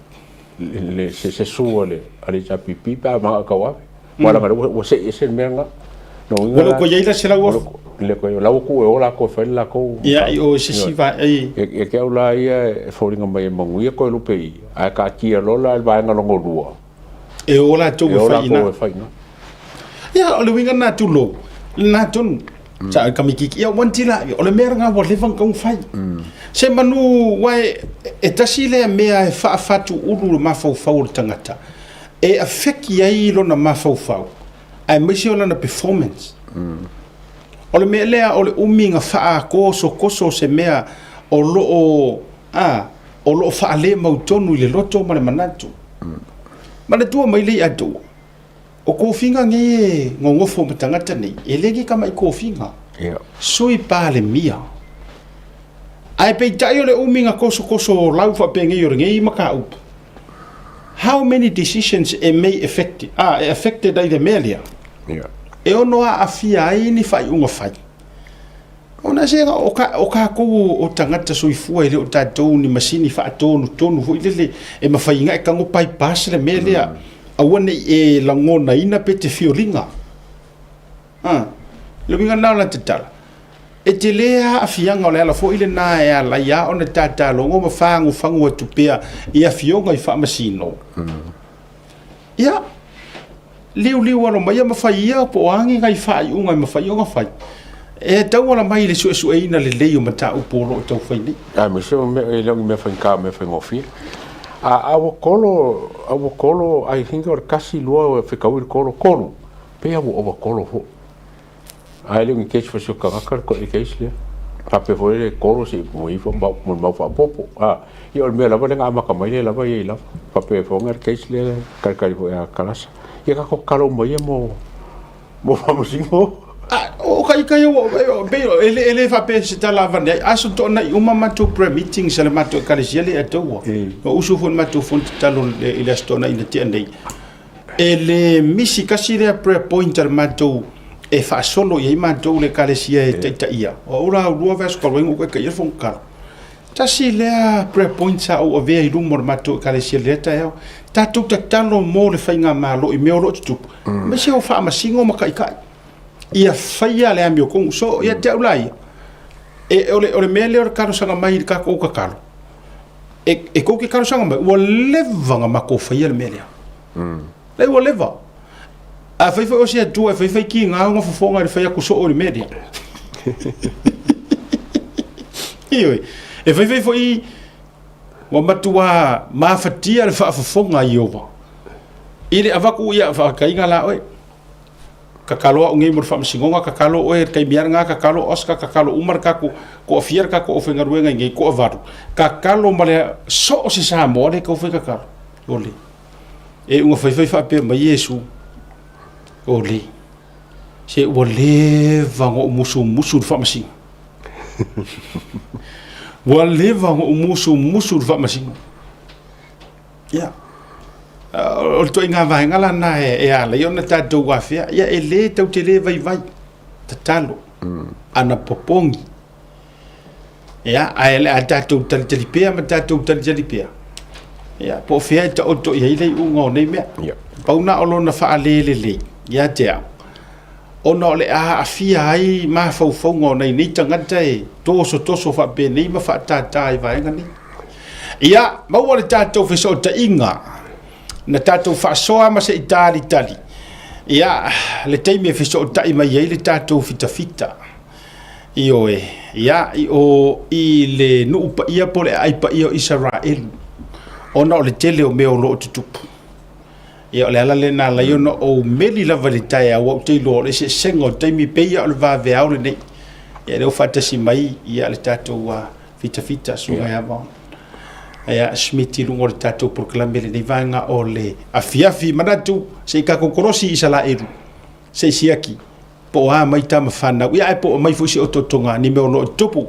le se su a le HRPP pe a manao e tauave. Aua leaga o lea ua sei ese le mea lena. Lona uiga la, Ua i ai la 100,000? Le koe, la ua tuu e o latou e fai le latou. Ia, i o i se isi vaega. Ia te au la ia e foliga mai e manuia Toelupe i, ae taatia loa la i le vaega lona lua. E o latou e fai i ina. E o latou e fai i ina. Ia, o le uiga lena tulou, lena tonu. Sa o kamikiki, ia ua tila, o le mea lena ua leva ona tatau ona fai. Se manu, aua e tasi lea mea e faafatuulu le mafaufau o le tagata, e afeki ai lona mafaufau, aemaise o lana performance. O le mea lea o le umi na faakosokoso o se mea o lo o, a, o lo o faalemautonu i le loto ma le manatu. Manatua mai le Atua, O kofiga nei e gogofo ma tagata nei, e le ni tamai kofiga. Yeah. Sui Palemia. Ae peitai o le umi na kosokoso o lau faapenei o lenei mataupu. How many decisions e may affect, ah, e affected ai le mea lea? Yeah. E ono aafia ai ni faaiuga fai. Ona se o ka o tatou o tagata soifua e le o tatou ni masini faatonutonu foi lele e mafai ona e tago bypass le mea lea aua ne i e lagonaina pe te fioliga. A, le uiga lena o lana tatala, e tele lava aafiaga o le ala foi lena e ala ai lava ona tatalogo ma fagufagu atu pea i afioga i faamasino. Ia, liuliu alo mai ma fai ia po o a ni nai faaiuga e mafai ona fai e tauala mai i le suesueina lelei o mataupu o lo o tau fai nei. Aemaise o mea, e le o ni mea faigata o mea faigofie. A, a ua kolo, a ua kolo, I think o le kasi lua e fetaui le kolo, tolu, pei a ua over kolo foi. Ae le o ni case foi si o tagata le case lea. Faapea foi le kolo se i mo ifo mo le mau faaopoopo. A, ia o le mea lava lea na amata mai lea lava i ai lava. Faapea foi le case lea talitali foi a Kalasa. Ia tatou tatalo uma ia mo mo faamasino. A, o ka ika ia ua, pei e le, e le faapea se tala avane ai. Aso toanai uma matou prayer meetings a le matou ekalesia le Ataua. Na usu foi le matou fono tatalo i le aso toanai na tea nei. E le misi kasi lea prayer point a le matou e faasolo i ai matou le ekalesia e taitaia. O au la ulua vaiaso talu ai na ou taitaia le fono tatalo. Tasi lea prayer point sa ou avea i luma o le matou ekalesia i lea taeao. Tatou tatalo mo le faigamalo i mea o lo o tutupu, aemaise o faamasino ma taitai. Ia faia le amiotonu. So, ia te au la ia, e, o, le, o le mea lea o le talosaga mai i le tatou tatalo, e, e tou te talosaga mai, ua leva ona matou faia le mea lea. Leai ua leva. Afai foi o se Atua e fai fai kiga ona fofoga i le fai atu soo i le mea lea. Ioe. E fai fai foi ua matua mafatia le faafofoga a Ieova i le avatu ia faataiga la oe. Tatalo au nei mo le faamasinoga, tatalo oe i le taimi lava lena, tatalo Oscar, tatalo uma le tatou, toafia le tatou aufaigaluega i inei, toavalu, tatalo ma le so o se Samoa lea e taufai tatalo. Ole. E uga faifai faapea mai Iesu, Ole, se ua leva ona ou musumusu i le faamasino. Ua leva ona ou musumusu i le faamasino. Ia. O le ituaiga vaega lana e ala ai ona tatou afea, ia e le tatou te le vaivai, tatalo, ana popogi. Ia, ae o le a tatou talitali pea ma tatou talitali pea, ia, po o fea e taoto i ai le iuga o nei mea. Ia. Pau na o lona faalelelei ia te au, ona o le a aafia ai mafaufauga o nai nei tagata e tosotoso faapenei ma faatātā i vaega nei. Ia, maua le tatou fesootaiga na tatou faasoa ma se i talitali, ia, le taimi e fesootai mai ai le tatou fitafita. Ioe, ia, i o i le nuu paia po o le aai paia o Isaraelu, ona o le tele o mea o lo o tutupu. Ia, o le ala lea na ala ai ona ou meli lava i le taeao, aua ou te iloa o le eseesega o taimi, pei lava o le vaveao lenei. Ia, lea ua faatasi mai ia le tatou fitafita, Susuga ia Vaono. Ia, Smith i luga o le tatou polokalame i lenei vaega o le afiafi. Manatu, se i tatou kolosi i Isaraelu, se i siaki po o a mai tama fanau, ia ae po o mai foi se otootoga ni mea o lo o tutupu.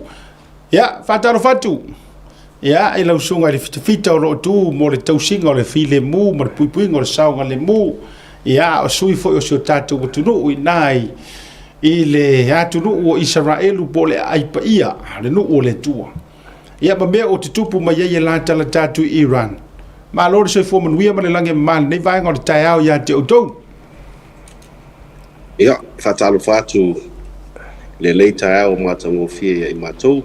Ia, faatalofa atu ia i lau susuga i le fitafita o lo o tu mo le tausiga o le filemu ma le puipuiga o le saogalemu, ia o sui foi o si o tatou atunuu i ina i le atunuu o Isaraelu po o le aai paia, le nuu o le Atua. Ia ma mea o tutupu mai ai e latalata atu i Iran. Malo le soifua manuia ma le lagi e mama i lenei vaega o le taeao ia te outou. Ia, faatalofa atu i lenei taeao matagofie ia i matou.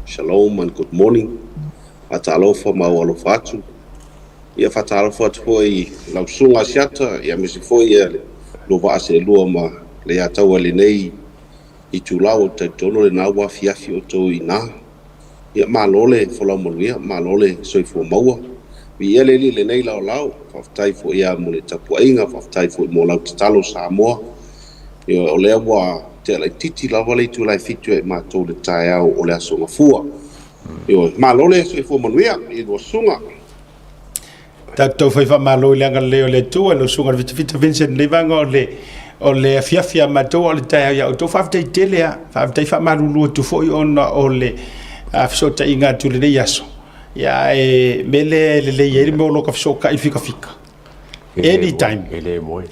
Shalom and good morning. Faatalofa ma alofa atu. Ia, faatalofa atu foi i lau susuga Asiata, ia aemaise foi ia le lua vaa seelua ma le iataua i lenei itula ua ou talitonu lena ua afiafi outou i ina. Ia malo le folau manuia, malo le soifua maua. Viia le Alii i lenei laolao, faafetai foi lava mo le tapuaiga, faafetai foi mo lau tatalo Samoa. Ioe, o lea ua tea laitiiti lava le itula e 7 ia i matou i le taeao o le Aso Gafua. Ioe, malo le soifua manuia i lua susuga. Tatou fai faamalo i le agalelei o le Atua i lau susuga i le Fitafita Vincent i lenei vaega o le o le afiafi a matou a o le taeao ia outou. Faafetai tele lava, faafetai faamalulu atu foi ona o le fesootaiga atu i lenei aso. Ia ae mea lea e lelei ai le mea o lo o fesootai fikafika. Anytime. E le moe.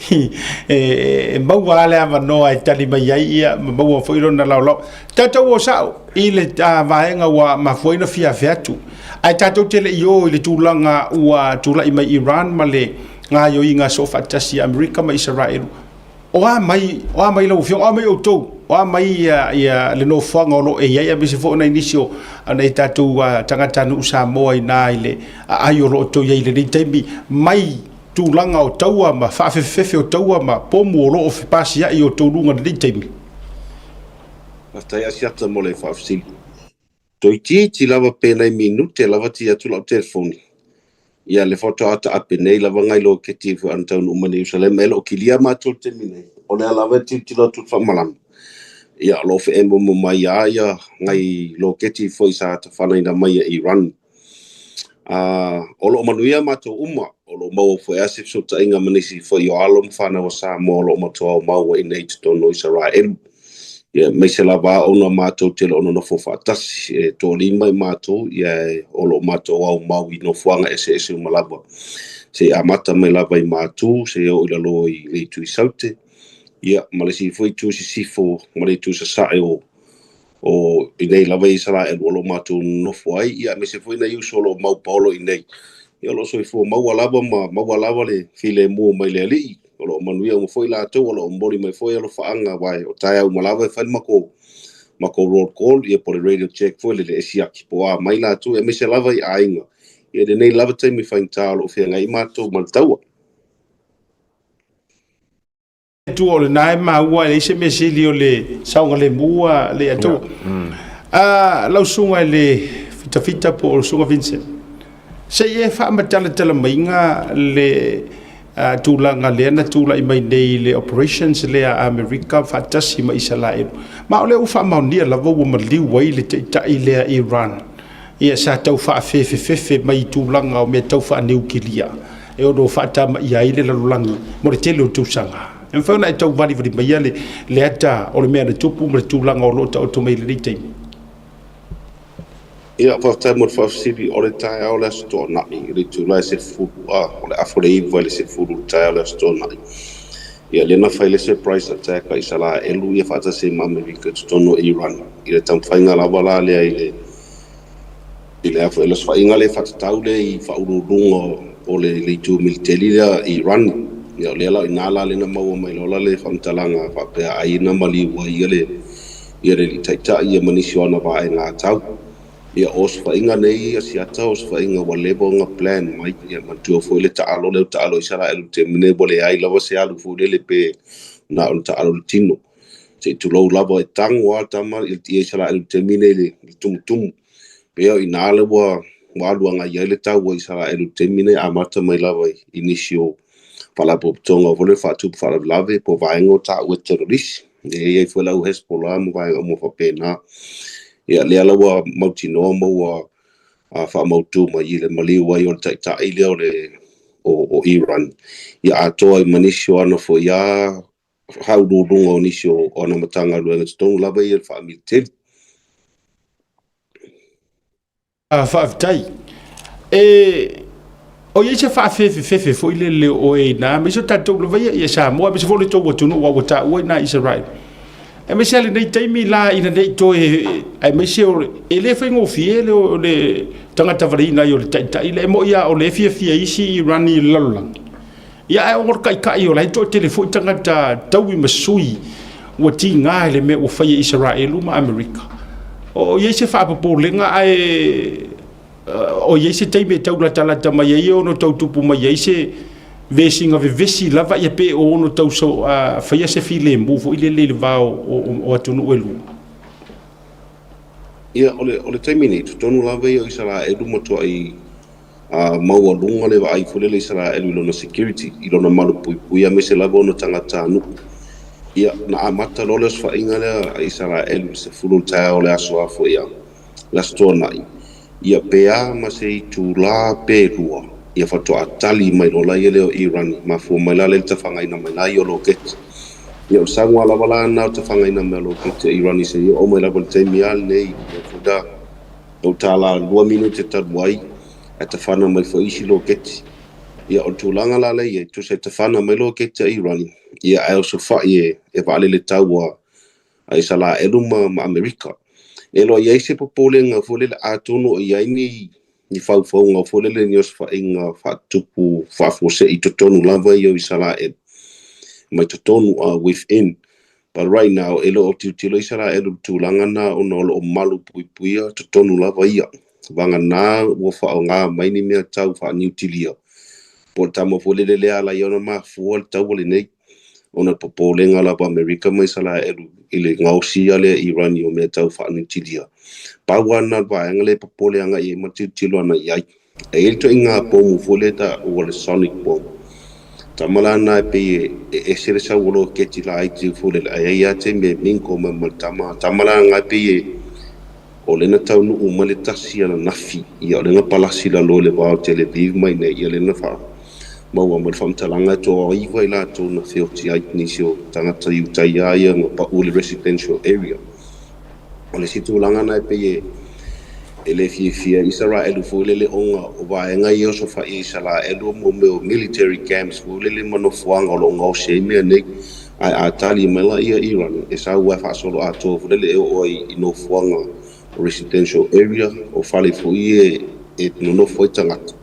E maua lava le avanoa e tali mai ai ia ma maua foi lona laolao. Tatou o sao i le vaega ua mafua ai ona fiafia atu. Ae tatou te le i o i le tulaga ua tulai mai Iran ma le gaoioiga soofaatasi a Amerika ma Isaraelu. O a mai, o a mai lau Afioga, o a mai outou, o a mai ia, ia le nofoaga o lo o e i ai, aemaise foi o nai nisi o nai tatou tagatanuu Samoa i ina i le aai o lo o outou i ai i lenei taimi, mai tulaga o taua ma faafefefefe o taua ma pomu o lo o fepasiai i outou luga i lenei taimi. Faafetai Asiata mo le faafesili. Toeitiiti lava pe nai minute lava ti atu lau telefoni. Ia le faatoa taape nei lava ngai loketi foi ana taunuu mai nei Ierusalema. E le o kilia matou i le taimi nei. O lea lava e tilotilo atu i le faamalama. Ia o lo o feemomo mai lava ia ngai loketi foi sa tafanaina mai e Iran. O lo o manuia matou uma. O lo o maua foi lava se fesootaiga ma nisi foi o alo ma fanau a Samoa o lo o matou aumau ai i inei i totonu o Isaraelu. Ia, aemaise lava ona matou te le o nonofo faatasi, e toalima i matou, ia, o lo o matou aumau i nofoaga eseese uma lava. Se i amata mai lava i Matu, se i oo i lalo i le itu i Saute, ia, ma le isi foi itu i Sisifo, ma le itu i Sasae o, o i inei lava i Isaraelu o lo o matou nonofo ai, ia, aemaise foi nai uso o lo o mau paolo i inei. Ia, o lo o soifua maua lava ma maua lava le filemu mai le Alii. O lo o manuia uma foi latou, o lo o momoli mai foi alofaaga, aua o taeao uma lava e fai le matou matou roll call, ia po o le radio check foi lele e siaki po o a mai latou, aemaise lava i aiga i lenei lava taimi faigata o lo o feagai matou ma le taua. Atua o lena e maua e leai se mea sili o le saogalemu a le Atua. Lau susuga i le Fitafita po o le Susuga Vincent, se i e faamatalatala maiga le tulaga lea na tulai mai nei i le operations lea a Amerika faatasi ma Isaraelu. Ma o lea ua faamaonia lava ua maliu ai le taitai lea Iran. Ia sa tau faafefefefe mai i tulaga o mea tau faaniukilia e ono faatamaia ai le lalolagi mo le tele o tausaga. E mafai ona e tau valivali maia le, le ata o le mea na tupu ma le tulaga o lo o taoto mai i lenei taimi. Ia, faafetai mo le faafesili. O le taeao o le Aso Toonai i le itula e 10, a, o le afa o le 9 i le 10 i le taeao o le Aso Toonai. Ia, lea na fai le surprise attack a Isaraelu ia faatasi ai ma Amerika i totonu o Iran, i le taumafaiga lava la lea i le i le a foi le osofaiga lea faatatau lea i faauluuluga o le le itu militeli lea i Iran. Ia, o lea la o i ina la lea na maua mai loa la le faamatalaga faapea ai na maliu ai ia le ia le Alii Taitai ia ma nisi o ana vaega tau. Ia, o osofaiga nei Asiata, o osofaiga ua leva ona plan mai. Ia, manatua foi le taalo lea ua taalo ai Isaraelu i le taimi nei, ua leai lava se alu foi lele pe na o le taalo i le tino. Se i tulou lava, e tago lava le tama ia Isaraelu i le taimi nei i le tumutumu. Pei o i ina lea ua alu agai ai le tau a Isaraelu i le taimi nei, amata mai lava i nisi o faalapotopotoga foi lea faatupu faalavelave po o vaega o taua e terrorist. E i ai foi le au Hezbollah ma vaega uma faapena. Ia, lea la ua mautinoa ma ua faamautu mai i le maliu ai o le taitai lea o le o Iran. Ia atoa ai ma nisi o ana foi a faauluuluga o nisi o ana Matagaluega i totonu lava ia o le faamiliteli. Faafetai. E o i ai se faafefefefe foi lele o oe i ina, aemaise o tatou lava ia ia Samoa, aemaise foi o le tou atunuu aua ua taua i ina Isaraelu. Aemaise lava lenei taimi la ina ne i toe, aemaise o, e le faigofie le, le tagata valeina ai o le taitai lea, e moni lava o lea e fiafia isi i run i le lalolagi, Ia ae ona o le taitai o la e toatele foi tagata taui ma sui ua tiga i le mea ua fai e Isaraelu ma Amerika. O i ai se faapopolega ae o i ai se taimi e tau latalata mai ai e ono tau tupu mai ai se vesiga vevesi lava ia pe o ono tau so, faia se filemu foi lele i le va o atunuu e lua. Ia, o le taimi nei, totonu lava ia o Isaraelu matuai maualuga le vaai foi lele Isaraelu i lona security, i lona malupuipuia aemaise lava ona tagatanuu. Ia, na amata loa le osofaiga lea a Isaraelu i le 10 o le taeao o le aso a foi a, le Aso Toonai, ia pe a ma se itula pe lua, ia faatoa tali mai loa la ia lea o Iran, mafua mai la lea i le tafagaina mai la ia o loketi. Ia o le saunoa lava la lena o le tafagaina mai o loketi a Iran i seia oo mai lava i le taimi a lenei, ia foi la, Lau tala 2 minute talu ai, ae tafana mai foi isi loketi. Ia, o le tulaga la lea e i ai, tusa e tafana mai loketi a Iran, ia ae osofai e vaalele taua a Isalaelu ma Amerika. E iloa i ai se popolega foi lele, atonu o i ai ni faufauga foi lele, ni osofaiga faatupu faafuasei i totonu lava ia o Isalaelu, mai totonu, within. But right now, e le o tilotilo Isaraelu i le tulaga na ona o lo o malupuipuia totonu lava ia. Vagana ua faaaoga mai ni mea tau faaniutilia, po o le tama foi lele lea ala ai ona mafua le taua lenei, ona o le popolega lava a Amerika ma Isaraelu i le gaosia lea e Iran o mea tau faaniutilia. Pau lava lena o le vaega lea e popole agai i ai ma tilotilo ana i ai. E i ai le ituaiga pomu foi lea e taua o le sonic boom. Tama la lena e pei e ese le sau o loketi laiti foi lele, ae i ai lava taimi e mingle mai ma le tama. Tama la lena e pei e o lea na taunuu mai le tasi ananafi, ia o lea na palasi i lalo i le va o Tel Aviv ma i inei, ia lea na faamaua mai le faamatalaga e toaiva i latou na feoti ai nisi o tagata Iutaia ia na pau i le residential area. O le isi tulaga lena e pei e le fiafia ai Isaraelu foi lele ona o vaega ia o sofai e Isaraelu o mea o military camps foi lele ma nofoaga o lo o gaosi ai mea nei. Ae a tali mai la ia Iran, e sau lava e faasolo atoa foi lele e oo ai i nofoaga o residential area, o fale foi ia e nonofo ai tagata.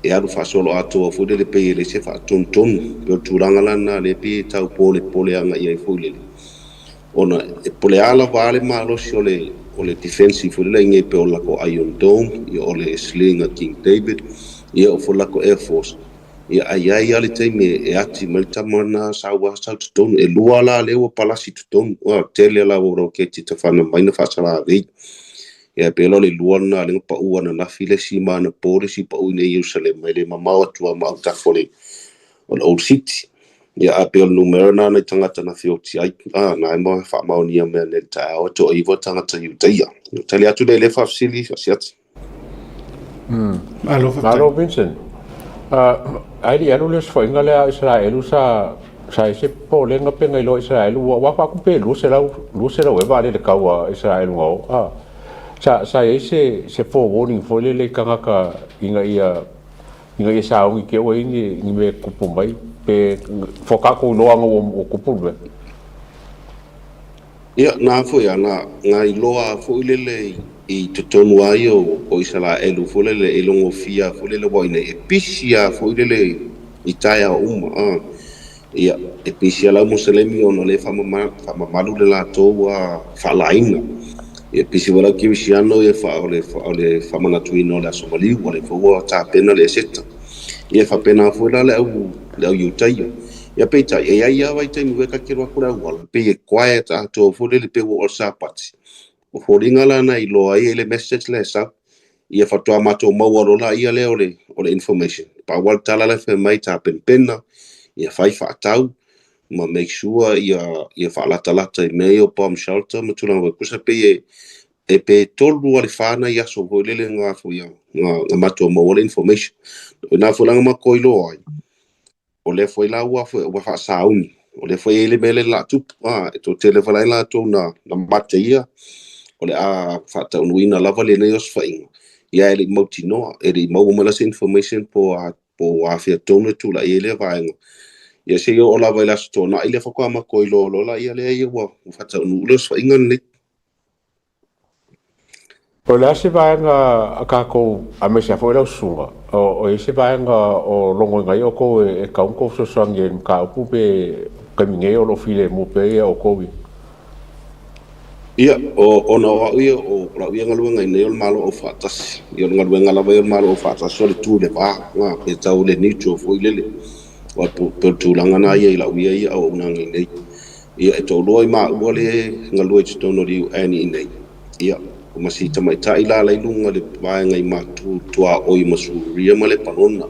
E alu faasolo atoa foi lele pei e leai se faatonutonu. Pei o le tulaga la lena lea pei e tau polepole agai ai foi lele. Ona e po o le a lava le malosi o le o le defensive foi lele i nei pei o le latou Iron Dome, ia o le Sling a King David, ia o foi le latou Air Force, ia ae i ai lava le taimi e ati mai le tama lena sau lava sau totonu. E lua la lea ua palasi totonu, ua tele lava o roketi tafana mai na faasalavei. Ia pei la o le lua lena lea na pau ananafi le isi ma anapo le isi pau i inei i Ierusalema, e le mamao atu lava ma autafa o le o le Old City. Ia, ae pei o le numera lena nai tagata na feoti ai, a, na e ma faamaonia mea nei i le taeao, e toaiva tagata Iuteia. Tali atu lea i lea faafesili, Asiata. Malo faafetai. Malo Vincent. Ai le i alu le osofaiga lea a Isaraelu sa sa i se popolega pe na iloa Isaraelu ua ua faaku pe 200 200 ea vaalele tau a Isaraelu na o a. Sa sa i ai se se forewarning foi lele i tagata ina ia ina ia sauni te ua i ai ni ni mea e tupu mai pe faatoa tou iloa ana ua tupu le mea? Ia, na foi a na, na iloa foi lele i totonu a ia o Isalaelu foi lele e logofia foi lele ua i inei e pisi a foi lele i taeao uma a. Ia, e pisi lava le au Muselemi ona o lea e faamamalu le latou faalaina. Ia, e pisi foi le au Kerisiano ia o le faamanatuina o le Aso Maliu, o lea foi ua tapena le Eseta. Ia, e faapena foi la le au Iutaia. Ia, peitai, e i ai lava vaitaimi foi e ta te alu atu i le auala, pei e quiet atoa foi lele pei ua oo i le Sapati. O foliga la na iloa ai le message lea e sau. Ia faatoa matou maua loa laia lea o le o le information. Pau lava le tala la e fai mai tapenapena, ia fai faatau ma make sure ia ia faalatalata i mea ia o bomb shelter ma tulaga faapea. Tusa pei e e pe 3 lava i le 4 nai aso foi lele na foi na matou maua le information. O i ina foi la na matou iloa ai, O lea foi la ua ua faasauni, o lea foi e i ai le mea lea o le a tupu, e toatele foi la i latou na mate ia, o le a faataunuuina lava lenei osofaiga, ia ae le i mautinoa, e le i maua mai la se information po o afea tonu e tulai ai lea vaega. Ia se i oo lava i le Aso Toonai lea faatoa matou iloa loa laia lea ia ua faataunuu le osofaiga lenei. O le a se vaega a tatou, aemaise lava foi lau susuga, o i ai se vaega o logoina ai outou e tatau ona outou fesoasoani ai i le mataupu pe taimi nei o lo o filemu pea ia outou ia? Ia, ona o au ia, o lau ia galuega i inei o le Malo Aufaatasi. Ia, o le galuega lava ia o le Malo Aufaatasi o le tu i le va, pe tau i le neutral foi lele. Aua pei o le tulaga lena ia i lau ia ia auaunaga i inei. Ia, e toalua i maua lea e galue i totonu o le UN i inei. Ia, ma si tamaitai la la i luga i le vaega i Matu, tuaoi ma Suria ma Lepanona.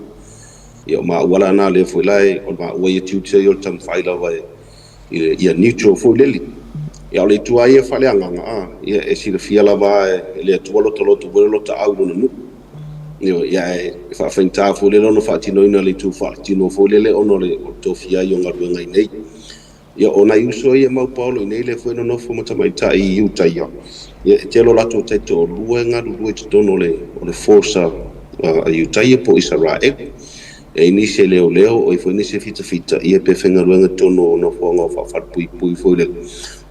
Ia, o maua la na lea foi la e, o maua ia tiute ia o le taumafai lava e, ia neutral foi lele. Ia, o le itu lava ia faaleagaga, a, ia, e silafia lava e le Atua lotoloto foi le lotaau i lona nuu. Ioe, ia, ae faafaigata foi lele ona faatinoina le itu faaletino foi lele ona o le tofia ai o galuega i inei. Ia, o nai uso ia mau paolo i nei lea foi e nonofo ma tamaitai i uta ia, ia e tele o latou taitoalua e galulue i totonu o le, o le force a, a Iutaia po o Isaraelu. E i ai nisi e leoleo, o i ai foi nisi e fitafita, ia pe faigaluega i totonu o nofoaga o faafalepuipui foi lele.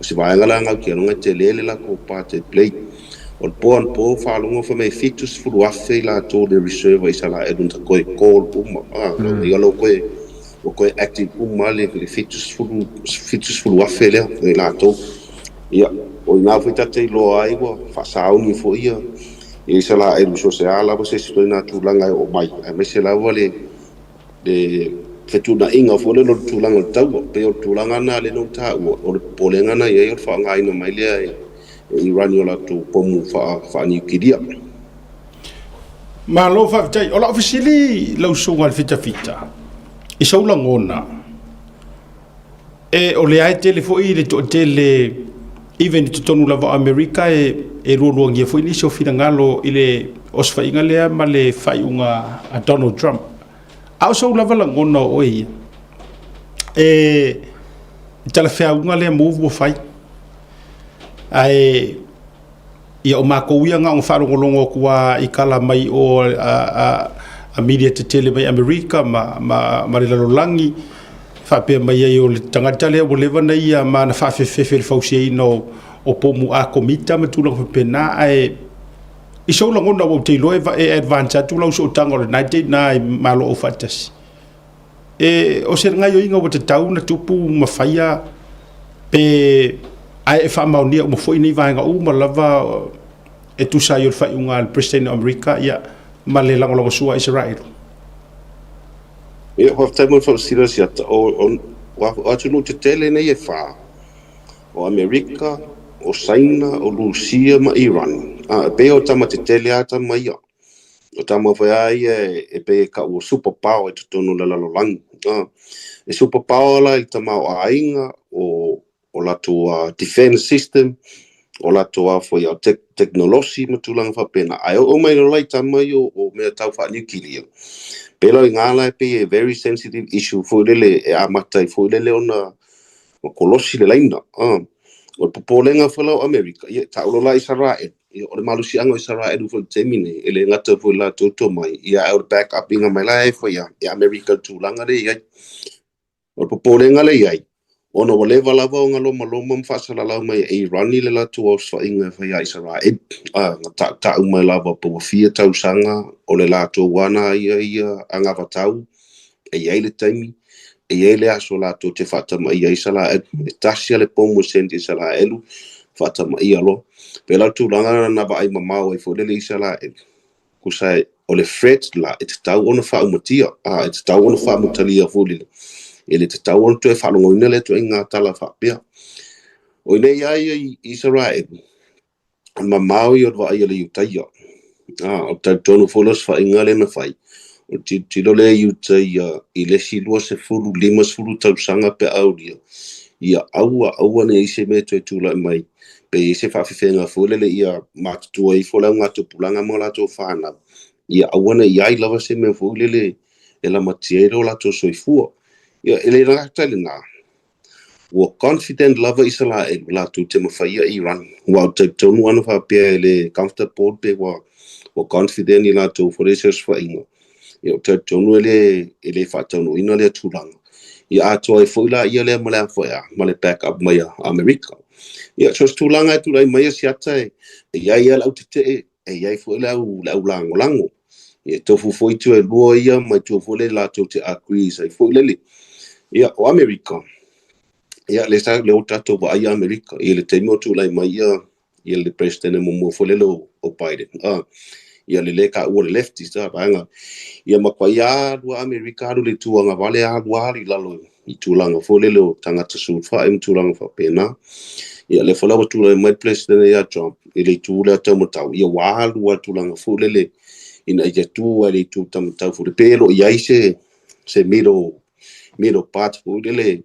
O se vaega la gaukialoga e tele le latou part e play. O le po anapo, faalogo fai mai e 70,000 i latou le reserve a Isaraelu na toe call uma, a, ia lau toe Ua toe active uma le 70,000 lea i latou. Ia, o i ina foi ta te iloa ai ua faasauni foi ia Isaraelu so o se a lava se isi ituaiga tulaga e oo mai, aemaise lava le fetuunaiga foi lele o le tulaga o le taua. E pei o le tulaga lena lea na ou taua, o le popolega lena e i ai o le faaaogaina mai lea e Iran i o latou pomu faaniukilia. Malo faafetai. O lau fesili lau susuga i le fitafita, i sou lagona, e o lea e tele foi le toatele even i totonu lava o Amerika e lualuagia foi nisi o finagalo i le osofaiga lea ma le faaiuga a Donald Trump. A o sou lava lagona o oe ia, e talafeauga lea move ua fai, ae Ia o makou ia na ona faalogologo atu lava i tala mai o a media tetele mai Amerika ma le lalolagi faapea mai ai o le tagata lea ua leva na ia ma na faafefefe i le fausiaina o pomu akomita ma tulaga faapena. Ae i sou lagona ua ou te iloa e advance atu lau sootaga o lena e te i ina i Malo Aufaatasi. E, o se gaioiga ua tatau na tupu ma faia pe ae e faamaonia uma foi nei vaega uma lava e tusa ai o le faaiuga a le President o Amerika ia, ma le lagolagosua a Isaraelu. Ia, faafetai mo le faasila Asiata. O atunuu tetele nei e fa, o Amerika, o Saina, o Rusia ma Iran. E pei o tama tetele lava tama ia. O tama foi a ia e pei e kau o super power i totonu o le lalolagi. E super power la i le tamaoaiga, o latou defense system, o latou a foi a teknolosi ma tulaga faapena. Ae oo mai loa la i tama ia o mea tau faaniukilia, pei la o i ina la e pei e very sensitive issue foi lele e amata ai foi lele ona kolosi le laina. O le popolega foi la o Amerika, ia e tau loa la Isaraelu. Ia, o le malosiaga o Isaraelu foi i le taimi nei, e le gata foi i le latou tomai, ia ae o le back up iga mai la e foi a e Amerika i le tulaga lea e i ai. O le popolega lea e i ai, ona ua leva lava ona lomaloma ma faasalalau mai e Iran i le latou osofaiga e fai ia Isaraelu, a, na tautau mai lava pe ua fia tausaga o le latou ana ia ia anavatau, e i ai le taimi, e i ai le aso latou te faatamaia ai Isaraelu. E tasi lava le pomu e send i Isaraelu, faatamaia loa. Pei la o le tulaga lena na vaai mamao ai foi lele Isaraelu, tusa o le threat la e tatau ona faaumatia, a, e tatau ona faamutalia foi lele, e le tatau ona toe faalogoina lea ituaiga tala faapea. O i inei lava ia i Isaraelu, o le mamao ia o le vaai a le Iutaia. A, o le talitonu foi le osofaiga lea na fai, o le tilotilo lea i Iutaia i le isi 20, 50 tausaga pe a aulia, ia aua aua ne i i ai se mea e toe tulai mai, pe i ai se faafefega foi lele ia matutua ifo le augatupulaga ma latou fanau, ia aua ne i i ai lava se mea foi lele e lamatia ai lo latou soifua. Ia, e le gata i lena, ua confident lava Isaraelu latou te mafaia Iran, aua ou te talitonu ana faapea e le comfortable pe ua confident i latou foi lea i se osofaiga, ia ou te talitonu e le faataunuuina lea tulaga. Ia atoa ai foi la ia lea ma le a foi a, ma le back up mai a Amerika. Ia, so o se tulaga e tulai mai Asiata e i ai lava le au tetee, e i ai foi le au lagolago. Ia, e tofu foi itu e lua ia ma itu foi lele latou te agree ai foi lele. Ia, o Amerika, ia, lea sa lea ua tatou vaai ia Amerika i le taimi o tulai mai ia le President muamua foi lele o Biden. Ia le le taua le leftist vaega. Ia matuai alu a Amerika alu i le itu agavale alu alu i lalo i tulaga foi lele o tagata sulufai ma tulaga faapena. Ia lea foi la ua tulai mai le President ia Trump i le itu lea taumatau, ia ua alu lava i le tulaga foi lele ina ia tu ai i le itu taumatau foi lele, pe le o i ai se middle part foi lele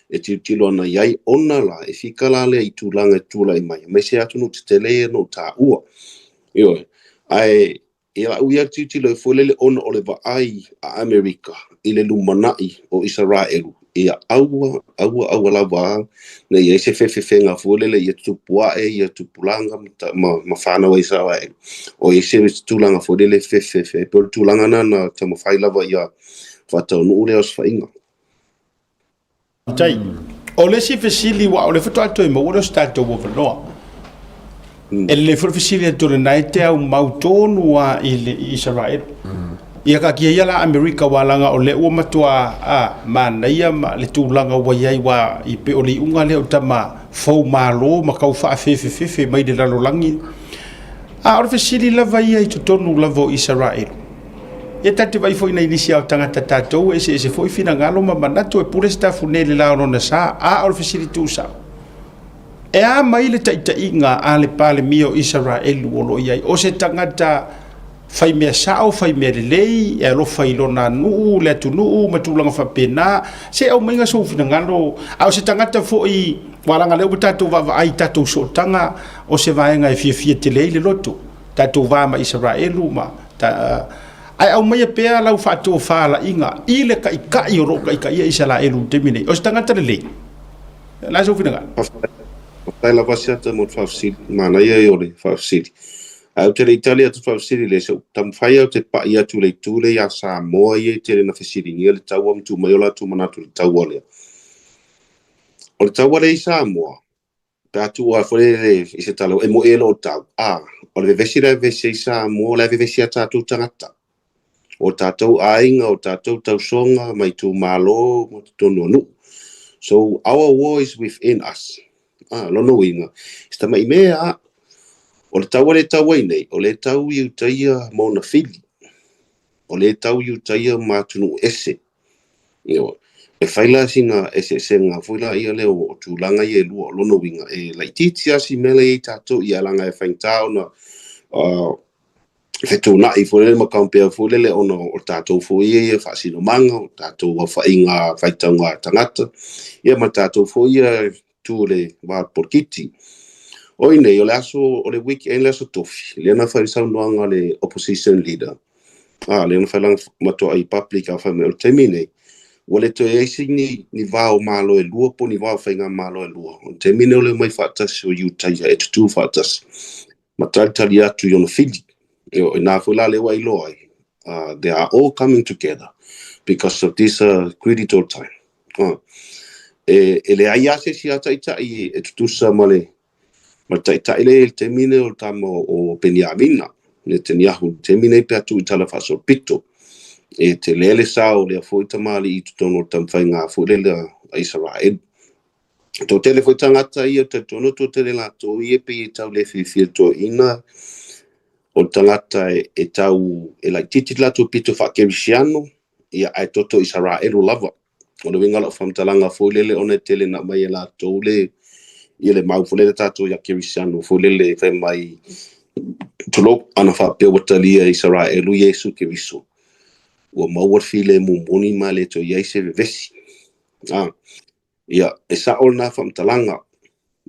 e tilotilo ana i ai, ona la e fika la lea i tulaga e tulai mai, aemaise atunuu tetele ia na ou taua. Ioe, ae i lau ia tilotilo ai foi lele ona o le vaai a Amerika i le lumanai o Isaraelu, ia aua, aua, aua lava ne i ai se fefefega foi lele ia tupu ae, ia tupulaga ma fanau a Isaraelu. O i ai se tulaga foi lele e fefefefe ai. Pei o le tulaga lena na taumafai lava ia faataunuu lea osofaiga. Tai. O le isi fesili, aua o lea faatoa toe maua lea o se tatou avanoa. E lelei foi le fesili atu lena e te aumau tonu lava i le Isaraelu. Ia taatia ia la Amerika aua leaga o lea ua matua manaia ma le tulaga ua i ai aua e pei o le iuga lea o tama fou malo ma tau faafefefefe mai le lalolagi. A o le fesili lava ia i totonu lava o Isaraelu. Ia ta te vaai foi i nai nisi o tagata tatou e eseese foi finagalo ma manatu e pule se tafune i le la o lona sa. A o le fesili tuusao, e a mai le taitaiga a le Palemia o Isaraelu o lo o i ai? O se tagata fai mea sao, fai mea lelei, e alofa i lona nuu, le atunuu ma tulaga faapena. Se aumaiga sou finagalo, a o se tagata foi, aua leaga o lea ua tatou vaavaai i tatou sootaga, o se vaega e fiafia tele ai le loto. Tatou va ma Isaraelu ma ta, ae aumaia pea lau faatofalaiga i le taitai o lo o taitaia Isaraelu i le taimi nei. O se tagata lelei. O le a sou finagalo? Faafetai lava Asiata mo le faafesili. Manaia ia o le faafesili. Ae ou te le i tali atu i le faafesili lea, se i ou taumafai au te pai atu i le itu lea ia Samoa ia e tele na fesiligia le taua ma tuu mai o latou manatu i le taua lea. O le taua lea i Samoa, Pe a tuu lava foi lele i se tala, e moe loa o tau, a, o le vevesi la e vevesi ai Samoa, o la e vevesi a tatou tagata. O tatou aiga, o tatou tausoga ma itumalo ma totonu o nuu. So, our war is within us. A, lona uiga, si tamai mea a, o le taua lea e tau ai nei, o lea e tau i uta ia ma ona fili. O lea e tau i uta ia ma atunuu ese. Ioe. E fai la sina eseesega foi la ia lea o tulaga ia e lua. O lona uiga, e laitiiti lava si mea la e i ai tatou, ia leaga e faigata ona fetuunai foi lele ma compare foi lele ona o tatou foi ia ia faasinomaga, o tatou aofaiga faitauga tagata, ia ma tatou foi ia tu o le va polokiki. O i nei, o le aso, o le weekend le aso Tofi, lea na fai le saunoaga a le opposition leader, a, lea na fai lana matuai public a fai mai, o le taimi nei, ua le toe i ai se ni va o Malo e lua po o ni va o faigamalo e lua. O le taimi nei o le omai faatasi o Iutaia e tutū faatasi. ma talitali atu i ona fili. O ina foi la lea ua iloa ai, they are all coming together because of this critical time. E leai lava se isi lava taitai e tutusa ma le taitai lea i le taimi lenei o le tama o Peniamina, Netanyahu, i le taimi lenei pe a tuu i tala faasolopito. E tele le sao o lea foi tamalii i totonu o le taumafaiga foi lele a Isaraelu. Toatele foi tagata ia, talitonu toatele latou ia pei e tau le fiafia toeaiina o le tagata e tau e laitiiti le latou pito faakerisiano, ia ae toto Isaraelu lava. O le uiga o lau faamatalaga foi lele ona e tele na aumai e latou le ia le mau foi lele tatou ia kerisiano foi lele fai mai tulou ana faapea ua talia e Isaraelu Iesu Keriso, ua maua le filemu moni ma le toe i ai se vevesi. Ia, e sa'o lena faamatalaga.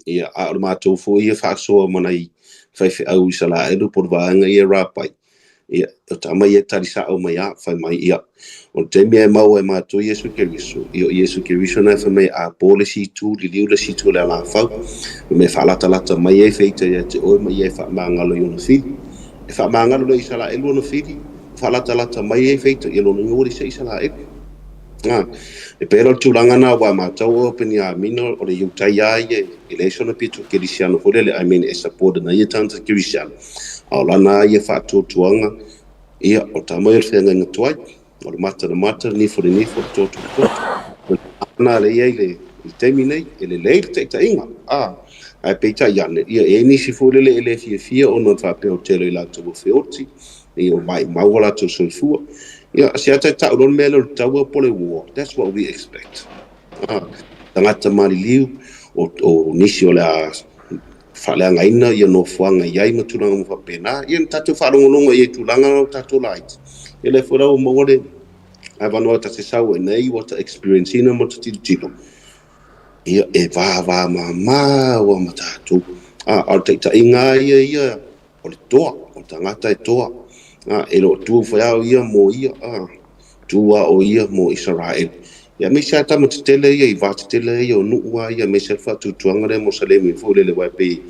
Ia, a o le matou foi ia faasoa ma nai faifeau Isaraelu po o le vaega ia Rapai, ia, o tama ia e tali sa'o mai lava, fai mai, ia, o le taimi e maua e matou Iesu Keriso, ia, o Iesu Keriso na e fai mai a po le isi itu, liliu le isi itu o le alafau, le mea e faalatalata mai ai feita ia te oe ma ia e faamagalo i ona fili. E faamagalo le Isaraelu ona fili, faalatalata mai ai feita, ia lona uiga ua leai se Isaraelu. E pei la o le tulaga lena aua a matau o Peniamina o le Iutaia ia e leai sona pito kerisiano foi lele, I mean e support ina ia tagata kerisiano, a o lana ia faatuatuaga, ia o le tama ia o le feagaiga tuai, o le mata na mata, le nifo le nifo, le toto le toto. O le tulaga lena lea e i ai i le taimi nei, e lelei le taitaiga, ae peitai ane, ia e i ai nisi foi lele e le fiafia ona o le faapea o le tele o i latou ua feoti, ia ua maumau o latou soifua. Ia, se ata e tau loa le mea lea o le taua po o le war, that's what we expect. Tagata maliliu, o nisi o le a faaleagaina ia nofoaga i ai ma tulaga uma faapena. Ia na tatou faalogologo i ai i tulaga o tatou laiti. Ia lea foi la ua maua le avanoa ta te sau ai nei ua ta experience ina ma ta tilotilo. Ia e vavamamao lava ma tatou. A o le taitaiga lava ia o le toa, o le tagata e toa, e le o tu foi lava o ia mo ia, tu lava o ia mo Isaraelu. Ia aemaise lava tama tetele ia i va tetele ia o nuu lava ia, aemaise lava le faatuatuaga lea Mosalemi foi lele aua e pei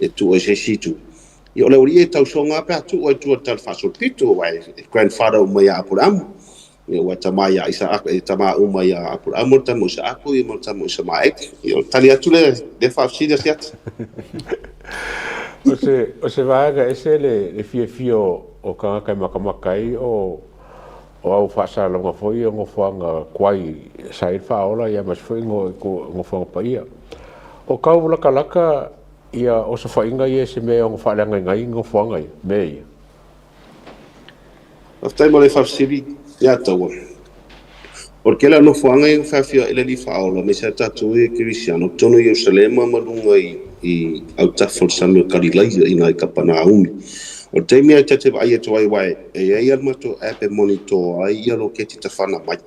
e tuu ai se isi itu. Ia o le aualii e tausoga lava pe a tuu ai i tua i le talafaasolopito aua e grandfather uma ia Apolaamo. Ia ua tama ia Isaako, e tama uma ia Apolaamo, le tama o Isaako ia ma le tama o Isamaeli. Ia o le tali atu lea, lea faafesili a Siata. O se, o se vaega ese le, le fiafia o, o tagata e makamaka ai o, o au faasalalauga foi o nofoaga tuai sa i ai le faaola ia ma isi foi no, nofoaga paia. O tau latalata ia osofaiga ia i se mea e ono faaleagaina ai nofoaga ia, mea ia. Faafetai mo le faafesili ia Taua. O le tele o nofoaga ia na faafia i le Alii Faaola aemaise a tatou ia Kerisiano i totonu o Ierusalema ma luga i autafa o le sami o Kalilaia i ina i Kapanaumi. O le taimi lava ta te vaai atu ai aua e i ai lava le matou app e monitor ai ia loketi tafana mai.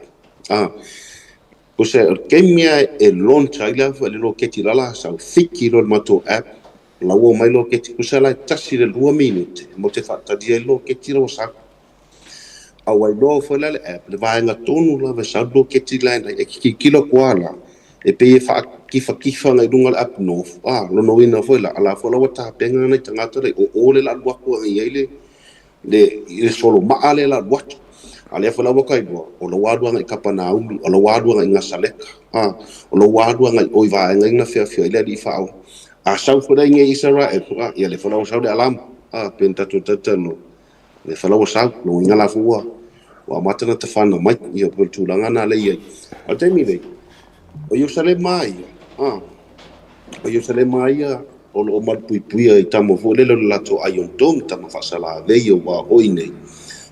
Tusa o le taimi lava e launch ai le loketi la sau, fiki loa i le matou app La ua omai loketi tusa la e 1 i le 2 minute mo te faatali ai loketi la ua sau. A ua iloa foi la e le app le vaega tonu lava e sau le loketi la e te tilotilo atu lava la, e pei e faatifatifa agai i luga o le up north, a, lona uiga foi la, a la foi la ua tapena nai tagata la i o o le la alu atu agai i ai le le solo maa lea la alu atu. A lea foi la ua tailua, o la ua alu agai i Kapanaumi, o la ua alu agai i Gasaleka, a, o la ua alu agai i o i vaega ia na feafioai le alii faaola. A sau foi la i inei i Isaraelu, a, ia lea foi la ua sau le alama, a, pei ona tatou talatalanoa, lea foi la ua sau, lona uiga la foi ua, ua amata ona tafana mai, ia pei o le tulaga lena lea e i ai. A o le taimi nei, o Ierusalema lava ia, a, o Ierusalema lava ia, o lo o malupuipuia i tama foi lele o le latou Iron Dome, tama faasalavei aua o i nei,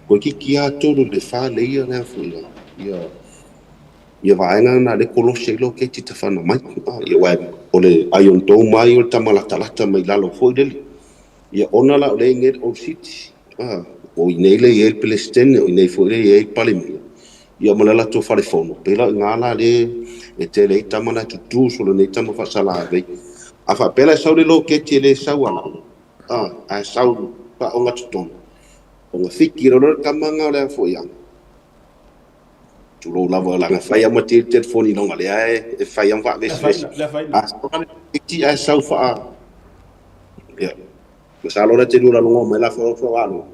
toeitiiti lava 3 i le 4 leia le a foi la, ia, ia vaega na le kolosi ai loketi tafana mai. Ia aua o le Iron Dome lava ia o le tama latalata mai lalo foi lele. Ia ona la o lea e i inei le Old City, o i inei lea e i ai le Peresetene, o i inei foi lea e i ai le Palemia, ia ma le latou fale fono, pei la o i ina la lea e tele ai tama la e tutū solo nei tama faasalavei. A faapea la e sau le loketi e le sau a lalo, ae sau faaogatotonu, ona fiki loa lea o le tama lena o le a foi a, tulou lava, leaga e fai lava ma tele telefoni leaga lea e fai lava ma faavesivesi. A sau la le loketi ae sau faa, ia. Masalo la te lua logo mai la fo fo alo.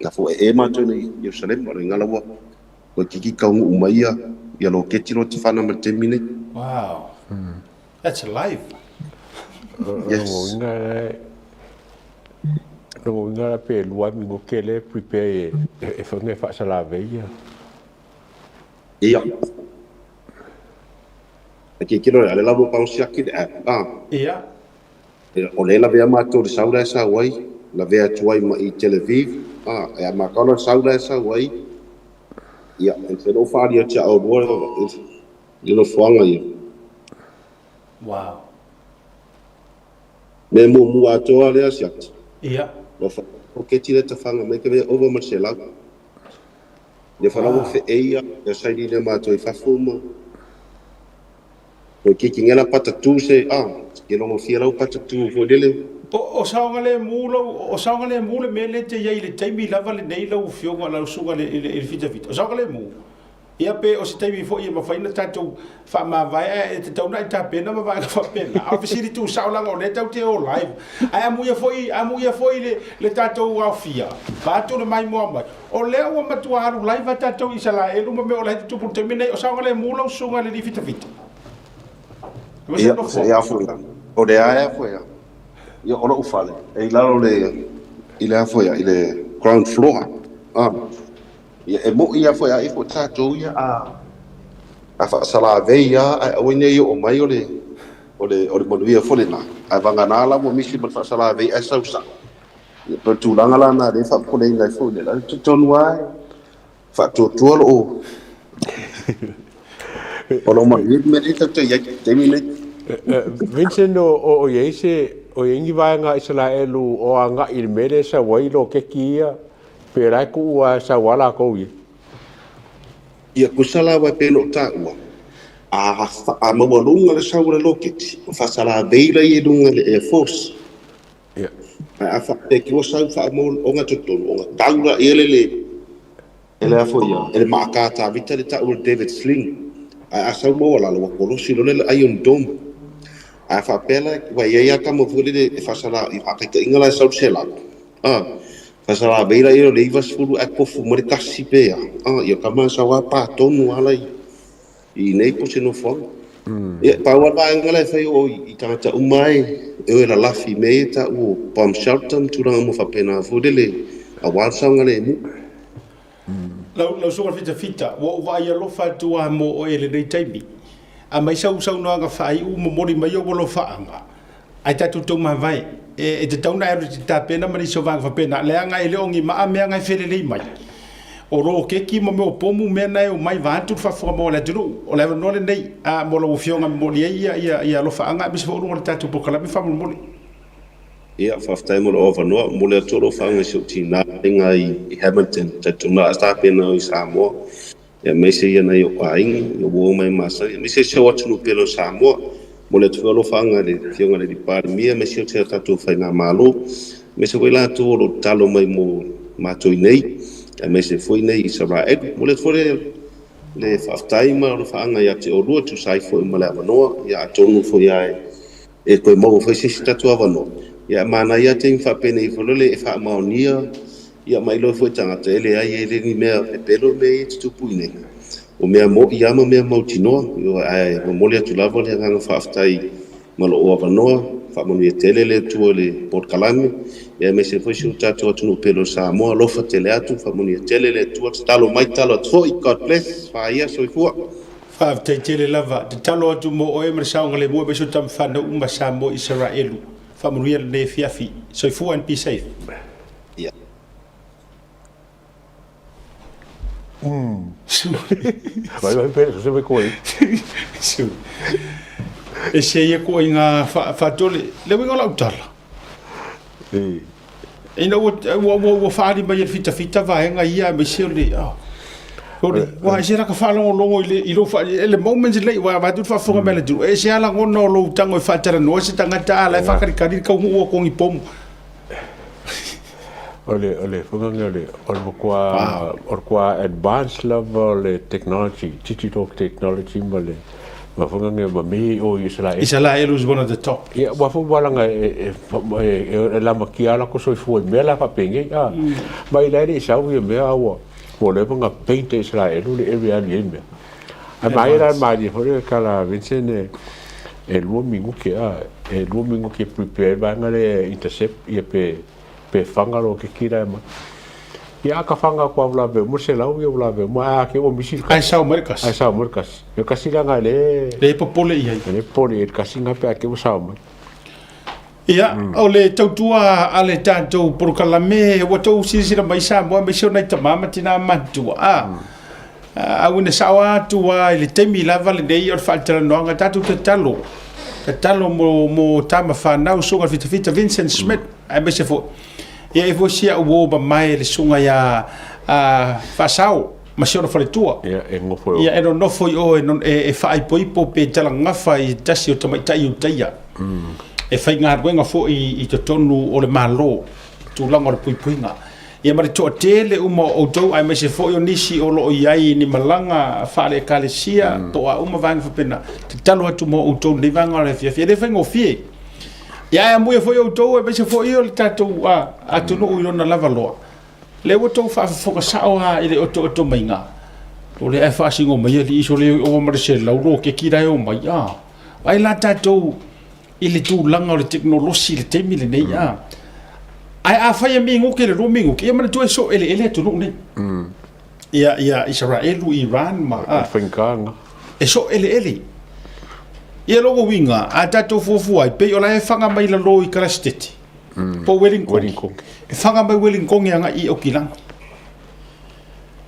Na fo e matou nei Yerusalemu o le ngala ua ua kiki kaunuu mai ia ia loketi lo te whana ma te taimi nei. Wow. That's life. Yes. Lona uiga la pe lua minute lea e prepare e fai e faasalavei ia. Ia. E tilotilo le la ua bounce ake le app. Ah. Ia. O lea e lavea matou i le sau la e sau ai, lavea atu ai ma i Tel Aviv, a, e a matou la le sau la e sau ai, ia, e mafai ona ou faaali atu ia oulua le nofoaga ia. Wow. Mea muamua atoa lea siaki. Ia. Ua whakaketi le tawhanga mai ka mea over ma le 100. Ia whalawa wheei ia, ia saini lea mātou i fafo ma. Ko kiki ngela pata tu se, ah, ke longo fia lau pata tu foi lele. O saogalemu lau, o saogalemu le mea lea e te i ai i le taimi lava lenei lau Afioga, lau Susuga i le Fitafita, o saogalemu. Ia pe o se taimi foi e mafai ona tatou faamavae ae e tatau ona e tapena ma vaega faapena. A o fesili tuusao leaga o lea tatou te o live. Ae amuia foi, amuia foi le, le tatou aofia, vaeatu le maimoa mai. O lea ua matua alu live a tatou i Isalaelu ma mea o la e tutupu i le taimi lenei. O saogalemu lau susuga i le alii fitafita? Ia, ia foi. O le aea foi. Ia, o lou fale, e i lalo le, i le a foi, i le ground floor. Ah. Ia, e moʻi lava foi a ifo tatou ia a a faasalavei lava ae aua ne i oo mai o le o le o le manuia foi lena. Ae vagana la ua misi ma le faasalavei ae sau sao. Ia, pei o le tulaga la lena lea e faapopoleina ai foi le la talitonu lava e faatuatua lou o lou manuia le mea lea tatou te i ai i le taimi lenei. Vincent, o i ai se, o i ai ni vaega a Isaraelu o agai i le mea lea e sau ai loketi ia Pe la e tuu a e sau a lakou ia. Ia tusa la aua e pei ona ou taua, a a maualuga le sau o le loketi, ona faasalavei laia i luga i le Air Force. Ia. Ae a faapea ki ua sau faamau ogatotonu, ona tau laia le le e le a foi ia, e le maa Tavita le tau o le David Sling. Ae a sau maualalo, ua kolosi loa le Iron Dome. Ae a faapea la, ua i ai lava tama foi lele e faasala, i faataitaiga la e sau le 100, a, Faasalavei laia o le 90 ae kofu mai le tasi pe a, a, ia tama sau a pa tonu a la i nei po se nofoaga. Ia, pau a le vaega la e fai o i tagata uma e e o e lalafi i mea ia e taua o bomb shelter ma tulaga uma faapena foi lele aua le saogalemu. Lau, lau Susuga Fitafita, ua ou vaai alofa atu lava mo oe i lenei taimi. Aumai sau saunoaga faaiu momoli mai ou alofaaga, ae tatou taumavae. E, e tatau ona e alu e te tapena ma nisi o vaega faapena, leaga e le o ni maa mea na e felelei mai. O loketi ma mea o pomu mea na e omai vaeatu le faafofoga mau a le atunuu. O le avanoa lenei a, mo lau Afioga e momoli ai ia, ia, ia alofaaga aemaise foi o luga o le tatou polokalame faamolemole. Ia, faafetai mo lou avanoa. Momoli atu lou faauuga i si ou tina aiga i Hamilton, talitonu lava sa tapena i Samoa, aemaise ia nai ou aiga, ia uo mai masani, aemaise si ou atunuu pele o Samoa. Momoli atu foi alofaaga i le Afioga i le Palemia, aemaise o si a tatou faigamalo, aemaise foi latou o lo o tatalo mai mo matou i nei, aemaise foi nei i Isaraelu. Momoli atu foi le le faafetai ma alofaaga ia te oulua e tusa ai foi ma le avanoa, ia atonu foi lava e e toe maua foi se isi tatou avanoa, ia e manaia lava taimi faapenei foi lele e faamaonia ia ma iloa foi e tagata, e leai e le ni mea pepelo le mea ia e tutupu i nei. O mea moni lava ma mea mautinoa, ae momoli atu lava le agaga faafetai ma lou avanoa, faamanuia tele le Atua i le polokalame, ia aemaise foi si o tatou atunuu pele o Samoa, alofa tele atu, faamanuia tele le Atua, tatalo mai tatalo atu foi, God bless, faia, soifua. Faafetai tele lava. Tatalo atu mo oe ma le saogalemu aemaise o tama fanau uma Samoa Isaraelu. Faamanuia lenei afiafi. Soifua and be safe. Ia. Vai vai pere se vai koe. E se ia ko inga whaatole. Le uiga o lau tala. Ina ua, ua, ua, ua faaali mai e le fitafita vaega ia aemaise o le, oh. O le, ua ese la ka faalogologo i le, i lou faa, e le moment lei, ua avatu le faafofoga mai a le atunuu, e ese lava lagona o lou tago e faatalanoa se tagata a la e faakalikali le taunuu o kogi pomu. O le, o le whanganga o le, o le matua, o le matua advance lava o le technology, digital technology ma le, Ua foi nge ma me o Isalaelu. Isalaelu is one of the top. Ia, ua foi ua langa e, e, e, e lamakia ala ko soifua i mea la faapenei. A, ma i lae le i sau ia mea a ua, ua leva na paint e Isalaelu le area alu i ai mea. Ae maia la malie foi le tala Vincent e, e lua minute a, e lua minute e prepare ai vaega lea e intercept ia pe, pe fanga loa ke kila e mai. Ia a ka fanga atu a ua lave uma 100 ia ua lave uma ae a ke ua misi le kasi. Ae sao mai le kasi. Ae sao mai le kasi. Le kasi leaga e le. Le popole i ai. E le popole i ai le kasi nga pe a ke ua sao mai. Ia, o le tautua a le tatou polokalame, ua tou silasila mai Samoa aemaise o nai tama ma tina matutua, a, auina sao atu lava i le taimi lava lenei o le faatalanoaga, tatou tatalo, tatalo mo, mo tama fanau, susuga i le Fitafita Vincent Smith, aemaise foi, ia e foi si au uo mamae le susuga ia Faasao ma si ona faletua. Ia, e nofo i o. Ia, e nonofo i o e, e, e faaipoipo pe talagafa i tasi o tamaitai Iutaia. E faigaluega foi i totonu o le Malo, tulaga o le puipuiga. Ia ma le toatele uma o outou aemaise foi o nisi o lo o i ai i ni malaga faale-ekalesia po o a uma vaega faapena, tatalo atu mo outou i lenei vaega o le afiafi. E le faigofie. Ia ae amuia foi outou aemaise foi o le tatou atunuu i lona lava loa. Lea ua outou faafofoga sao lava i le otooto maiga, o lea e faasino mai alii sole ova ma le 100 loketi la e omai, a. Ai la tatou i le tulaga o le tekonolosi i le taimi lenei, a. Ae afai e minute le 2 minute, ia manatua e soo eleele atunuu nei. Ia, ia Isaraelu, Iran ma, a. Faigata lena. E soo eleele. Ia lona uiga, a tatou fuafua ai, pei o la e faga mai lalo i Kalasetete, po o Wellington. E faga mai Wellington agai i Aukilani.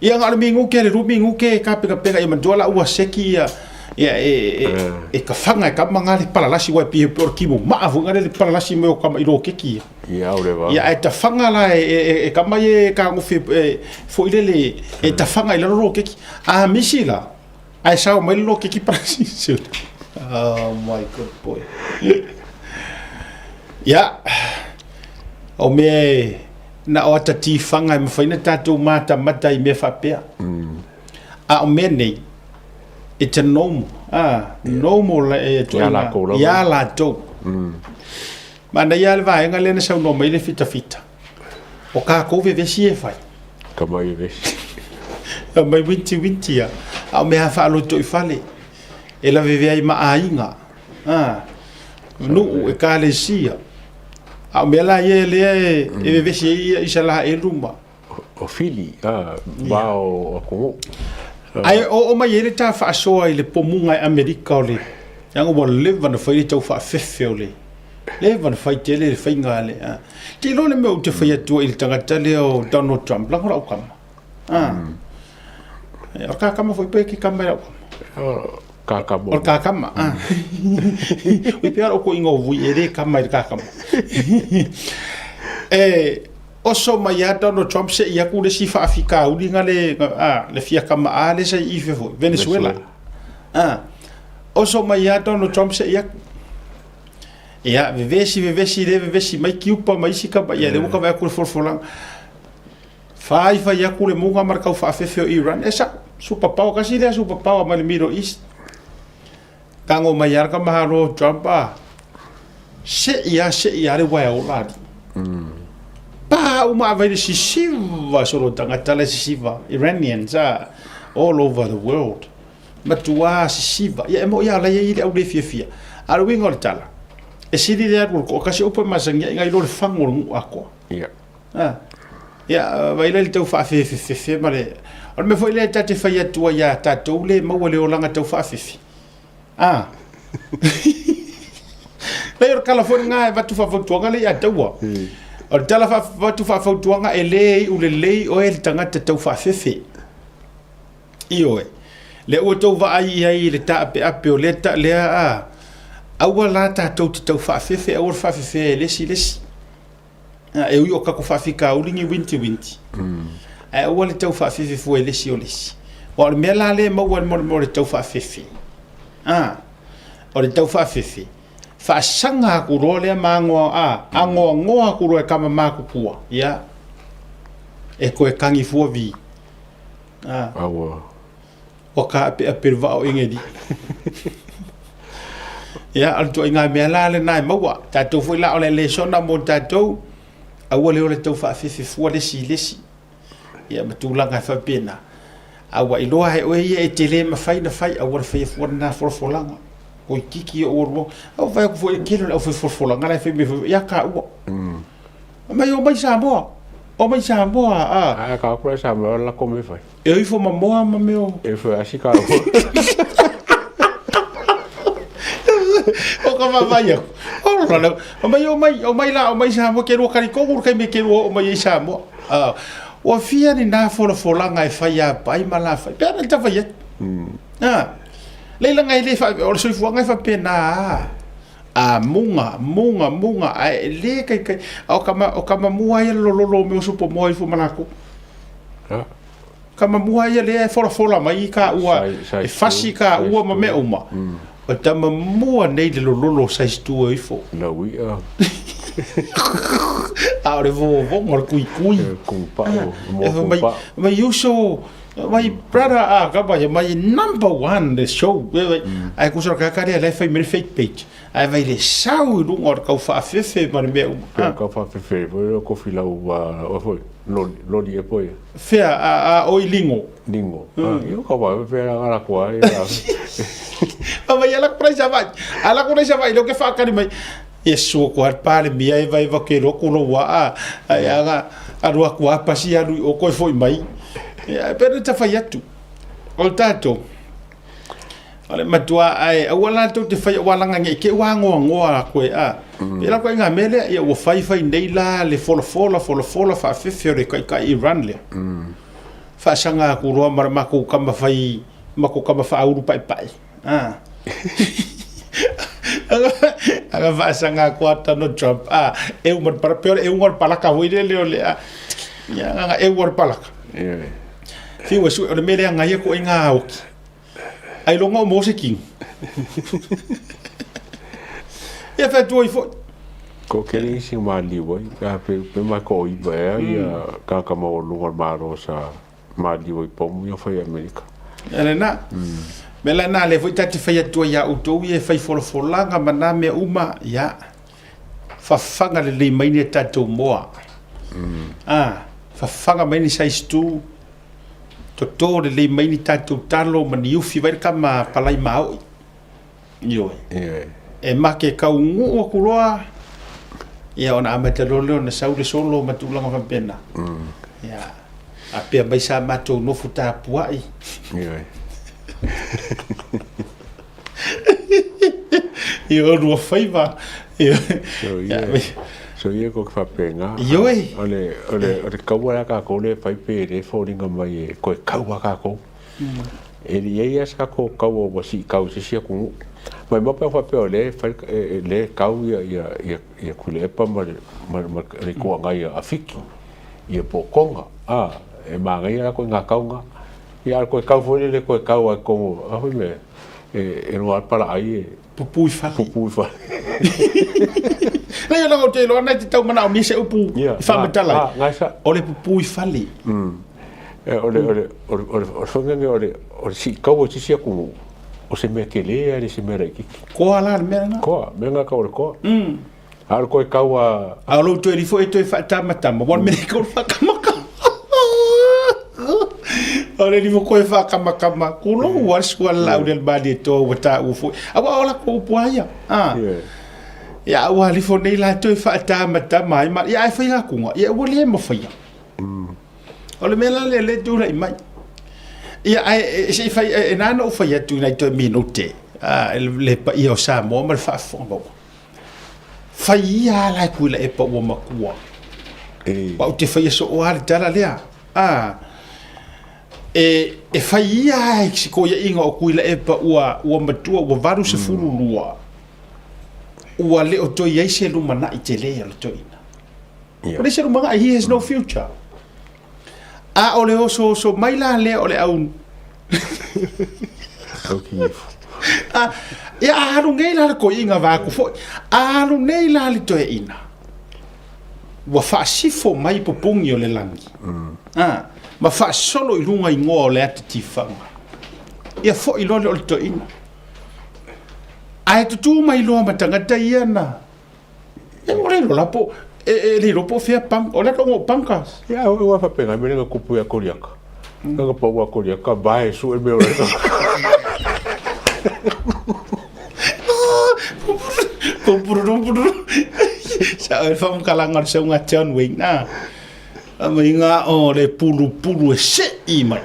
Ia na o le minute le 2 minute e kapekapega ia manatua la ua seki ia ia e e e ka fanga e ka manga le palalasi ua pie pe o le kimo maa foi ngale le palalasi mai o kama i lokeki ia. Ia o le va. Ia ae tafanga la e e e kama ia e kagofe e foi lele e tafanga i lalo lokeki. A misi la ae sao mai le lokeki palalasi. Oh my good boy. Ia o mea e Na o ata tiwhanga e mawhai na tātou mātamata i mea whapea. A o mea nei, it's a normal, ah, normal e Ia lākou lava. Ia lātou. Manaia lava le vaega lea na saunoa mai le fitafita. O kākou vevesi e fai. Ka mai vevesi. Ka mai winti winti ia. A o mea faaloto i fale. E lavevea ai ma aiga. Ah, nuu, ekalesia. A o mea la ia lea e, e vevesi ai ia Isalaelu ma. O Fili, a, ma o atunuu. Ae oo mai ai le ta faasoa i le pomuga e Amerika o le, leaga ua leva ona fai le tau faafefe o le, leva ona fai tele le faiga a le, a. Te iloa le mea ou te fai atu ai i le tagata lea o Donald Trump, leaga o lau kama. A. O le kakama foi pe ke kama i lau kama. Kakama. O le kakama. Ah. Ui pea o ko ingo vui e le kama i le kakama. E, oso mai ia Donald Trump se i aku le si faafikauli nga le, a, le fia kama a le sa i fe foi, Venezuela. Ah. Oso mai ia Donald Trump se i aku. Ia, vevesi, vevesi, le vevesi mai Kiupa ma isi kama, ia le ua ka vai aku le folafolaga. Fai fai aku le muga ma le kau faafefe o Iran. E sa'o, super power, kasi lea super power mai le Middle East. Tago mai lava le kamahalo o Trump a, se'i lava, se'i lava le uaea ola alii. Pa uma avai le sisiva solo tagata la e sisiva, Iranians a, all over the world. Matua sisiva. Ia e mo'i lava la e i ai le au le fiafia. A o le uiga o le tala, e sili le alu o le toatasi upu e masani ai nai lo le fagu o le nu'u atoa. Ia. Ah. Ia, vai la i le tau faafefefefe ma le... O le mea foi lea ta te fai atu ai iā tatou le maua le olaga tau faafefe. Ah. Leai, o le tala foi lena e avatu faafautuaga lea ia taua. O le tala avatu faafautuaga e le iu lelei oe le tagata tau faafefe. Ioe. Lea ua tou vaai i ai i le taapeape o lea ta, lea a, aua la tatou te tau faafefe, aua le faafefea e le isi le isi. E ui o kako faafitauli ni winti winti. Ae aua le tau faafefe fua i le isi o le isi. Aua o le mea la lea e maua i le mea o le tau faafefe. A, o le tau faafefe, faasaga atu loa lea ma agoa, a, agoagoa atu loa e kama matutua, ia, e toe tagi fua vi. A, Aua. ua kaapeape le vaa o Engeliki. Ia, o le ituaiga mea la lena e maua. Tatou foi la o le lesona mo tatou, aua le o le tau faafefe fua le isi i le isi. Ia ma tulaga e faapena. A ua iloa e oe ia e te le mafai ona fai, aua le faia fua lena folafolaga. Toeitiiti oo alu au fai atu foi e tele o le aufai folafolaga la e fai mai foi ia taua. Fai mai omai Samoa, omai Samoa a. Ae ka aku la Samoa la ko me fai. E o ifo ma moa ma mea o. E foi asi ka O ka vaavaai aku. O la omai omai omai la omai Samoa ke lua kalikogu le taimi ke lua oo mai ai Samoa. A ua fia ni na folafolaga e fai a pai ma la fai. Pe ana le tafai atu. A Leila ngai le fa o le soifuaga e faapena a muga muga muga ae e le kaikai a o kama o kama mua ia le lololo o mea o supo moa ifo ma lakou. Kama mua ia lea e folafola mai i ka ua e fasi ka ua ma mea uma. O tama mua nei le lololo o size 2 ifo. Lau ia. A o le vovoga o le kuikui. Kung pao, moa kung pao. Mai uso My brother ah kapa ia my number one the show ai kusa ka ka lea fai mai fake page ai vai le sau i lunga o le kau faafefe ma le mea uma ah. Kau faafefe foi o kofi lau o foi loli loli e foi fea a a o i lingo lingo ah io ka va fe la la ko ai a vai ala ko sa vai ala ko sa vai lo ke faakali mai Ia sua ko har pale mia e vai va ke roko lo wa a ai aga alu aku a pasi alu i o koe foi mai ia e pere ta fai atu o tatou o le matua ai aua la tou te fai ua langa nge ke ua ngoa ngoa koe a pe la koe ngā mea lea ia ua fai fai nei la le folafola folafola faafefe o le taitai Iran lea faasaga aku loa ma le makou kama fai makou kama faaulu paepae Ah. Aga faasaga aku a Donald Trump. Ah, e uma le pala, pe o le euga o le palaka foi lele o le a. Ia, aga eu o le palaka. Ioe. Fiu e sue, o le mea lea ngai aku ai ngā oki. Ai longa o mose king. Ia whatua i foi. Ko kele isi ma liu ai, ka pe pe mai ko iwa e ia ka ka ma o lunga o le malo sa maliu ai pomu ia fai Amerika. Ia lena. Me la na le foi ta te fai atua ia outou ia e fai folafolaga ma na mea uma, ia fafaga lelei mai ni a tatou moa. Ah, fafaga mai ni size 2, toto lelei mai ni tatou talo ma ni ufi vai le kama palai maoi. Ioe. Ioe. E make kauguu aku loa, ia ona amata loa lea ona sau le solo ma tulaga faapena. Ia, a pea mai sa matou nofo tapuai. Ioe. I o lua faiva. Ioe. So ia, so ia ko ke faapena. Ioe. O le, o le, o le kaua la kākou le fai pe le foliga mai e koe kaua kākou. E le i ai lava se tatou kaua ua sii kau i se isi atunuu. Maimau pe ana faapea o lea e fai lea e kau ia ia ia ia Tuilaepa ma le ma le ma le Itu Agai a Fiti ia po o Tonga, a, e manaia latou i ngā taonga. Ia a o le toe kau foi lele toe kau lava i totonu a foi mea e e loa lava le palaai e Pupū i fale. Pupū i fale. Leai leaga ou te iloa na e te tau manaomia se upu Ia, i faamatala ai. nā, nā sa. O le pupū i fale. E, o le, o le, o le, o le, o le faiga o le, o le sii kaua i se isi atunuu, o se mea telē a e le se mea laitiiti. Koa la le mea lena? Koa, mea lena tau o le koa. A o le toe kaua. A o lou toe alii foi e toe faatamatama, ua o le mea lea e faakamakama. O le alii foi koe faakamakama, kulou a le sua le laau le malietoa ua taua foi. Aua o latou upu lava ia. A. Ia a ua alifo nei la toe faatamatama ai ma, ia ae fai atuga, ia ua le mafaia. O le mea la lea lea e tulai mai. Ia ae se i fai, e na ona ou fai atu i nai toe minute, a, le paia o Samoa ma le faafofoga maua. Fai ia la e Tuilaepa ua matua. Aua ou te faia soo lava le tala lea. A, e, e fai ia lava i si koiaʻiga o Tuilaepa ua, ua matua, ua 82, ua le o toe i ai se lumanai tele o le toeaina. Ua leai se lumanai, he has no future. A o le osooso mai la lea o le au A, ia a alu nei la le toeaina vaeatu foi, a alu nei la le toeaina, ua faasifo mai pupuni o le lagi, a, ma faasolo i luga igoa o le ata tifaga. Ia foi loa lea o le toeaina. Ae tutū mai loa ma tagata ia na e o le iloa la po e le iloa po o fea pang o le atoga o pangkas. Ia ua faapena mea lea na tupu ia Koliata. Na pau a Koliata vae sue mea o le Sa o le faamatalaga o le sauga John Wayne a. Mai nga o le pulupulu e sei mai.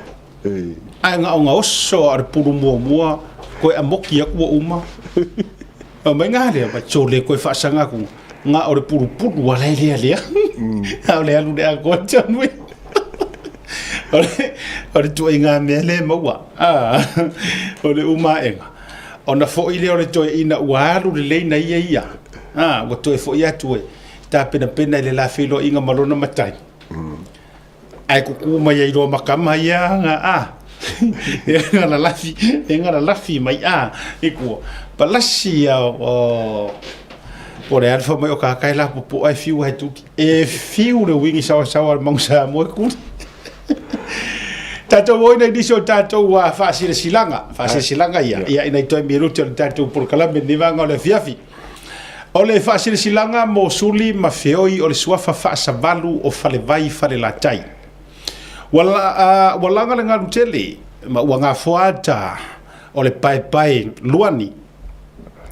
Ae na o na oso a o le pulu muamua koe amoki atu ua uma. Fai mai nga lea, mai sole koe faasaga atu, na o le pulupulu ala e lea lea. A o le alu le atoa John Wayne. O le tuaiga mea lea e maua. O le uma aega, ona foi lea o le toeaina ua alu lelei na ia ia. Ua toe foi atu e tapenapena i le la feiloaiga ma lona matai. Ae kuku mai ai loa ma kama ia nga a e galalafi e galalafi mai a i kua palasi ia o po le alfa mai o ka kai la popo ai fiu hai tuki e fiu le wingi sawa sawa le mangu sa mo ku tatou oi nei nisi o tatou faasilasilaga faasilasilaga ia ia ina i toe minuti o le tatou polokalame ni vanga o le afiafi. O le faasilasilaga mo suli ma feoi o le suafa faasavalu o Falevai Falelatai. Ua, ua laga le galu tele ma ua gafoa ata o le paepae luani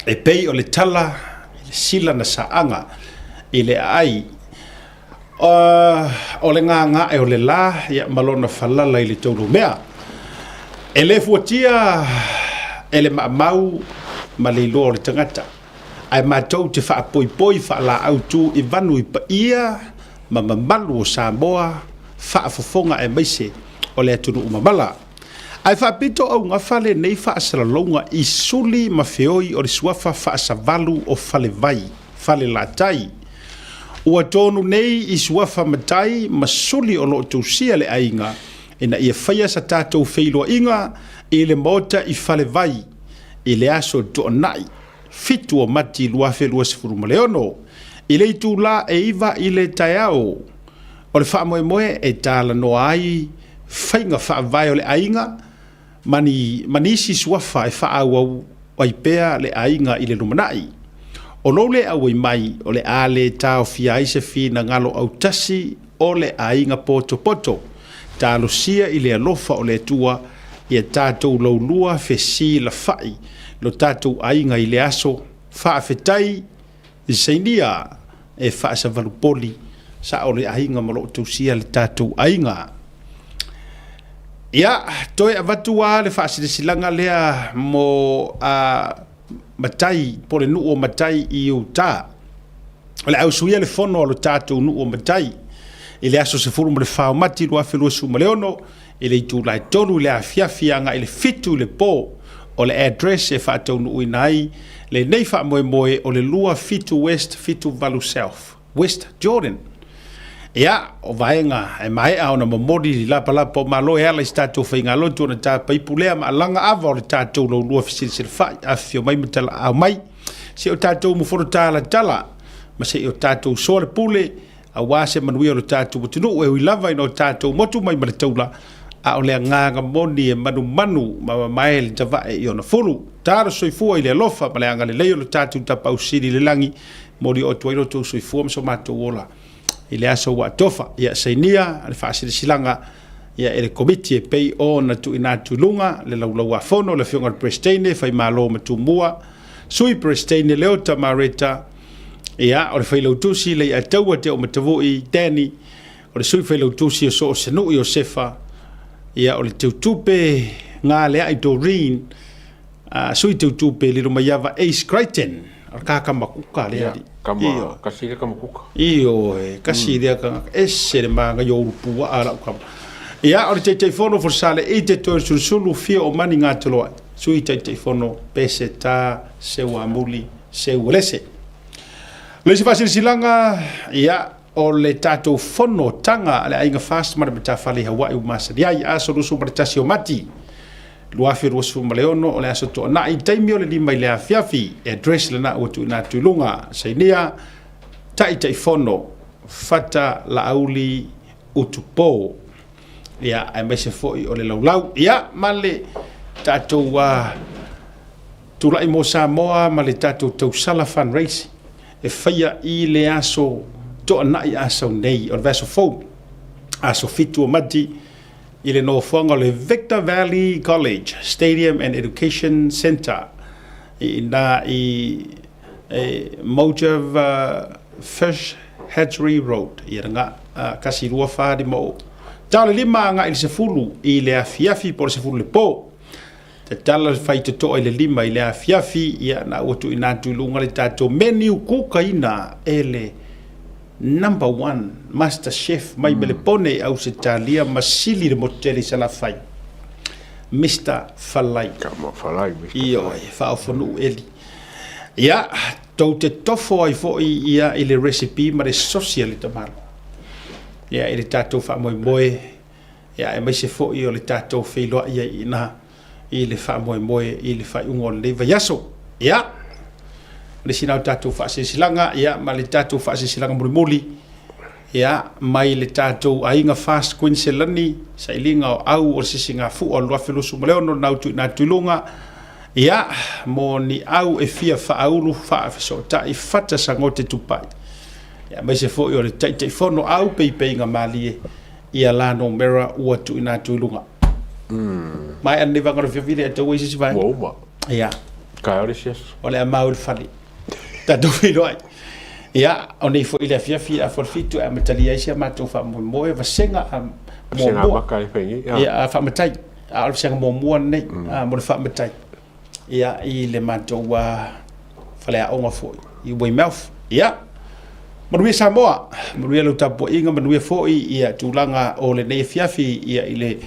e pei o le tala i le sila na saaga i le aai o le gaga'e o le la ia, ma lona falala i le taulumea. E le fuatia e le maamau ma le iloa o le tagata, ae matou te faapoipoi faalaau tu i vanu i paia ma mamalu o Samoa faafofoga aemaise o le atunuu mamala. Ae faapito augafa lenei faasalalauga i suli ma feoi o le suafa faasavalu o Falevai, Falelatai. Ua tonu nei i suafa matai ma suli o lo o tusia le aiga ina ia faia sa tatou feiloaiga i le Maota i Falevai i le aso Toonai 7 o Mati 2026 i le itulā e 9 i le taeao. O le faamoemoe e talanoa ai faiga faavae o le aiga ma ni ma nisi suafa e faaauau ai pea le aiga i le lumanai. O lou le auai mai o le a le taofia ai se finagalo autasi o le aiga potopoto. Talosia i le alofa o le Atua ia tatou laulua fesilafai lo tatou aiga i le aso faafetai Sainia e faasavalupoli sao le aiga ma loo tausia le tatou aiga. Ia, toe avatu a le faasilasilaga lea mo a matai po le nuu o matai i uta. O le ausuia le fono a lo tatou nuu o matai i le aso 14 o Mati 2026 i le itula e 3 i le afiafi agai i le 7 i le po. O le address e faataunuuina ai lenei faamoemoe o le 27 West 78 South, West Jordan. Ia, o vaega e maea ona momoli lapalapa o Malo e ala i se tatou faigalotu ona tapaipu lea ma alaga ava o le tatou laulua fesilasilafa'i, afifio mai ma tala'au mai, se i o tatou mufolo talatala ma se i o tatou soa le pule aua se manuia o lo tatou atunuu e ui lava ina o tatou motu mai ma le taula, a o le agaga moni e manumanu ma mamae le tavae i ona fulu. Talo soifua i le alofa ma le agalelei o lo tatou Tapaau Sili i le lagi, moli oo atu ai lo outou soifua ma so matou ola i le aso ua atofa. Ia sainia le faasilasilaga ia e le Komiti e pei ona tuuina atu i luga le Laulau-a-Fono, le Afioga i le Peresetene, Faimalo ma Tumua, Sui Peresetene Leota Mareta, Ia, o le Failautusi Leiataua Teomatavui Danny, o le Sui Failautusi o Soosenuu Iosefa, ia, o le Teutupe Galeai Doreen, Sui Teutupe Lilomaiava Ace Crichton, o le kakamakuka lea. Ia, kama, kasi lea kamakuka. Ioe, kasi lea kangaka, ese le magaia o ulupuaa lau kama. Ia, o le Taitaifono Folasale te Toeolesulusulu Fia o Mani Gatoloai, Sui Taitaifono Peseta Seuamuli Seualese. O le isi faasilasilaga, ia, o le tatou fonotaga a le Aiga FAST ma le Matafale i Hawaii ua masani ai, aso 21 o Mati 2026, o le aso Toonai, taimi o le 5 i le afiafi. E address lena ua tuuina atu i luga. Sainia Taitaifono Fata Laauli Utupo. Ia, aemaise foi o le laulau. Ia, ma le tatou Tulai mo Samoa ma le tatou tausala fundraising e faia i le aso Toanai Asau nei, o le vaiaso fou, aso 7 o Mati, i le nofoaga o le Victor Valley College Stadium and Education Centre i ina i Mojave Fish Hatchery Road, i Araga, 1245 o. Tao le 5 agai i le 10 i le afiafi po o le 10 i le po. Tatala le faitotoa i le 5 i le afiafi, ia na ua tuuina atu i luga le tatou menu kukaina e le number one master chef mai Melepone i Ausetalia ma sili le motu tele i Salafai, Mister Falai. Kama Falai, Mister Ioe, faaofonuu Eli. Ia, tou te tofo ai foi ia i le recipe ma le sosi a le tamalo. Ia, i le tatou faamoemoe ia aemaise foi o le tatou feiloai ai i ina i le faamoemoe i le faaiuga o lenei vaiaso. Ia, o le isi lena o tatou faasilasilaga, ia, ma le tatou faasilasilaga mulimuli, ia, mai le tatou aiga Fast Kuiniselani, sailiga o au o le sisigafua o le 2026 na utuina atu i luga, ia, mo ni au e fia faaulu faafesootai fata sagote tupai, ia, aemaise foi o le Taitaifono au peipeiga malie, ia la numera ua tuuina atu i luga. Maea lenei vaega o le afiafi le ataua i se isi vaega. Ua uma. Ia. Taeao le isi aso. O le a mau i le fale. Tatou feiloai. Ia, o nei foi le afiafi a 6:30 e amatalia ai si a matou faamoemoe, vasega a Vasega muamua. amata e fai nei. Ia, a faamatai. A o le vasega muamua lenei mo le faamatai. Ia, i le matou faleaoga foi i Weymouth. Ia, manuia Samoa, manuia lau tapuaiga, manuia foi ia tulaga o lenei afiafi ia i le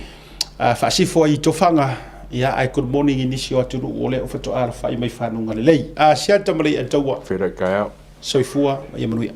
faasifo ai i tofaga. Ia, ae good morning i nisi o atunuu o lea ua faatoa alafai mai fanuga lelei. Asiata ma le i'a taua. Feiloai taeao. Soifua ma ia manuia.